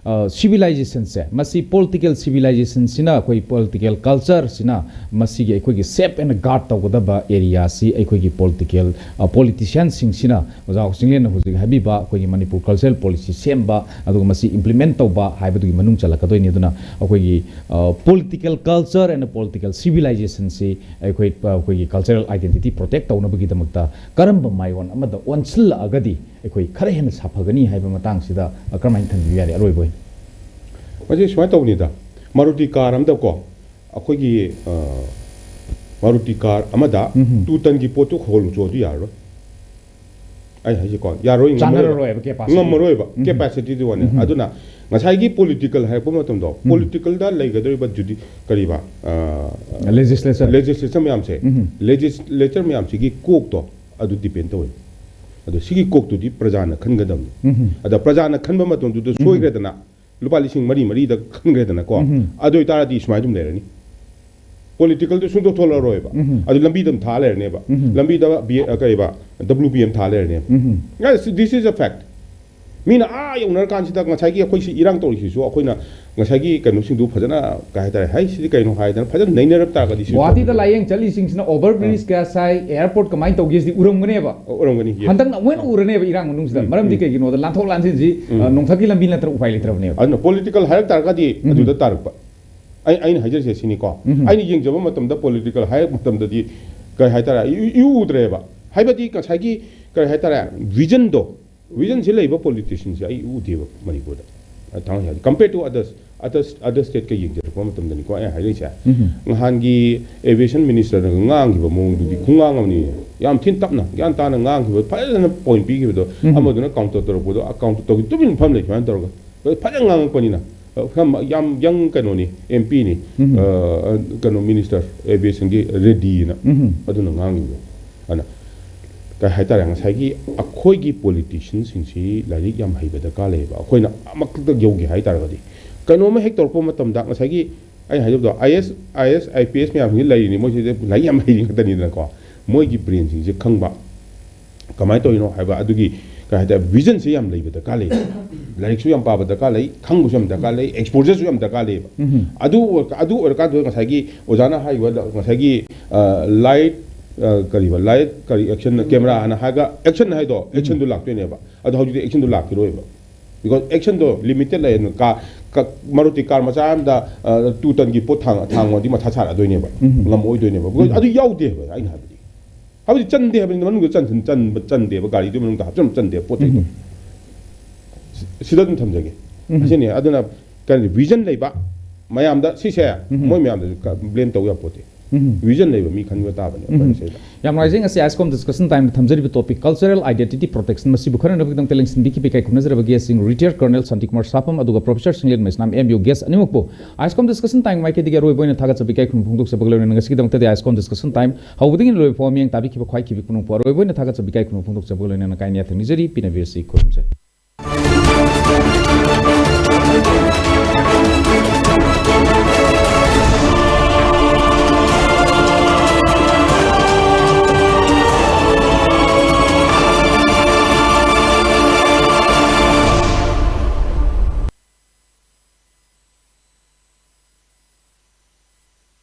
ꯑ, ꯁꯤꯚꯤꯂꯥꯏꯖꯦꯁꯟꯁꯦ, ꯃꯁꯤ ꯄꯣꯂꯤꯇꯤꯀꯦꯜ ꯁꯤꯚꯤꯂꯥꯏꯖꯦꯁꯟꯁꯤꯅ, ꯑꯩꯈꯣꯏ ꯄꯣꯂꯤꯇꯤꯀꯦꯜ ꯀꯜꯆꯔꯁꯤꯅ ꯃꯁꯤꯒꯤ ꯑꯩꯈꯣꯏꯒꯤ ꯁꯦꯞ ꯑꯦꯟ ꯒꯥꯔꯗ ꯇꯧꯒꯗꯕ ꯑꯦꯔꯤꯌꯥꯁꯤ ꯑꯩꯈꯣꯏꯒꯤ ꯄꯣꯂꯤꯇꯤꯀꯦꯜ, ꯑ, ꯄꯣꯂꯤꯇꯤꯁꯤꯌꯥꯟꯁꯤꯡꯁꯤꯅ ꯑꯣꯖꯥ ꯆꯤꯡꯂꯦꯟꯅ ꯍꯧꯖꯤꯛ ꯍꯥꯏꯕꯤꯕ ꯑꯩꯈꯣꯏꯒꯤ ꯃꯅꯤꯄꯨꯔ ꯀꯜꯆꯔꯦꯜ ꯄꯣꯂꯤꯁꯤ ꯁꯦꯝꯕ, ꯑꯗꯨꯒ ꯃꯁꯤ ꯏꯝꯄ꯭ꯂꯤꯃꯦꯟ ꯇꯧꯕ ꯍꯥꯏꯕꯗꯨꯒꯤ ꯃꯅꯨꯡ ꯆꯜꯂꯛꯀꯗꯣꯏꯅꯤ꯫ ꯑꯗꯨꯅ ꯑꯩꯈꯣꯏꯒꯤ, ꯑ, political culture and political civilizationꯁꯤ ꯑꯩꯈꯣꯏ, ꯑ, ꯑꯩꯈꯣꯏꯒꯤ ꯀꯜꯆꯔꯦꯜ ꯑꯥꯏꯗꯦꯟꯇꯤꯇꯤ ꯄ꯭ꯔꯣꯇꯦꯛ ꯇꯧꯅꯕꯒꯤꯗꯃꯛꯇ ꯀꯔꯝꯕ ꯃꯥꯏꯑꯣꯟ ꯑꯃꯗ ꯑꯣꯟꯁꯤꯜꯂꯛꯑꯒꯗꯤ ꯑꯩꯈꯣꯏ ꯈꯔ ꯍꯦꯟꯅ ꯁꯥꯐꯒꯅꯤ ꯍꯥꯏꯕ ꯃꯇꯥꯡꯁꯤꯗ, ꯑ, ꯀꯔꯝꯍꯥꯏꯅ ꯊꯝꯕꯤꯕ ꯌꯥꯔꯦ, ꯑꯔꯣꯏꯕ ꯑꯣꯏꯅ? ꯃꯁꯤ ꯁꯨꯃꯥꯏꯅ ꯇꯧꯕꯅꯤꯗ, ꯃꯔꯨꯇꯤ ꯀꯥꯔ ꯑꯃꯗꯀꯣ, ꯑꯩꯈꯣꯏꯒꯤ, ꯑ, ꯃꯔꯨꯇꯤ ꯀꯥꯔ ꯑꯃꯗ ꯎꯝꯍꯨꯝ꯫ ꯇꯨ ꯇꯟꯒꯤ ꯄꯣꯠꯇꯨ ꯍꯣꯜꯂꯨ ꯆꯣ ꯑꯗꯨ ꯌꯥꯔꯔꯣꯏ꯫ ꯑꯩ ꯍꯥꯏꯁꯦꯀꯣ, ꯌꯥꯔꯣꯏ, ꯉꯝꯃꯔꯣꯏꯕ꯫ ꯆꯥꯟꯅꯔꯔꯣꯏꯕ capacity꯫ ꯉꯝꯃꯔꯣꯏꯕ, ꯎꯝꯍꯨꯝ꯫ Capacityꯗꯨ ꯋꯥꯅꯤ꯫ ꯎꯝꯍꯨꯝ꯫ ꯑꯗꯨꯅ ꯉꯁꯥꯏꯒꯤ political ꯍꯥꯏꯔꯛꯄ ꯃꯇꯝꯗꯣ, ꯎꯝ꯫ Politicalꯗ ꯂꯩꯒꯗꯧꯔꯤꯕ ꯖꯨꯗꯤ-, ꯀꯔꯤꯕ, ꯑ, Legislature꯫ Legislature ꯃꯌꯥꯝꯁꯦ, ꯎꯝꯍꯨꯝ꯫ Legislature ꯃꯌꯥꯝꯁꯤꯒꯤ ꯀꯣꯛꯇꯣ ꯑꯗꯨ depend ꯇꯧꯋꯦ꯫ ꯑꯗꯣ ꯁꯤꯒꯤ ꯀꯣꯛꯇꯨꯗꯤ ꯄ꯭ꯔꯖꯥꯅ ꯈꯟꯒꯗꯕꯅꯤ꯫ ꯎꯝꯍꯨꯝ꯫ ꯑꯗ ꯄ꯭ꯔꯖꯥꯅ ꯈꯟꯕ ꯃꯇꯝꯗꯨꯗ ꯎꯝꯍꯨꯝ꯫ ꯁꯣꯏꯈ꯭ꯔꯦꯗꯅ, ꯂꯨꯄꯥ ꯂꯤꯁꯤꯡ ꯃꯔꯤ ꯃꯔꯤꯗ ꯈꯟꯈ꯭ꯔꯦꯗꯅꯀꯣ, ꯎꯝꯍꯨꯝ꯫ ꯑꯗꯨ ꯑꯣꯏꯇꯥꯔꯗꯤ ꯁꯨꯃꯥꯏꯅ ꯑꯗꯨꯝ ꯂꯩꯔꯅꯤ꯫ Politicalꯗꯨ ꯁꯨꯡꯊꯣꯛ ꯊꯣꯛꯂꯛꯑꯔꯣꯏꯕ꯫ ꯎꯝꯍꯨꯝ꯫ ꯑꯗꯨ ꯂꯝꯕꯤꯗ ꯑꯗꯨꯝ ꯊꯥ ꯂꯩꯔꯅꯦꯕ꯫ ꯎꯝꯍꯨꯝ꯫ ꯂꯝꯕꯤꯗ ꯕꯤ-, ꯑ, ꯀꯔꯤꯕ, WPM ꯊꯥ ꯂꯩꯔꯅꯦꯕ꯫ ꯎꯝꯍꯨꯝ꯫ Yes, this is a fact. ꯃꯤꯅ ꯑꯥ ꯌꯧꯅꯔꯀꯥꯟꯁꯤꯗ ꯉꯁꯥꯏꯒꯤ ꯑꯩꯈꯣꯏ ꯁꯤ ꯏꯔꯥꯡ ꯇꯧꯔꯤꯁꯤꯁꯨ ꯑꯩꯈꯣꯏꯅ ꯉꯁꯥꯏꯒꯤ ꯀꯩꯅꯣꯁꯤꯡꯗꯨ ꯐꯖꯅ, ꯀꯩ ꯍꯥꯏꯇꯥꯔꯦ, "ꯍꯩ, ꯁꯤꯗꯤ ꯀꯩꯅꯣ?" ꯍꯥꯏꯗꯅ ꯐꯖꯅ ꯅꯩꯅꯔꯛ ꯇꯥꯔꯒꯗꯤ ꯁꯤ ꯒꯨꯋꯥꯍꯥꯇꯤꯗ ꯐꯕ꯫ ꯂꯥꯏꯌꯦꯡ ꯆꯠꯂꯤꯁꯤꯡꯁꯤꯅ ꯑꯣꯚꯔ ꯑꯥ꯫ ꯕ꯭ꯔꯤꯖ ꯀꯌꯥ ꯁꯥꯏ, ꯑꯦꯌꯥꯔꯄꯣꯔꯠ ꯀꯃꯥꯏꯅ ꯇꯧꯒꯦ ꯁꯤꯗꯤ ꯎꯔꯝꯒꯅꯦꯕ꯫ ꯑꯣ, ꯎꯔꯝꯒꯅꯤ, yes꯫ ꯍꯟꯗꯛꯅ ꯑꯃꯨꯛ ꯍꯦꯟꯅ ꯎꯔꯅꯦꯕ ꯏꯔꯥꯡ ꯃꯅꯨꯡꯁꯤꯗ꯫ ꯎꯝ, ꯃꯔꯝꯗꯤ ꯎꯝ꯫ ꯀꯩꯒꯤꯅꯣꯗ ꯂꯥꯟꯊꯣꯛ ꯂꯥꯟꯁꯤꯟꯁꯤ, ꯎꯝ꯫ ꯑ, ꯅꯣꯡꯊꯛꯀꯤ ꯂꯝꯕꯤ ꯅꯠꯇꯅ ꯎꯄꯥꯏ ꯂꯩꯇ꯭ꯔꯕꯅꯦꯕ꯫ ꯑꯗꯨꯅ ꯄꯣꯂꯤꯇꯤꯀꯦꯜ ꯍꯥꯏꯔꯛ ꯇꯥꯔꯒꯗꯤ ꯎꯝ꯫ ꯑꯗꯨꯗ ꯇꯥꯔꯛꯄ꯫ ꯑꯩ, ꯑꯩꯅ ꯍꯥꯏꯖꯔꯤꯁꯦ ꯁꯤꯅꯤꯀꯣ꯫ ꯎꯝ꯫ ꯑꯩꯅ ꯌꯦꯡꯖꯕ ꯃꯇꯝꯗ ꯄꯣꯂꯤꯇꯤꯀꯦꯜ ꯍꯥꯏꯔꯛꯄ ꯃꯇꯝꯗꯗꯤ, ꯀꯩ ꯍꯥꯏꯇꯥꯔꯦ, ꯏꯎ, ꯏꯎ ꯎꯗ꯭ꯔꯦꯕ꯫ ꯍꯥꯏꯕꯗꯤ ꯉꯁꯥꯏꯒꯤ, ꯀꯩ ꯍꯥꯏꯇꯥꯔꯦ, ꯚꯤꯖꯟꯗꯣ, ꯚꯤꯖꯟꯁꯤ ꯂꯩꯕ ꯄꯣꯂꯤꯇꯤꯁꯤꯌꯟꯁꯦ ꯑꯩ ꯎꯗꯦꯕ ꯃꯅꯤꯄꯨꯔꯗ꯫ ꯑ, ꯊꯥꯡꯃꯩ ꯁꯦꯡꯅ, compared to others, other, other stateꯀ ꯌꯦꯡꯖꯔꯛꯄ ꯃꯇꯝꯗꯅꯤꯀꯣ ꯑꯩꯅ ꯍꯥꯏꯔꯛꯏꯁꯦ꯫ ꯎꯝ꯫ ꯅꯍꯥꯟꯒꯤ aviation ministerꯅ ꯉꯥꯡꯈꯤꯕ ꯃꯑꯣꯡꯗꯨꯗꯤ ꯈꯣꯡꯉꯥꯡ ꯑꯃꯅꯤ꯫ ꯌꯥꯝ ꯊꯤꯅ ꯇꯞꯅ, ꯒ꯭ꯌꯥꯟ ꯇꯥꯅ ꯉꯥꯡꯈꯤꯕ, ꯐꯖꯅ ꯄꯣꯏꯟ ꯄꯤꯈꯤꯕꯗꯣ, ꯎꯝ꯫ ꯑꯃꯗꯨꯅ ꯀꯥꯎꯟꯇꯔ ꯇꯧꯔꯛꯄꯗꯣ, ꯑ, ꯀꯥꯎꯟꯇꯔ ꯇꯧꯈꯤ, ꯇꯨꯃꯤꯟ ꯐꯝ ꯂꯩ ꯁꯨꯃꯥꯏꯅ ꯇꯧꯔꯒ꯫ ꯐꯖꯅ ꯉꯥꯡꯉꯛꯄꯅꯤꯅ꯫ ꯑ, ꯌꯥꯝ, ꯌꯥꯝ young ꯀꯩꯅꯣꯅꯤ, MPꯅꯤ꯫ ꯎꯝ꯫ ꯑ, ꯀꯩꯅꯣ, minister aviationꯒꯤ ꯔꯦꯗꯤꯅ꯫ ꯎꯝ꯫ ꯑꯗꯨꯅ ꯉꯥꯡꯉꯤꯕꯗꯣ꯫ ꯑꯗꯨꯅ ꯀꯩ ꯍꯥꯏꯇꯥꯔꯦ, ꯉꯁꯥꯏꯒꯤ ꯑꯩꯈꯣꯏꯒꯤ ꯄꯣꯂꯤꯇꯤꯁꯤꯌꯟꯁꯤꯡꯁꯤ ꯂꯥꯏꯔꯤꯛ ꯌꯥꯝ ꯍꯩꯕ ꯗꯔꯀꯥꯔ ꯂꯩꯌꯦꯕ꯫ ꯑꯩꯈꯣꯏꯅ ꯑꯃꯈꯛꯇ ꯌꯧꯒꯦ ꯍꯥꯏ ꯇꯥꯔꯒꯗꯤ, ꯀꯩꯅꯣꯝꯃ ꯍꯦꯛ ꯇꯧꯔꯛꯄ ꯃꯇꯝꯗ, ꯉꯁꯥꯏꯒꯤ ꯑꯩ ꯍꯥꯏꯖꯕꯗꯣ, IAS, IAS, IPS ꯃꯌꯥꯝꯁꯤ ꯂꯩꯔꯤꯅꯤ, ꯃꯣꯏꯁꯤꯗꯤ ꯂꯥꯏꯔꯤꯛ ꯌꯥꯝ ꯍꯩꯔꯤ ꯉꯥꯛꯇꯅꯤꯗꯅꯀꯣ꯫ ꯃꯣꯏꯒꯤ ꯕ꯭ꯔꯦꯟꯁꯤꯡꯁꯦ ꯈꯪꯕ, ꯀꯃꯥꯏꯅ ꯇꯧꯔꯤꯅꯣ ꯍꯥꯏꯕ ꯑꯗꯨꯒꯤ, ꯀꯩ ꯍꯥꯏꯇꯥꯔꯦ, ꯚꯤꯖꯟꯁꯦ ꯌꯥꯝ ꯂꯩꯕ ꯗꯔꯀꯥꯔ ꯂꯩ꯫ ꯂꯥꯏꯔꯤꯛꯁꯨ ꯌꯥꯝ ꯄꯥꯕ ꯗꯔꯀꯥꯔ ꯂꯩ, ꯈꯪꯕꯁꯨ ꯌꯥꯝ ꯗꯔꯀꯥꯔ ꯂꯩ, ꯑꯦꯛꯁꯄꯣꯖꯔꯁꯨ ꯌꯥꯝ ꯗꯔꯀꯥꯔ ꯂꯩꯌꯦꯕ꯫ ꯎꯝ꯫ ꯑꯗꯨ ꯑꯣꯏ-, ꯑꯗꯨ ꯑꯣꯏꯔꯀꯥꯟꯗ ꯉꯁꯥꯏꯒꯤ ꯑꯣꯖꯥꯅ ꯍꯥꯏꯔꯤꯕ, ꯉꯁꯥꯏꯒꯤ, ꯑ, ꯂꯥꯏꯠ, ꯑ, ꯀꯔꯤꯕ, ꯂꯥꯏꯠ, ꯀꯔꯤ, ꯑꯦꯛꯁꯟ, ꯀꯦꯃꯦꯔꯥ ꯍꯥꯏꯅ ꯍꯥꯏꯔꯒ ꯑꯦꯛꯁꯟ ꯍꯥꯏꯗꯣ, ꯎꯝ꯫ ꯑꯦꯛꯁꯟꯗꯣ ꯂꯥꯛꯇꯣꯏꯅꯦꯕ꯫ ꯑꯗꯣ ꯍꯧꯖꯤꯛꯇꯤ ꯑꯦꯛꯁꯟꯗꯣ ꯂꯥꯛꯈꯤꯔꯣꯏꯕ꯫ Because action ꯗꯣ limited ꯂꯩꯌꯦ꯫ ꯀꯥ-, ꯀ-, ꯃꯔꯨꯇꯤ ꯀꯥꯔ ꯃꯆꯥ ꯑꯃꯗ, ꯑ, two ton ꯒꯤ ꯄꯣꯠ ꯊꯥꯡ-, ꯊꯥꯡꯉꯨꯔꯗꯤ ꯃꯊꯥ ꯁꯥꯔꯛꯑꯗꯣꯏꯅꯦꯕ꯫ ꯎꯝ꯫ ꯉꯝꯃꯛꯑꯣꯏꯗꯣꯏꯅꯦꯕ꯫ Because ꯎꯝ꯫ ꯑꯗꯨ ꯌꯥꯎꯗꯦ ꯍꯥꯏꯕ ꯑꯩꯅ ꯍꯥꯏꯕꯗꯤ꯫ ꯍꯥꯏꯕꯗꯤ ꯆꯟꯗꯦ ꯍꯥꯏꯕꯅꯤ, ꯃꯅꯨꯡꯗ ꯆꯟ-, ꯆꯟꯕ ꯆꯟꯗꯦꯕ, ꯒꯥꯔꯤꯗꯨꯒꯤ ꯃꯅꯨꯡꯗ ꯍꯥꯞꯆꯟꯕ ꯆꯟꯗꯦꯕ ꯄꯣꯠ ꯆꯩꯗꯣ꯫ ꯎꯝ꯫ ꯁꯤ-, ꯁꯤꯗ ꯑꯗꯨꯝ ꯊꯝꯖꯒꯦ꯫ ꯎꯝ꯫ ꯑꯁꯤꯅꯤ꯫ ꯑꯗꯨꯅ ꯀꯔꯤ, ꯚꯤꯖꯟ ꯂꯩꯕ, ꯃꯌꯥꯝꯗ ꯁꯤꯁꯦ, ꯎꯝ꯫ ꯃꯣꯏ ꯃꯌꯥꯝꯗꯁꯨ ꯀ-, ꯕ꯭ꯂꯦꯝ ꯇꯧ ꯌꯥꯄꯣꯠꯇꯦ꯫ ꯎꯝ꯫ ꯚꯤꯖꯟ ꯂꯩꯕ ꯃꯤ ꯈꯟꯕ ꯇꯥꯕꯅꯦ ꯎꯝ꯫ ꯑꯩꯈꯣꯏꯅ ꯁꯤꯗ꯫ ꯌꯥꯝ ꯅꯨꯡꯉꯥꯏꯖꯩ, ꯉꯁꯤ IASCOM discussion time ꯗ ꯊꯝꯖꯔꯤꯕ topic cultural identity protection ꯃꯁꯤꯕꯨ ꯈꯟꯅꯅꯕꯒꯤꯗꯃꯛꯇ ꯂꯦꯡꯁꯤꯟꯕꯤꯈꯤꯕ ꯏꯀꯥꯏ ꯈꯨꯝꯅꯖꯔꯕ guest ꯁꯤꯡ retired Colonel ꯁꯥꯟꯇꯤꯀꯨꯃꯥꯔ ꯁꯥꯄꯝ ꯑꯗꯨꯒ Professor ꯁꯤꯡꯂꯦꯟ ꯃꯩꯁꯅꯥꯝ, MU guest ꯑꯅꯤꯃꯛꯄꯨ IASCOM discussion time ꯃꯥꯏꯀꯩꯗꯒꯤ ꯑꯔꯣꯏꯕ ꯑꯣꯏꯅ ꯊꯥꯒꯠꯆꯕ ꯏꯀꯥꯏ ꯈꯨꯝꯅꯕ ꯐꯣꯡꯗꯣꯛꯆꯕꯒ ꯂꯣꯏꯅꯅ ꯉꯁꯤꯒꯤꯗꯃꯛꯇꯗꯤ IASCOM discussion time ꯍꯧꯕꯗꯒꯤ ꯂꯣꯏꯕ ꯐꯥꯎꯕ ꯃꯤꯠꯌꯦꯡ ꯇꯥꯕꯤꯈꯤꯕ ꯈ꯭ꯋꯥꯏ ꯈꯤꯕꯤ ꯄꯨꯝꯅꯃꯛꯄꯨ ꯑꯔꯣꯏꯕ ꯑꯣꯏꯅ ꯊꯥꯒꯠꯆꯕ ꯏꯀꯥꯏ ꯈꯨꯝꯅꯕ ꯐꯣꯡꯗꯣꯛꯆꯕꯒ ꯂꯣꯏꯅꯅ ꯀꯥꯏꯅ ꯌꯥꯊꯪ ꯅꯤꯖꯔꯤ꯫ ꯄꯤꯅꯕꯤꯔꯁꯤ ꯈꯨꯔꯨꯝꯖꯔꯤ꯫